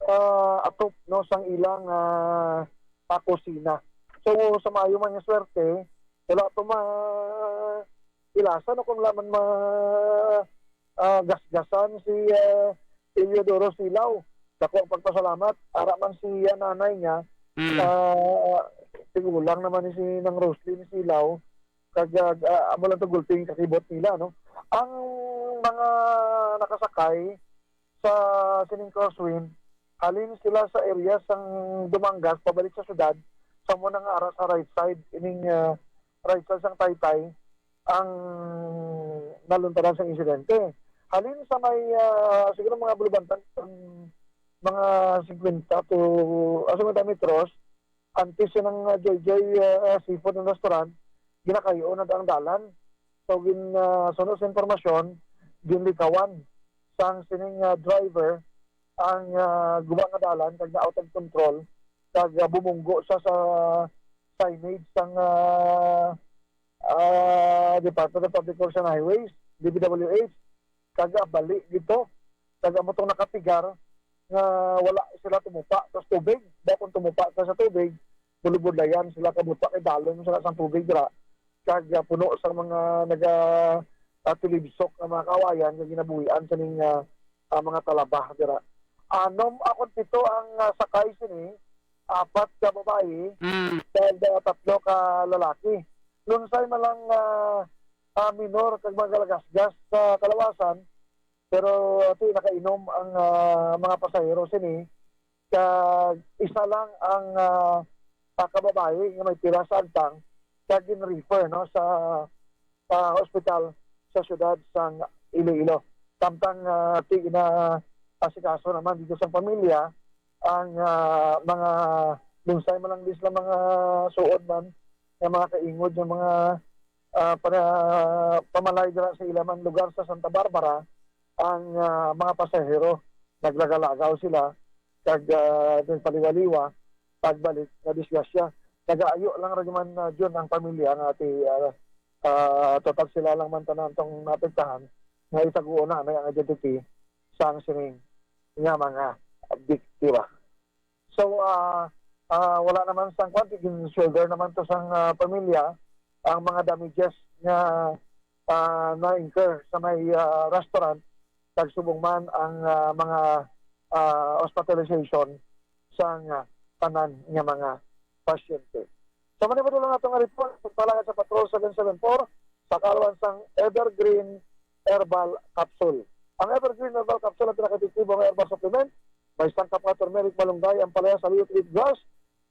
ah, atop, no, sang ilang, ah, ah, kusina. So, sa maayo man nga swerte, wala to ma-, ilasan o kung laman ma-, ah, gasgasan si, ah, Eliodoro Silaw. Dako ang pagpasalamat. Ara man si, ah, nanay niya, Mm. ah, tigulang naman ni si Nang Roslyn Silaw. Kag, ah, ah, amo lang to gulping kakibot nila, no? Ang mga nakasakay sa sining crosswind, halin sila sa area sang Dumangas, pabalik sa syudad, sa mo nga ara sa right side, ining, ah, right side sang Taytay, ang naluntaran sang insidente. Halin sa may, ah, siguro mga bulubantang, mga fifty to, ah, fifty metros, antes siya ng, ah, Joy Joy, ah, Seafood and Restaurant, ginakayo na ang dalan. So, gin, ah, suno sa impormasyon, ginlikawan sang sining, ah, driver ang, ah, guba nga dalan, kag na-out of control, kag, ah, bumunggo siya sa signage sang, ah, ah, Department of Public Works and Highways, D P W H, kag, ah, bali dito. Kag amo tong nakapigar nga wala sila tumupa sa tubig. Daw kung tumupa ka sa tubig, bulubudlayan sila, kabuta kay dalom sila sa tubig dira. Kag, ah, puno sa mga naga, ah, tilibsok nga mga kawayan nga ginabuhian sa ning, ah, ah, mga talaba dira. Anom akon pito ang, ah, sakay sini, apat ka babayi, Mm. kag, ah, tatlo ka lalaki. Lunsay man lang, ah, ah, minor kag mga galagasgas sa kalawasan, pero ati nakainom ang, ah, mga pasahero sini, kag isa lang ang, ah, ah, kababayi nga may pira sa agtang, kag gin-refer, no, sa, ah, ospital sa siyudad sang Iloilo. Samtang, ah, ti-, ginaasikaso naman dito sa pamilya ang, ah, mga lunsay man lang di sila mga suod man nga mga kaingod nga mga, ah, para pamalay dira sa ila man lugar sa Santa Barbara ang, ah, mga pasahero. Naglagalagaw sila kag, ah, nagpaliwa-liwa pagbalik nga disgrasya. Nagaayo lang ra man, ah, Jun, ang pamilya nga ti, ah, ah, total sila lang man tanan tong naapektahan nga itaguo na ang identity sang sining nga mga biktima. So, ah, ah, wala naman sang kwan, gin-shoulder naman to sang, ah, pamilya ang mga damages nga, ah, na-incur sa may, ah, restaurant, kag subong man ang, ah, mga, ah, hospitalization sang, ah, tanan nga mga pasyente. Sa manipadulong nato nga report, pagpalagad sa Patrol seven seven four, sa kaluan sang Evergreen Herbal Capsule. Ang Evergreen Herbal Capsule ang pinaka-epektibo nga herbal supplement. May sangkap nga turmeric, malunggay, ampalaya, saluyot, wheatgrass,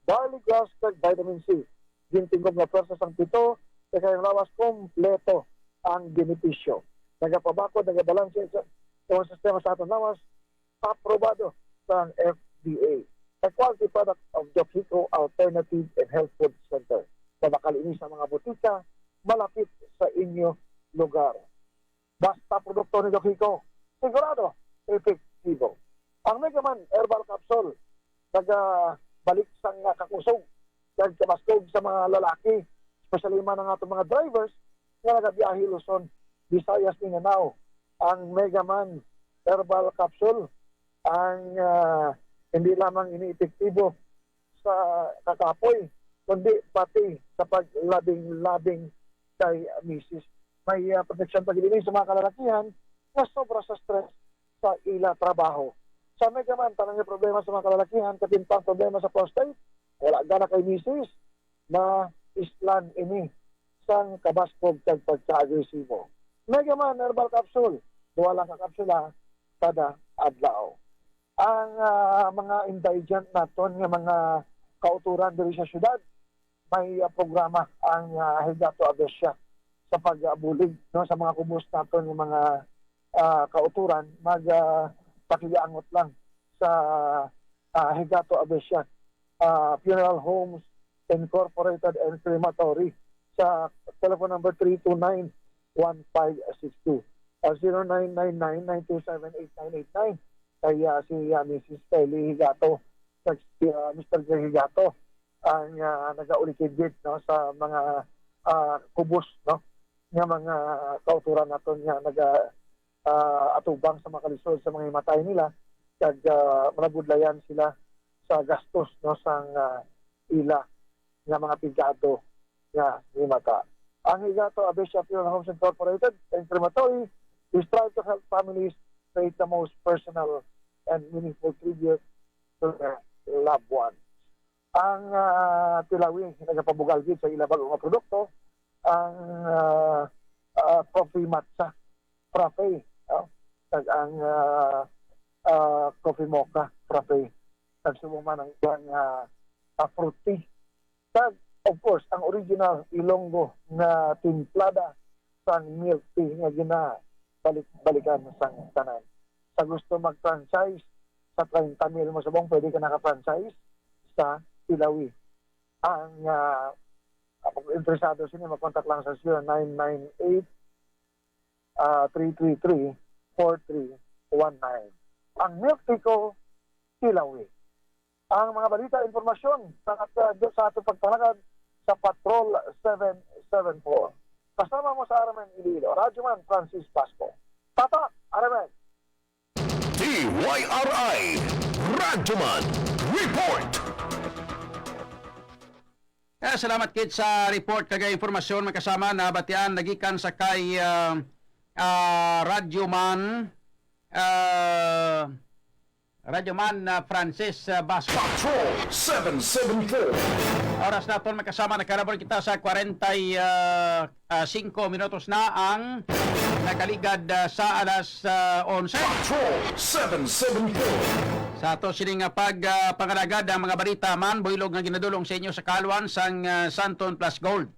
barley grass, kag vitamin C. Gintingog nga pwersa sang pito, kay kayong lawas kompleto ang benepisyo. Nagapabakod, nagabalanse sa, sa sistema sa aton lawas, aprobado sang F D A. A quality product of Jofico Alternative and Health Food Center. Mabakal ini sa mga butika malapit sa inyo lugar. Basta produkto ni Jofico, sigurado epektibo. Ang Megaman Herbal Capsule, nagabalik sang kakusog kag kabaskog sa mga lalaki, especially man ang ato mga drivers nga nagabiyahe Luzon, Visayas, Mindanao. Ang Megaman Herbal Capsule ang, ah, hindi lamang ini epektibo sa kakapoy, kundi pati sa paglabing-labing kay misis. May, ah, proteksyon pa gid ini sa mga kalalakihan nga sobra sa stress sa ila trabaho. Sa Megaman, tanan nga problema sa mga kalalakihan, kapin pa ang problema sa prostate, wala gana kay misis, maislan ini sang kabaskog kag pagka-agresibo. Megaman Herbal Capsule, duha lang ka kapsula kada adlaw. Ang, ah, mga indigent naton nga mga kauturan diri sa syudad, may, ah, programa ang, ah, Higato Abesia sa pag-abulig, no, sa mga kubos naton nga mga, ah, kauturan. Mag, ah, pakigaangot lang sa, ah, Higato Abesia, ah, Funeral Homes Incorporated and Crematory sa telephone number three two nine, one five six two, ah, zero nine nine nine, nine two seven, eight nine eight nine. Kay, ah, si, ah, misis Kylie Higato, kag si, ah, Mister Greg Higato, ang, ah, nagaulikid gid, no, sa mga, ah, kubos, no, nga mga kauturan naton nga naga, ah, atubang sa mga kalisod sa mga himatay nila, kag, ah, manabudlayan sila sa gastos, no, sang, ah, ila nga mga pigado nga himata. Ang Higato Abesia Funeral Homes Incorporated and Crematory, we strive to help families create the most personal and meaningful tribute to their loved ones. Ang, ah, Tilawi nagapabugal gid sa ila bag-o nga produkto, ang, ah, ah, coffee matcha frappe, no? Kag ang, ah, ah, coffee mocha frappe. Kag subong man ang ilang, ah, ah, fruit tea. Kag, of course, ang original Ilonggo nga timplada sang milk tea nga ginabalik-balikan sang tanan. Sa gusto mag-franchise, sa treinta mil mo subong, pwede ka naka-franchise sa Tilawi. Ang, ah, kung interesado sini, mag-contact lang sa zero nine nine eight, ah, three three three, four three one nine. Ang Milk Tea Co, Tilawi. Ang mga balita, impormasyon sa, sa ato pagpanagad sa Patrol seven seven four. Kasama mo sa R M N Iloilo, Radyoman Francis Pasco. Tatak, R M N. D Y R I Radyoman Report. Eh, salamat kit sa report kag impormasyon, mga kasama, na batian nagikan sa kay, ah, ah, Radyoman, ah, Radyo Man, ah, Francis, ah, Basco. Patrol seven seven four. Oras naton, mga kasama, nakalabot kita sa kwarenta y singko minutos na ang nakaligad, ah, sa alas, ah, onse. Patrol seven seven four. Sa ato sini nga pag, ah, pangalagad ang mga balita man, buylog nga ginadulong sa inyo sa kalwan sang, ah, Santon Plus Gold.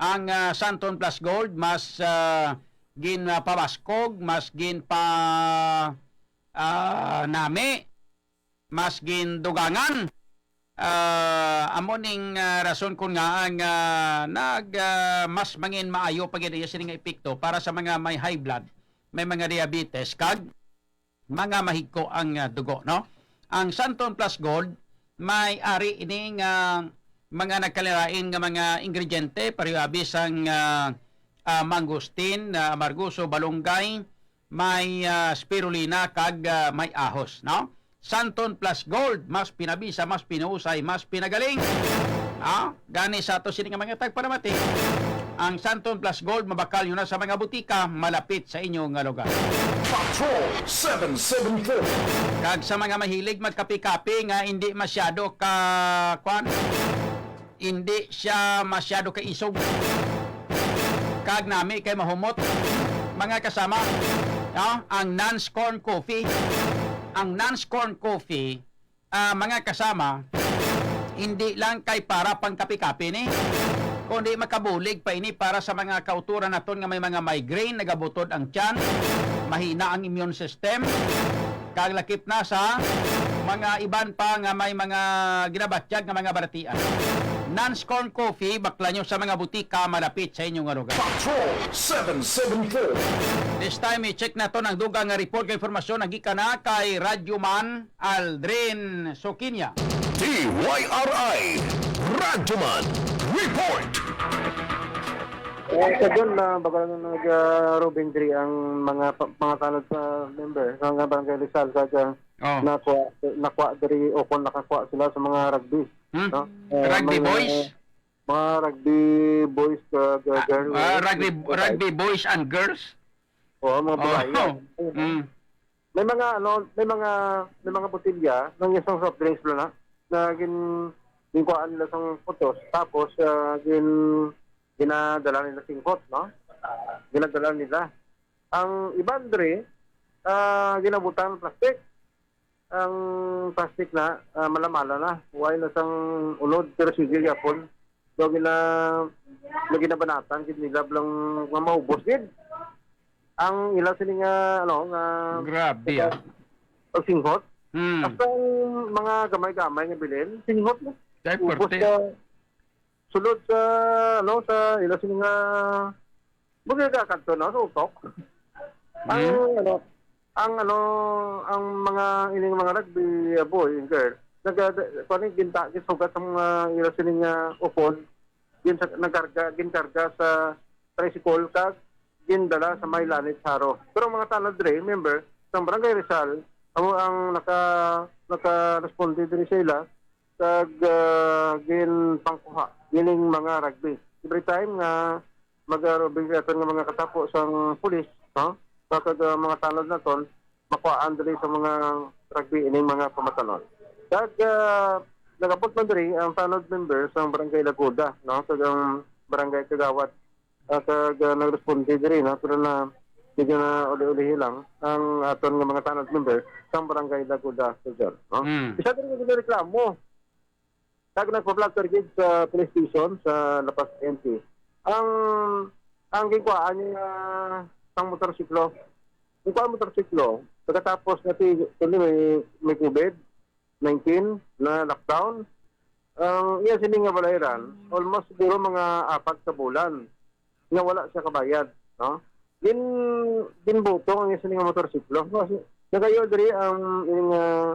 Ang, ah, Santon Plus Gold mas, ah, ginpabaskog, mas ginpa, ah, nami, mas gindugangan. Ah, amo ning, ah, rason kon ngaa nga nag, ah, mas mangin maayo pa gid iya sini nga epekto para sa mga may high blood, may mga diabetes, kag mga mahigko ang, ah, dugo, no? Ang Santon Plus Gold may ari ini nga mga nagkalain-lain nga mga ingrediente, pareho abi sang, ah, ah, mangosteen, ah, amargoso, balunggay, may, ah, spirulina, kag, ah, may ahos, no? Santon Plus Gold, mas pinabisa, mas pinahusay, mas pinagaling. Ah, gani sa ato sini nga mga tagpanamati, ang Santon Plus Gold mabakal nyo na sa mga butika malapit sa inyo nga lugar. Patrol seven seven four. Kag sa mga mahilig magkape-kape nga hindi masyado ka, kwan, hindi siya masyado ka isog, kag nami kay mahumot, mga kasama, no? Ang Nans Corn Coffee. Ang Nans Corn Coffee, ah, mga kasama, hindi lang kay para pang kape-kape ni, kundi makabulig pa ini para sa mga kauturan naton nga may mga migraine, nagabutod ang tiyan, mahina ang immune system, kag lakip na sa mga iban pa nga may mga ginabatyag nga mga balatian. Nans Corn Coffee, baklan nyo sa mga butika malapit sa inyo nga lugar. Patrol seven seven four. This time, i-check naton ang dugang nga report nga impormasyon nga gikan na kay Radyo Man Aldrin Sukinya. D Y R I Radyoman Report. Eh, sa dyan na baga nag, ah, Robin Dre ang mga pa-, mga tanod sa member sa mga barangay Rizal sa dyan Oh. nakuha, nakuha diri o kung nakakuha sila sa mga rugby. Hmm? No? Eh, Rugby mga boys? Mga rugby boys, uh, Ah, girl, ah, rugby, rugby boys and girls? Oo, mga Oh. babae yan. Mm. May mga, ano, may mga, may mga botelya ng isang soft drinks na, na gin-, ginkuhaan nila sang putos, tapos, ah, gin-, ginadala nila singkot, no? Ginadala nila. Ang iban diri, ah, ginabutang plastic. Ang plastic na, ah, malamala na. Way na sang unod, pero sige gyapon. So, gina-, ginabanatan gid nila lang nga maubos gid ang ila sini nga, ano, nga Grabe, ah. pagsinghot. Hmm. Hasta ang mga gamay-gamay nga bilin, singhot na. Kay Ubos perte. na. Sulod sa, ano, sa ila sini nga, magkakadto na sa utok. Ang, Hmm. ano, ang, ano, ang mga ining mga rugby, uh, boy and girl, nag-, kuwan, ginta-, gisugat ang mga ila sini nga upod, gin-, nagkarga, ginkarga sa tricycle, kag gindala sa may Lanit Saro. Pero ang mga tanod dre, member, sa Barangay Rizal, amo ang naka-, naka-responde diri sa ila, kag, ah, ginpangkuha nining mga rugby. Every time nga mag-, ah, rugby aton nga mga katapo sang pulis, no? Kag, ah, mga tanod naton, makuhaan diri sa mga rugby ining mga pamatanon. Kag, ah, nagabot man diri ang tanod member sang Barangay Laguda, no? Kag ang barangay kagawad, ah, kag, ah, nagresponde diri, no? Pero na, medyo na uli-ulihi lang ang aton nga mga tanod member sang Barangay Laguda, Sir John, no? Mm. Isa diri nga ginareklamo. Kag nagpa-flag target sa police station sa La Paz N P. Ang, ang ginkuhaan niya sang motorsiklo. Ginkuhaan motorsiklo, pagkatapos nga si, kundi may, may COVID nineteen na lockdown, ang iya sini nga balayran, almost siguro mga apat ka bulan nga wala siya kabayad, no? Gin-, ginbutong ang iya sini nga motorsiklo. Nagayo diri ang, ang, ah,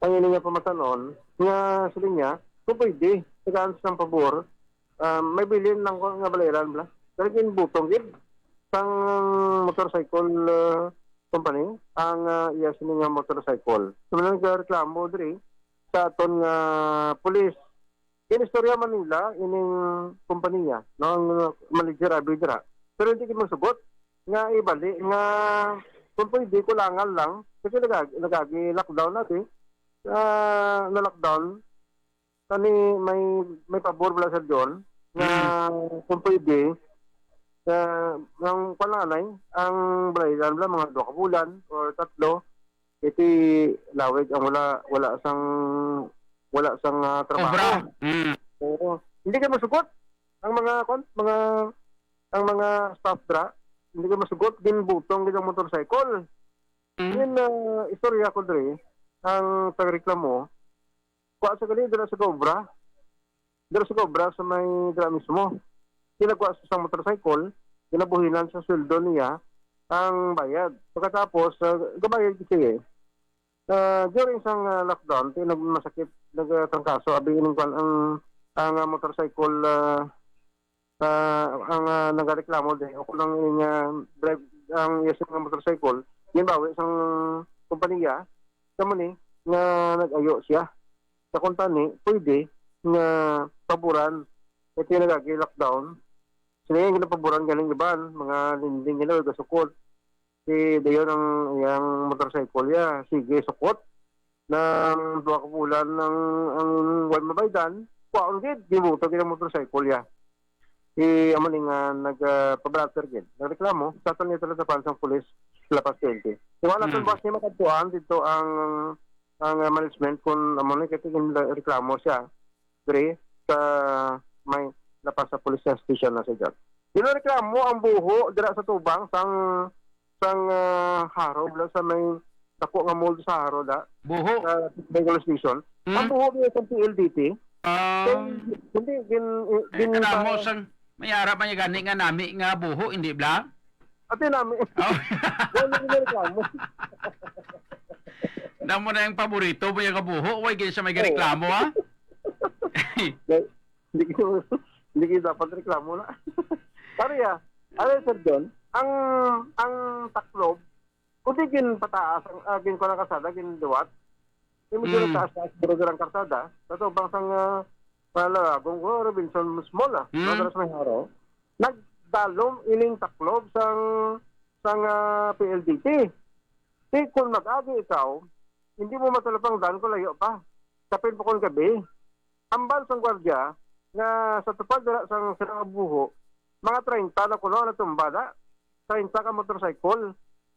ang ini nga pamatanon nga siling niya, kung pwede, tagaan sang pabor, ah, may bilin lang ko nga balayran bala. Pero ginbutong gid sang motorcycle, ah, company ang, ah, iya sini nga motorcycle. So, nagreklamo diri sa aton nga pulis. Ginistorya man nila ining kompanya, no, ang manager abi dira. Pero hindi gid magsugot nga ibali nga kung pwede, kulangan lang. Kasi nagag-, nagagi-lockdown na, eh. ah, na-lockdown, kani may, may pabor bala, Sir John, nga kung pwede, ah, ang, kwan lang, anay, ang balay, ano lang, mga duha ka bulan or tatlo, iti lawig ang wala, wala sang, wala sang, ah, trabaho. Obra. Mm. Oo. Hindi kayo masugot. Ang mga, kwan, mga, ang mga staff dra, hindi kayo masugot, ginbutong gid ang motorcycle. Mm. Yun, ah, istorya ko diri, ang tagareklamo, kuha sa gali dira sa obra. Dira sa obra sa may dira mismo. Ginagwa sa isang motorcycle, ginabuhinan sa sweldo niya ang bayad. Pagkatapos, ah, gabayad siya eh. Ah, during sang, ah, lockdown, ti nagmasakit, nagtrangkaso, abi ining kwan, ang, ang, ah, motorcycle, ah, ah, ang, ah, nagareklamo din, o kung ang ining, ah, drive, ang iya nga motorcycle, ginbawi sang kompanya, kamo ni, nga nag-ayo siya. Sa kuntani, pwede nga paboran, ito yung nagagi lockdown, sila yung ginapaboran galing iban, mga lending gina, gasukod. Si dayon ang iyang motorcycle ya, sige, sukot. Nang duha ka bulan ang, ang way mabaydan, kwaon gid, gibuto gid ang motorcycle ya. Si amo ni nga nag, ah, pabrother gid, nagreklamo, sa aton niya talatapan sang pulis, Lapas twenty. Iwan naton Hmm. buwas ni makadtuan dito ang, ang, ah, management kung amo ni kay tingin reklamo siya diri sa may Lapas sa police station na sa Jal. Ginareklamo ang buho dira sa tubang sang, sang, ah, Jaro, wala sa may dako nga mall sa Jaro da, Buho. Sa Bengal Station. Hmm. Ang buho niya sa P L D T. Ah. Kay, hindi, gin-, Eh, gin-, kanamo sang may ara man niya gani nga nami nga buho, hindi bla? Ate nami. Oh. Wala na reklamo. Namo na yung paborito mo yung kabuho, way gid sa may Oo. reklamo, ha? Hindi ko, hindi ko dapat reklamo na. Pare, ah, ano, Sir John, ang, ang Taclob, kung di gin pataas, ang, ah, gin ko ng kasada, gin duwat, yung medyo Mm. taas-taas, siguro ang karsada, sa sobrang sang, ah, Palagon ko, Robinson Small, ah, Mm. Brothers May Haro, nagdalom ining Taclob sang, sang, ah, P L D T. Di, kung mag-agi ikaw, hindi mo matulapang dan kung layo pa. Kapin pa kung gabi, hambal sang gwardiya nga sa tupad dira sang sila nga buho, mga treinta na kuno ang natumba na, treinta ka motorcycle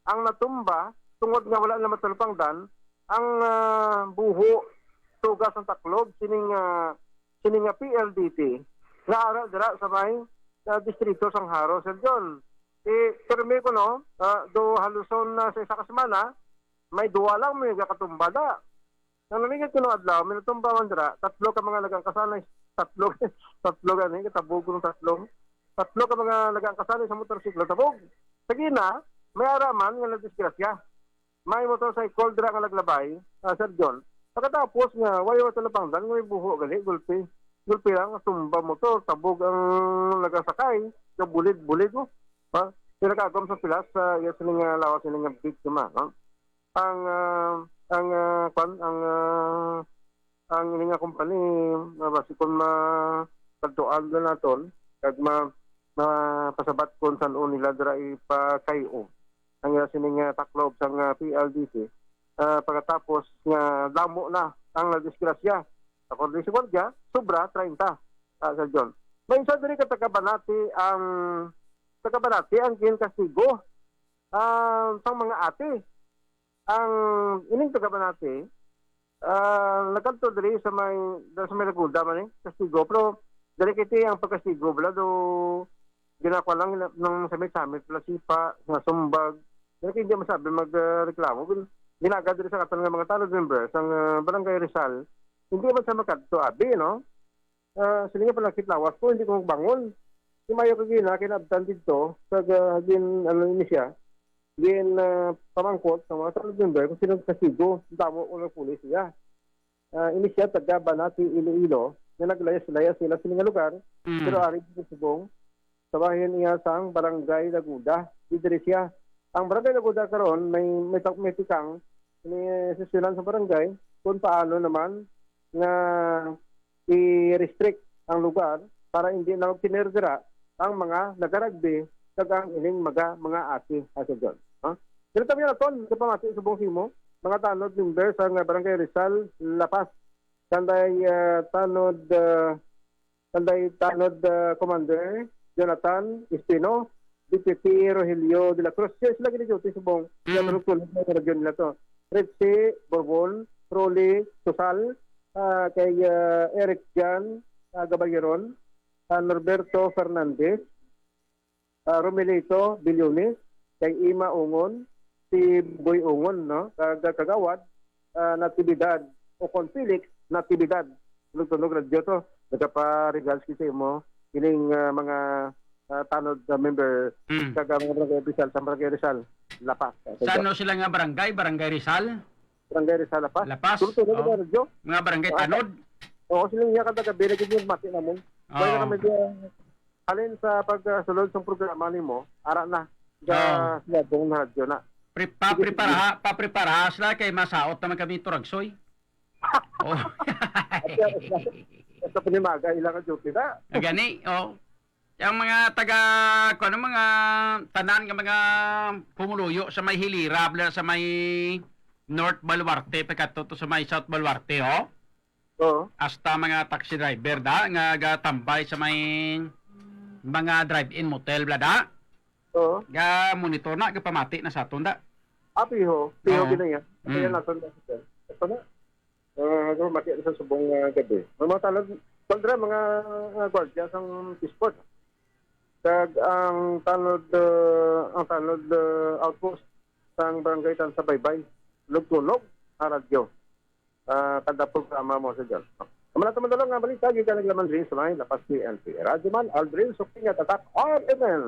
ang natumba tungod nga wala na matalupangdan ang, ah, buho, tugas sang Taclob, sining, ah, sining nga P L D T nga ara dira sa may, ah, distrito sang Jaro, Sir John. Eh, pirmi ko, no, ah, do haluson na sa isa ka semana, may duwa lang may gakatumba na. Nang namigit kuno adlaw, may natumba man dira, tatlo ka mga nagangkasanay, tatlo, tatlo gani, katabog ng tatlo. Tatlo ka mga nagangkasanay sa motorsiklo, tabog. Sa gina, may araman nga nadisgrasya. May motorcycle dira nga naglabay, ah, Sir John. Pagkatapos nga, way mo talapangdan, nga may buho gali, gulpi. Gulpi lang, tumba motor, tabog ang nagasakay, nabulid-bulid mo. Ha? Pinakagom sa pilas, sa iya sining, ah, lawas sining nga biktima, ha? Ang, ah, ang, ah, kwan, ang, ah, ang ini nga company, mabasi kon ma-, kadtuan na naton, kag ma-, mapasabat kon san-o nila dira ipakay-o ang ila sining, ah, taklob sang, ah, P L D T. Ah, pagkatapos nga damo na ang nadisgrasya. According sa gwardiya, sobra treinta, ah, Sir John. May isa diri ka taga Banati ang, taga Banati ang ginkastigo, ah, sang mga ate. Ang ining taga Banati, ah, nagkadto diri sa may, sa may Laguda man eh, kastigo. Pero diri kiti ang pagkastigo bala do ginakwa lang na-, nang samit-samit bala sipa, nga sumbag. Diri kay hindi masabi mag, ah, reklamo. Gin-, ginaga diri sa katan nga mga tanod member sang, ah, Barangay Rizal. Hindi man sa makadto abi, no? Ah, sila nga palakit lawas ko, hindi ko magbangon. Si Mayo kagina, kinabtan dito, sa ga-, gin, ano ini siya, gin, ah, pamangkot sa mga tanod member kung sino kastigo, damo ko ng pulis niya. Ah, ini siya taga Banati, Iloilo, na naglayas-layas sila sa mga lugar, Mm. pero ari dito subong, sa bahin niya sang Barangay Laguda, didiri siya. Ang Barangay Laguda karon may, may, ta-, may tikang ni sesyonan sa barangay kung paano naman nga i-restrict ang lugar para hindi na magtinerdera ang mga nagaragbi kag ang ining mga, mga ate, Ate John. Ha? Pero kami naton, kapamati subong simo, mga tanod member sang Barangay Rizal, La Paz. Kanday, ah, tanod, ah, kanday tanod, ah, Commander Jonathan Espino, Deputy Rogelio de la Cruz. Yes, lagi ni duty subong. Mm. Yan, tulog-tulog na yung radyo nila to. Richie Borbon, Rolly Susal, ah, kay, ah, Eric Jan, ah, Gaballeron, ah, Norberto Fernandez, ah, Romelito Billones, kay Ima Ungon, si Boy Ungon, no? Kag, kagawad, ah, Natividad, o kon Felix Natividad. Tunog-tunog radyo to. Nagapa-regards kita mo, ining, ah, mga, ah, tanod na member, Mm. kag, ah, mga barangay official sa Barangay Rizal, La Paz. Sa ano sila nga barangay? Barangay Rizal? Barangay Rizal, La Paz. La Paz? Tunog-tunog Oh. ang radyo. Mga barangay Oh, tanod? Oo, sila niya kada gabi, nagiging mati naman. Kaya Oo. na kami diyan, halin sa pagsulod sa programa nimo, ara na. Sa Oo. Siyadong na radyo na. Pre-, Sige, sige. papreparaha, papreparaha sila kay masaot naman kami turagsoy. Oh. At yan, sa panimaga, ilang ang duty na. Ah, gani, oh. Ang mga taga, kung ano, mga tanan nga mga pumuluyo sa may Hilira, bla, sa may North Baluarte, pagkadto to sa may South Baluarte, oh. Oo. Hasta mga taxi driver da, nga gatambay sa may mga drive-in motel, bla, da. Oo. Ga monitor na, gapamati na sa aton, da. Ah, piho. Piho Oo. ginaya. Mm. Kaya nasan na siya? Ito na. Ah, gapamati na sa subong, ah, gabi. May mga tanod, Sandra, mga, ah, gwardiya sang T-Sport. Kag ang tanod, ah, ang tanod, ah, outpost sang barangay Tansa Baybay. Lugtunog, ang radyo. Ah, kada programa mo sa dyan. Ang mga tumadalong nga balita, yung ka naglaman rin sa mga lapas ni N P. Radyo Man, Aldrin, Suking at Atak, R M N.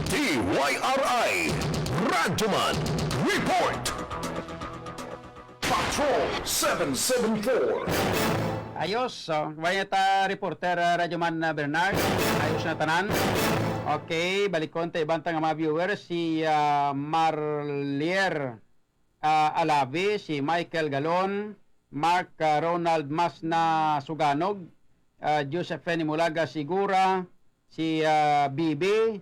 D Y R I, Radyo Man, Report. Patrol seven seven four. Ayos, oh. Wala ta reporter, ah, Radyo Man, ah, Bernard. Ayos na tanan. Okay, balikon ta iban ta nga mga viewers, si, ah, Marlier, ah, Alavi, si Michael Galon, Mark, ah, Ronald Masna Suganog, ah, Josephine Mulaga Sigura, si, ah, Bibi,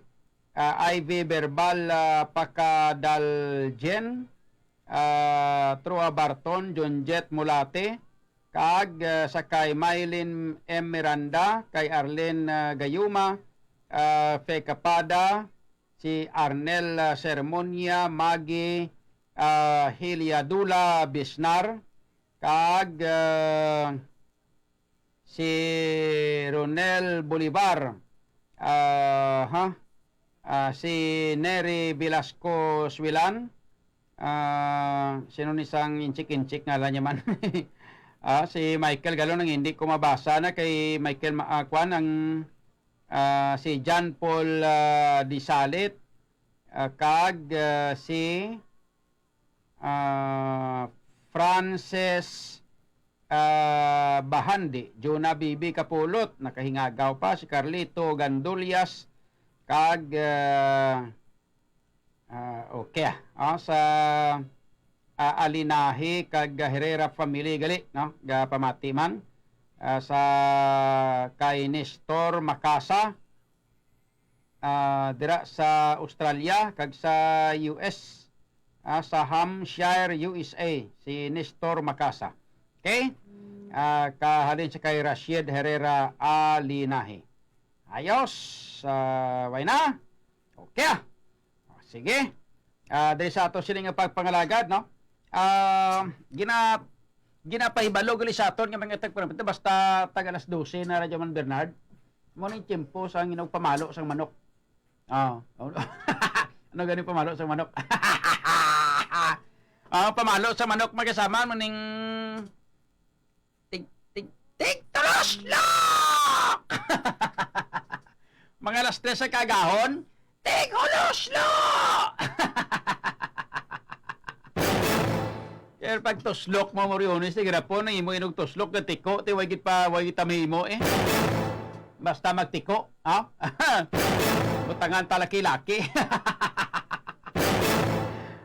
ah, Ivy Verbal, ah, Pakadaljen, ah, Trua Barton, Junjet Mulate, kag, ah, sa kay Mylene M Miranda, kay Arlene, ah, Gayuma, ah, Fe Capada, si Arnel, ah, Sermonia, Maggie, ah, Heliadula Bisnar, kag, ah, si Ronel Bolivar, ah, ha? Ah, si Neri Velasco Suilan, ah, sino ni sang inchik-inchik nga niya man? Ah, si Michael Galon ang hindi ko mabasa na kay Michael Ma-, ah, kwan ang, ah, si John Paul, ah, Disalit, ah, kag, ah, si, ah, Frances, ah, Bahandi, Juna Bibi Kapulot, nakahingagaw pa si Carlito Gandullas, kag, ah, ah, okay, ah, ah, sa, ah, Alinahi kag Herrera family gali, no? Gapamati man, ah, sa kay Nestor Macasa, ah, dira sa Australia kag sa U S, ah, sa Hampshire, U S A, si Nestor Macasa. Okay? Ah, kahalin sa kay Rashid Herrera Alinahi. Ayos, ah, way na? Okay, ah. Sige. Ah, diri sa ato sini nga pagpangalagad, no? Ah, gina-, ginapahibalo gali sa aton nga mga tagparamita, basta tag alas dose na, Radyo Man Bernard, mo ning tiyempo sa nginagpamalo sang manok. Ah, ano gani pamalo sang manok? Ah, pamalo sa manok, magkasama mo ning tig, tig, tig, tuloslok! Mga alas tres sa kagahon, tig, huloslok! Kaya pag tuslok mo, Moriones, ti girapon, ang imo inog tuslok, nga tiko, ti way gid pa, way gid ta mahimo, eh. Basta magtiko, ha? Butangan ta laki-laki.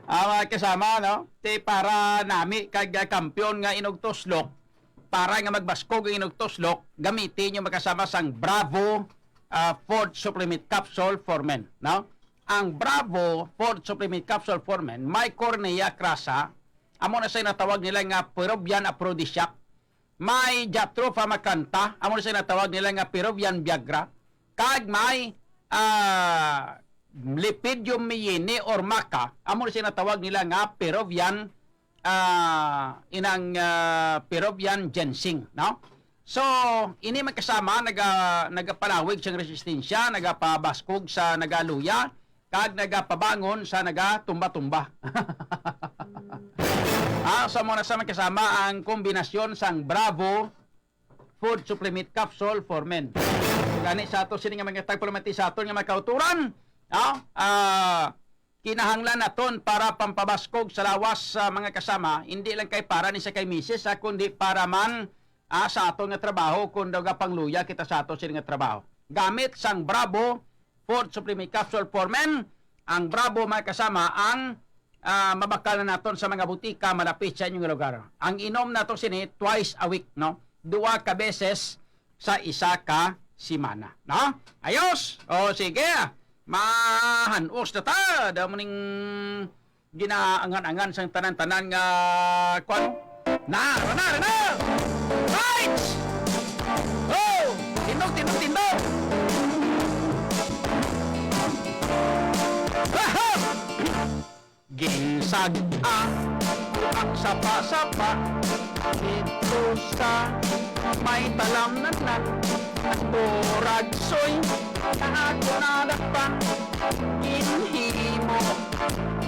Ah, mga kasama, no? Ti para nami kag, ah, kampiyon nga inog tuslok, para nga magbaskog ang inog tuslok, gamitin yung makasama sang Bravo, ah, Food Supplement Capsule for Men, no? Ang Bravo Food Supplement Capsule for Men may kornea krasa, Amo na siya natawag nila nga Peruvian aphrodisiac. May Jatropha macrantha, amo na siya natawag nila nga Peruvian Viagra. Kag may, ah, Lepidium meyini or maca, amo na siya natawag nila nga Peruvian, ah, inang, ah, Peruvian ginseng, no? So, ini man kasama naga-, nagapalawig sang resistensya, nagapabaskog sa nagaluya, kag nagapabangon sa nagatumba-tumba. Ah, so amo na sa man kasama ang kombinasyon sang Bravo Food Supplement Capsule for Men. Gani sa ato sini nga mga tagpalamati sa aton nga mga kauturan, ah, ah, kinahanglan naton para pampabaskog sa lawas sa mga kasama, hindi lang kay para ni sa kay misis, ah, kundi para man, ah, sa aton nga trabaho, kung daw gapangluya kita sa aton sini nga trabaho. Gamit sang Bravo Food Supplement Capsule for Men, ang Bravo, mga kasama, ang, ah, mabakal na naton sa mga butika malapit sa inyong lugar. Ang inom nato sini twice a week, no? Duha ka beses sa isa ka semana, no? Ayos! O, sige. Mahan-os na ta. Damo ning ginaangan-angan sang tanan-tanan nga kwan. Na, na, na, na! Right! Oh! Tindog, tindog, tindog! Wahoo! Ginsag-a ko ang sapa-sapa didto sa may talamnan, turagsoy na ako nadakpan. Ginhimo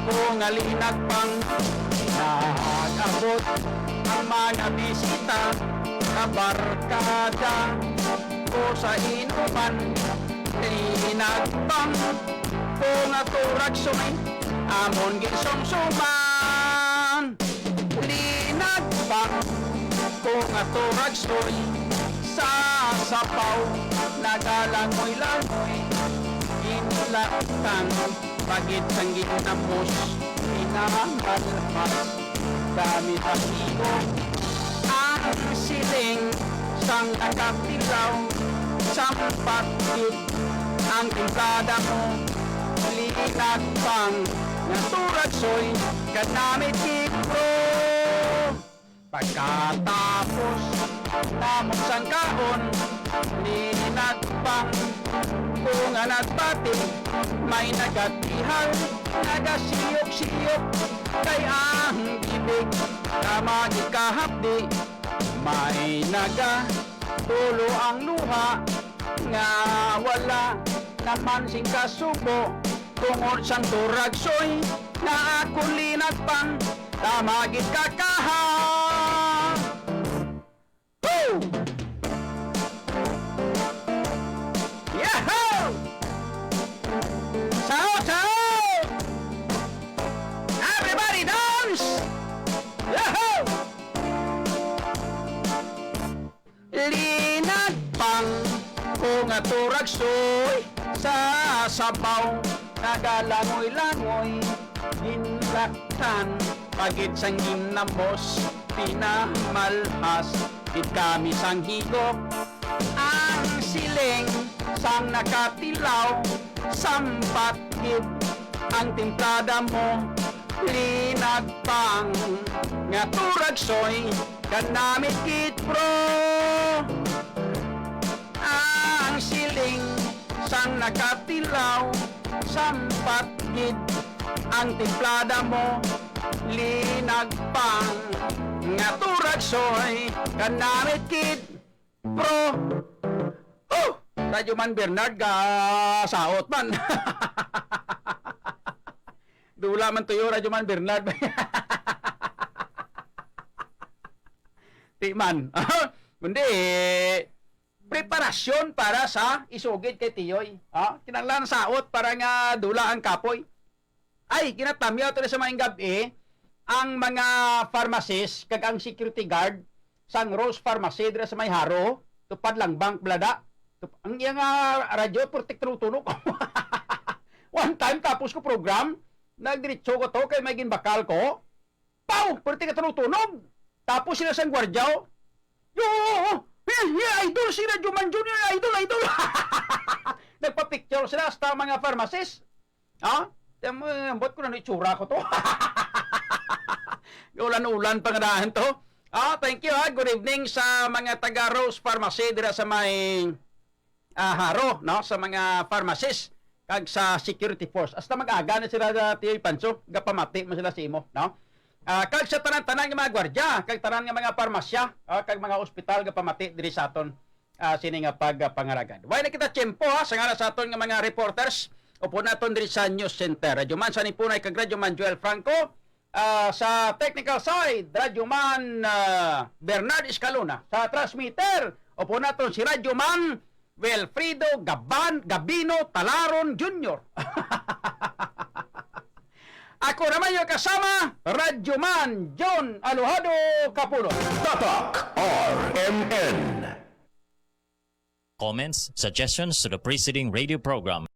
ko nga linagpang, nag-abot ang mga bisita, kabarkada ko sa inuman. Linagpang ko nga turagsoy, amon ginsumsuman. Linagpang ko nga turagsoy, sa sapaw nagalangoy-langoy. Ginlaktan pa gid sang ginamos, pinamalpas kami sa imo. Ang siling sang nakatilaw, sampat gid ang timplada mo. Linagpang nga turagsoy, kanami tipro. Pagkatapos namon sang kaon, linagpang ko nga nagpati, may nagatihal, nagasiyok-siyok, kay ang bibig tama gid kahapdi, may nagatulo ang luha nga wala naman sing kasubo, tungod sang turagsoy nga akon linagpang, tama gid ka kaha. Woo! Yahoo! Sao, sao! Everybody dance! Yahoo! Linagpang ko nga turagsoy, sa sabaw nagalangoy-langoy, ginlaktan pa gid sang ginamos, pinamalhas gid kami sang higop. Ang siling sang nakatilaw, sampat gid ang timplada mo, linagpang nga turagsoy, kanami gid, bro. Ang siling sang nakatilaw, sampat gid ang timplada mo, linagpang nga turagsoy, kanami gid, bro. Oh! Radyo Man Bernard, gasaot man. Dula man tuyo, Radyo Man Bernard. Di man. Kundi, preparasyon para sa isugid kay Tiyoy. Ha? Kinahanglan saot para nga dula ang kapoy. Ay, ginatamyaw to sa maayong gab-i ang mga pharmacist kag ang security guard sang Rose Pharmacy dira sa may Jaro, tupad lang bank, Balada. Tup-, ang iya nga radyo, purtik tunog-tunog. One time, tapos ko program, nagdiretso ko to, kay may ginbakal ko. Paw! Purtik tunog-tunog. Tapos sila sang gwardya, oh. Yo, oh, oh. Hey, hey, idol, si Radyo Man Junior, idol, idol. Nagpa-picture sila, hasta mga pharmacist. Ha? Ambot ko na itsura ko to. Ulan-ulan pa nga daan to. Ah, thank you, ha. Good evening sa mga taga Rose Pharmacy dira sa may, ah, Jaro, no? Sa mga pharmacist kag sa security force. Hasta mag-aga na sila sa Tiyoy Panso, gapamati mo sila sa imo, no? Ah, kag sa tanan-tanan nga mga gwardya, kag tanan nga mga parmasya, ah, kag mga ospital gapamati diri sa aton, ah, sini nga pagpangalagad. Way na kita tiyempo, ha, sa ngalan sa aton nga mga reporters, upo naton diri sa News Center. Radyo Man Sanipunay kag Radyo Man Joel Franco, ah, sa technical side, Radyo Man, ah, Bernard Escalona. Sa transmitter, upo naton si Radyo Man Wilfredo Gaban, Gabino Talaron Junior. Ako naman yung kasama, Radyo Man John Alojado Capullo. Tatak R M N. Comments, suggestions to the preceding radio program.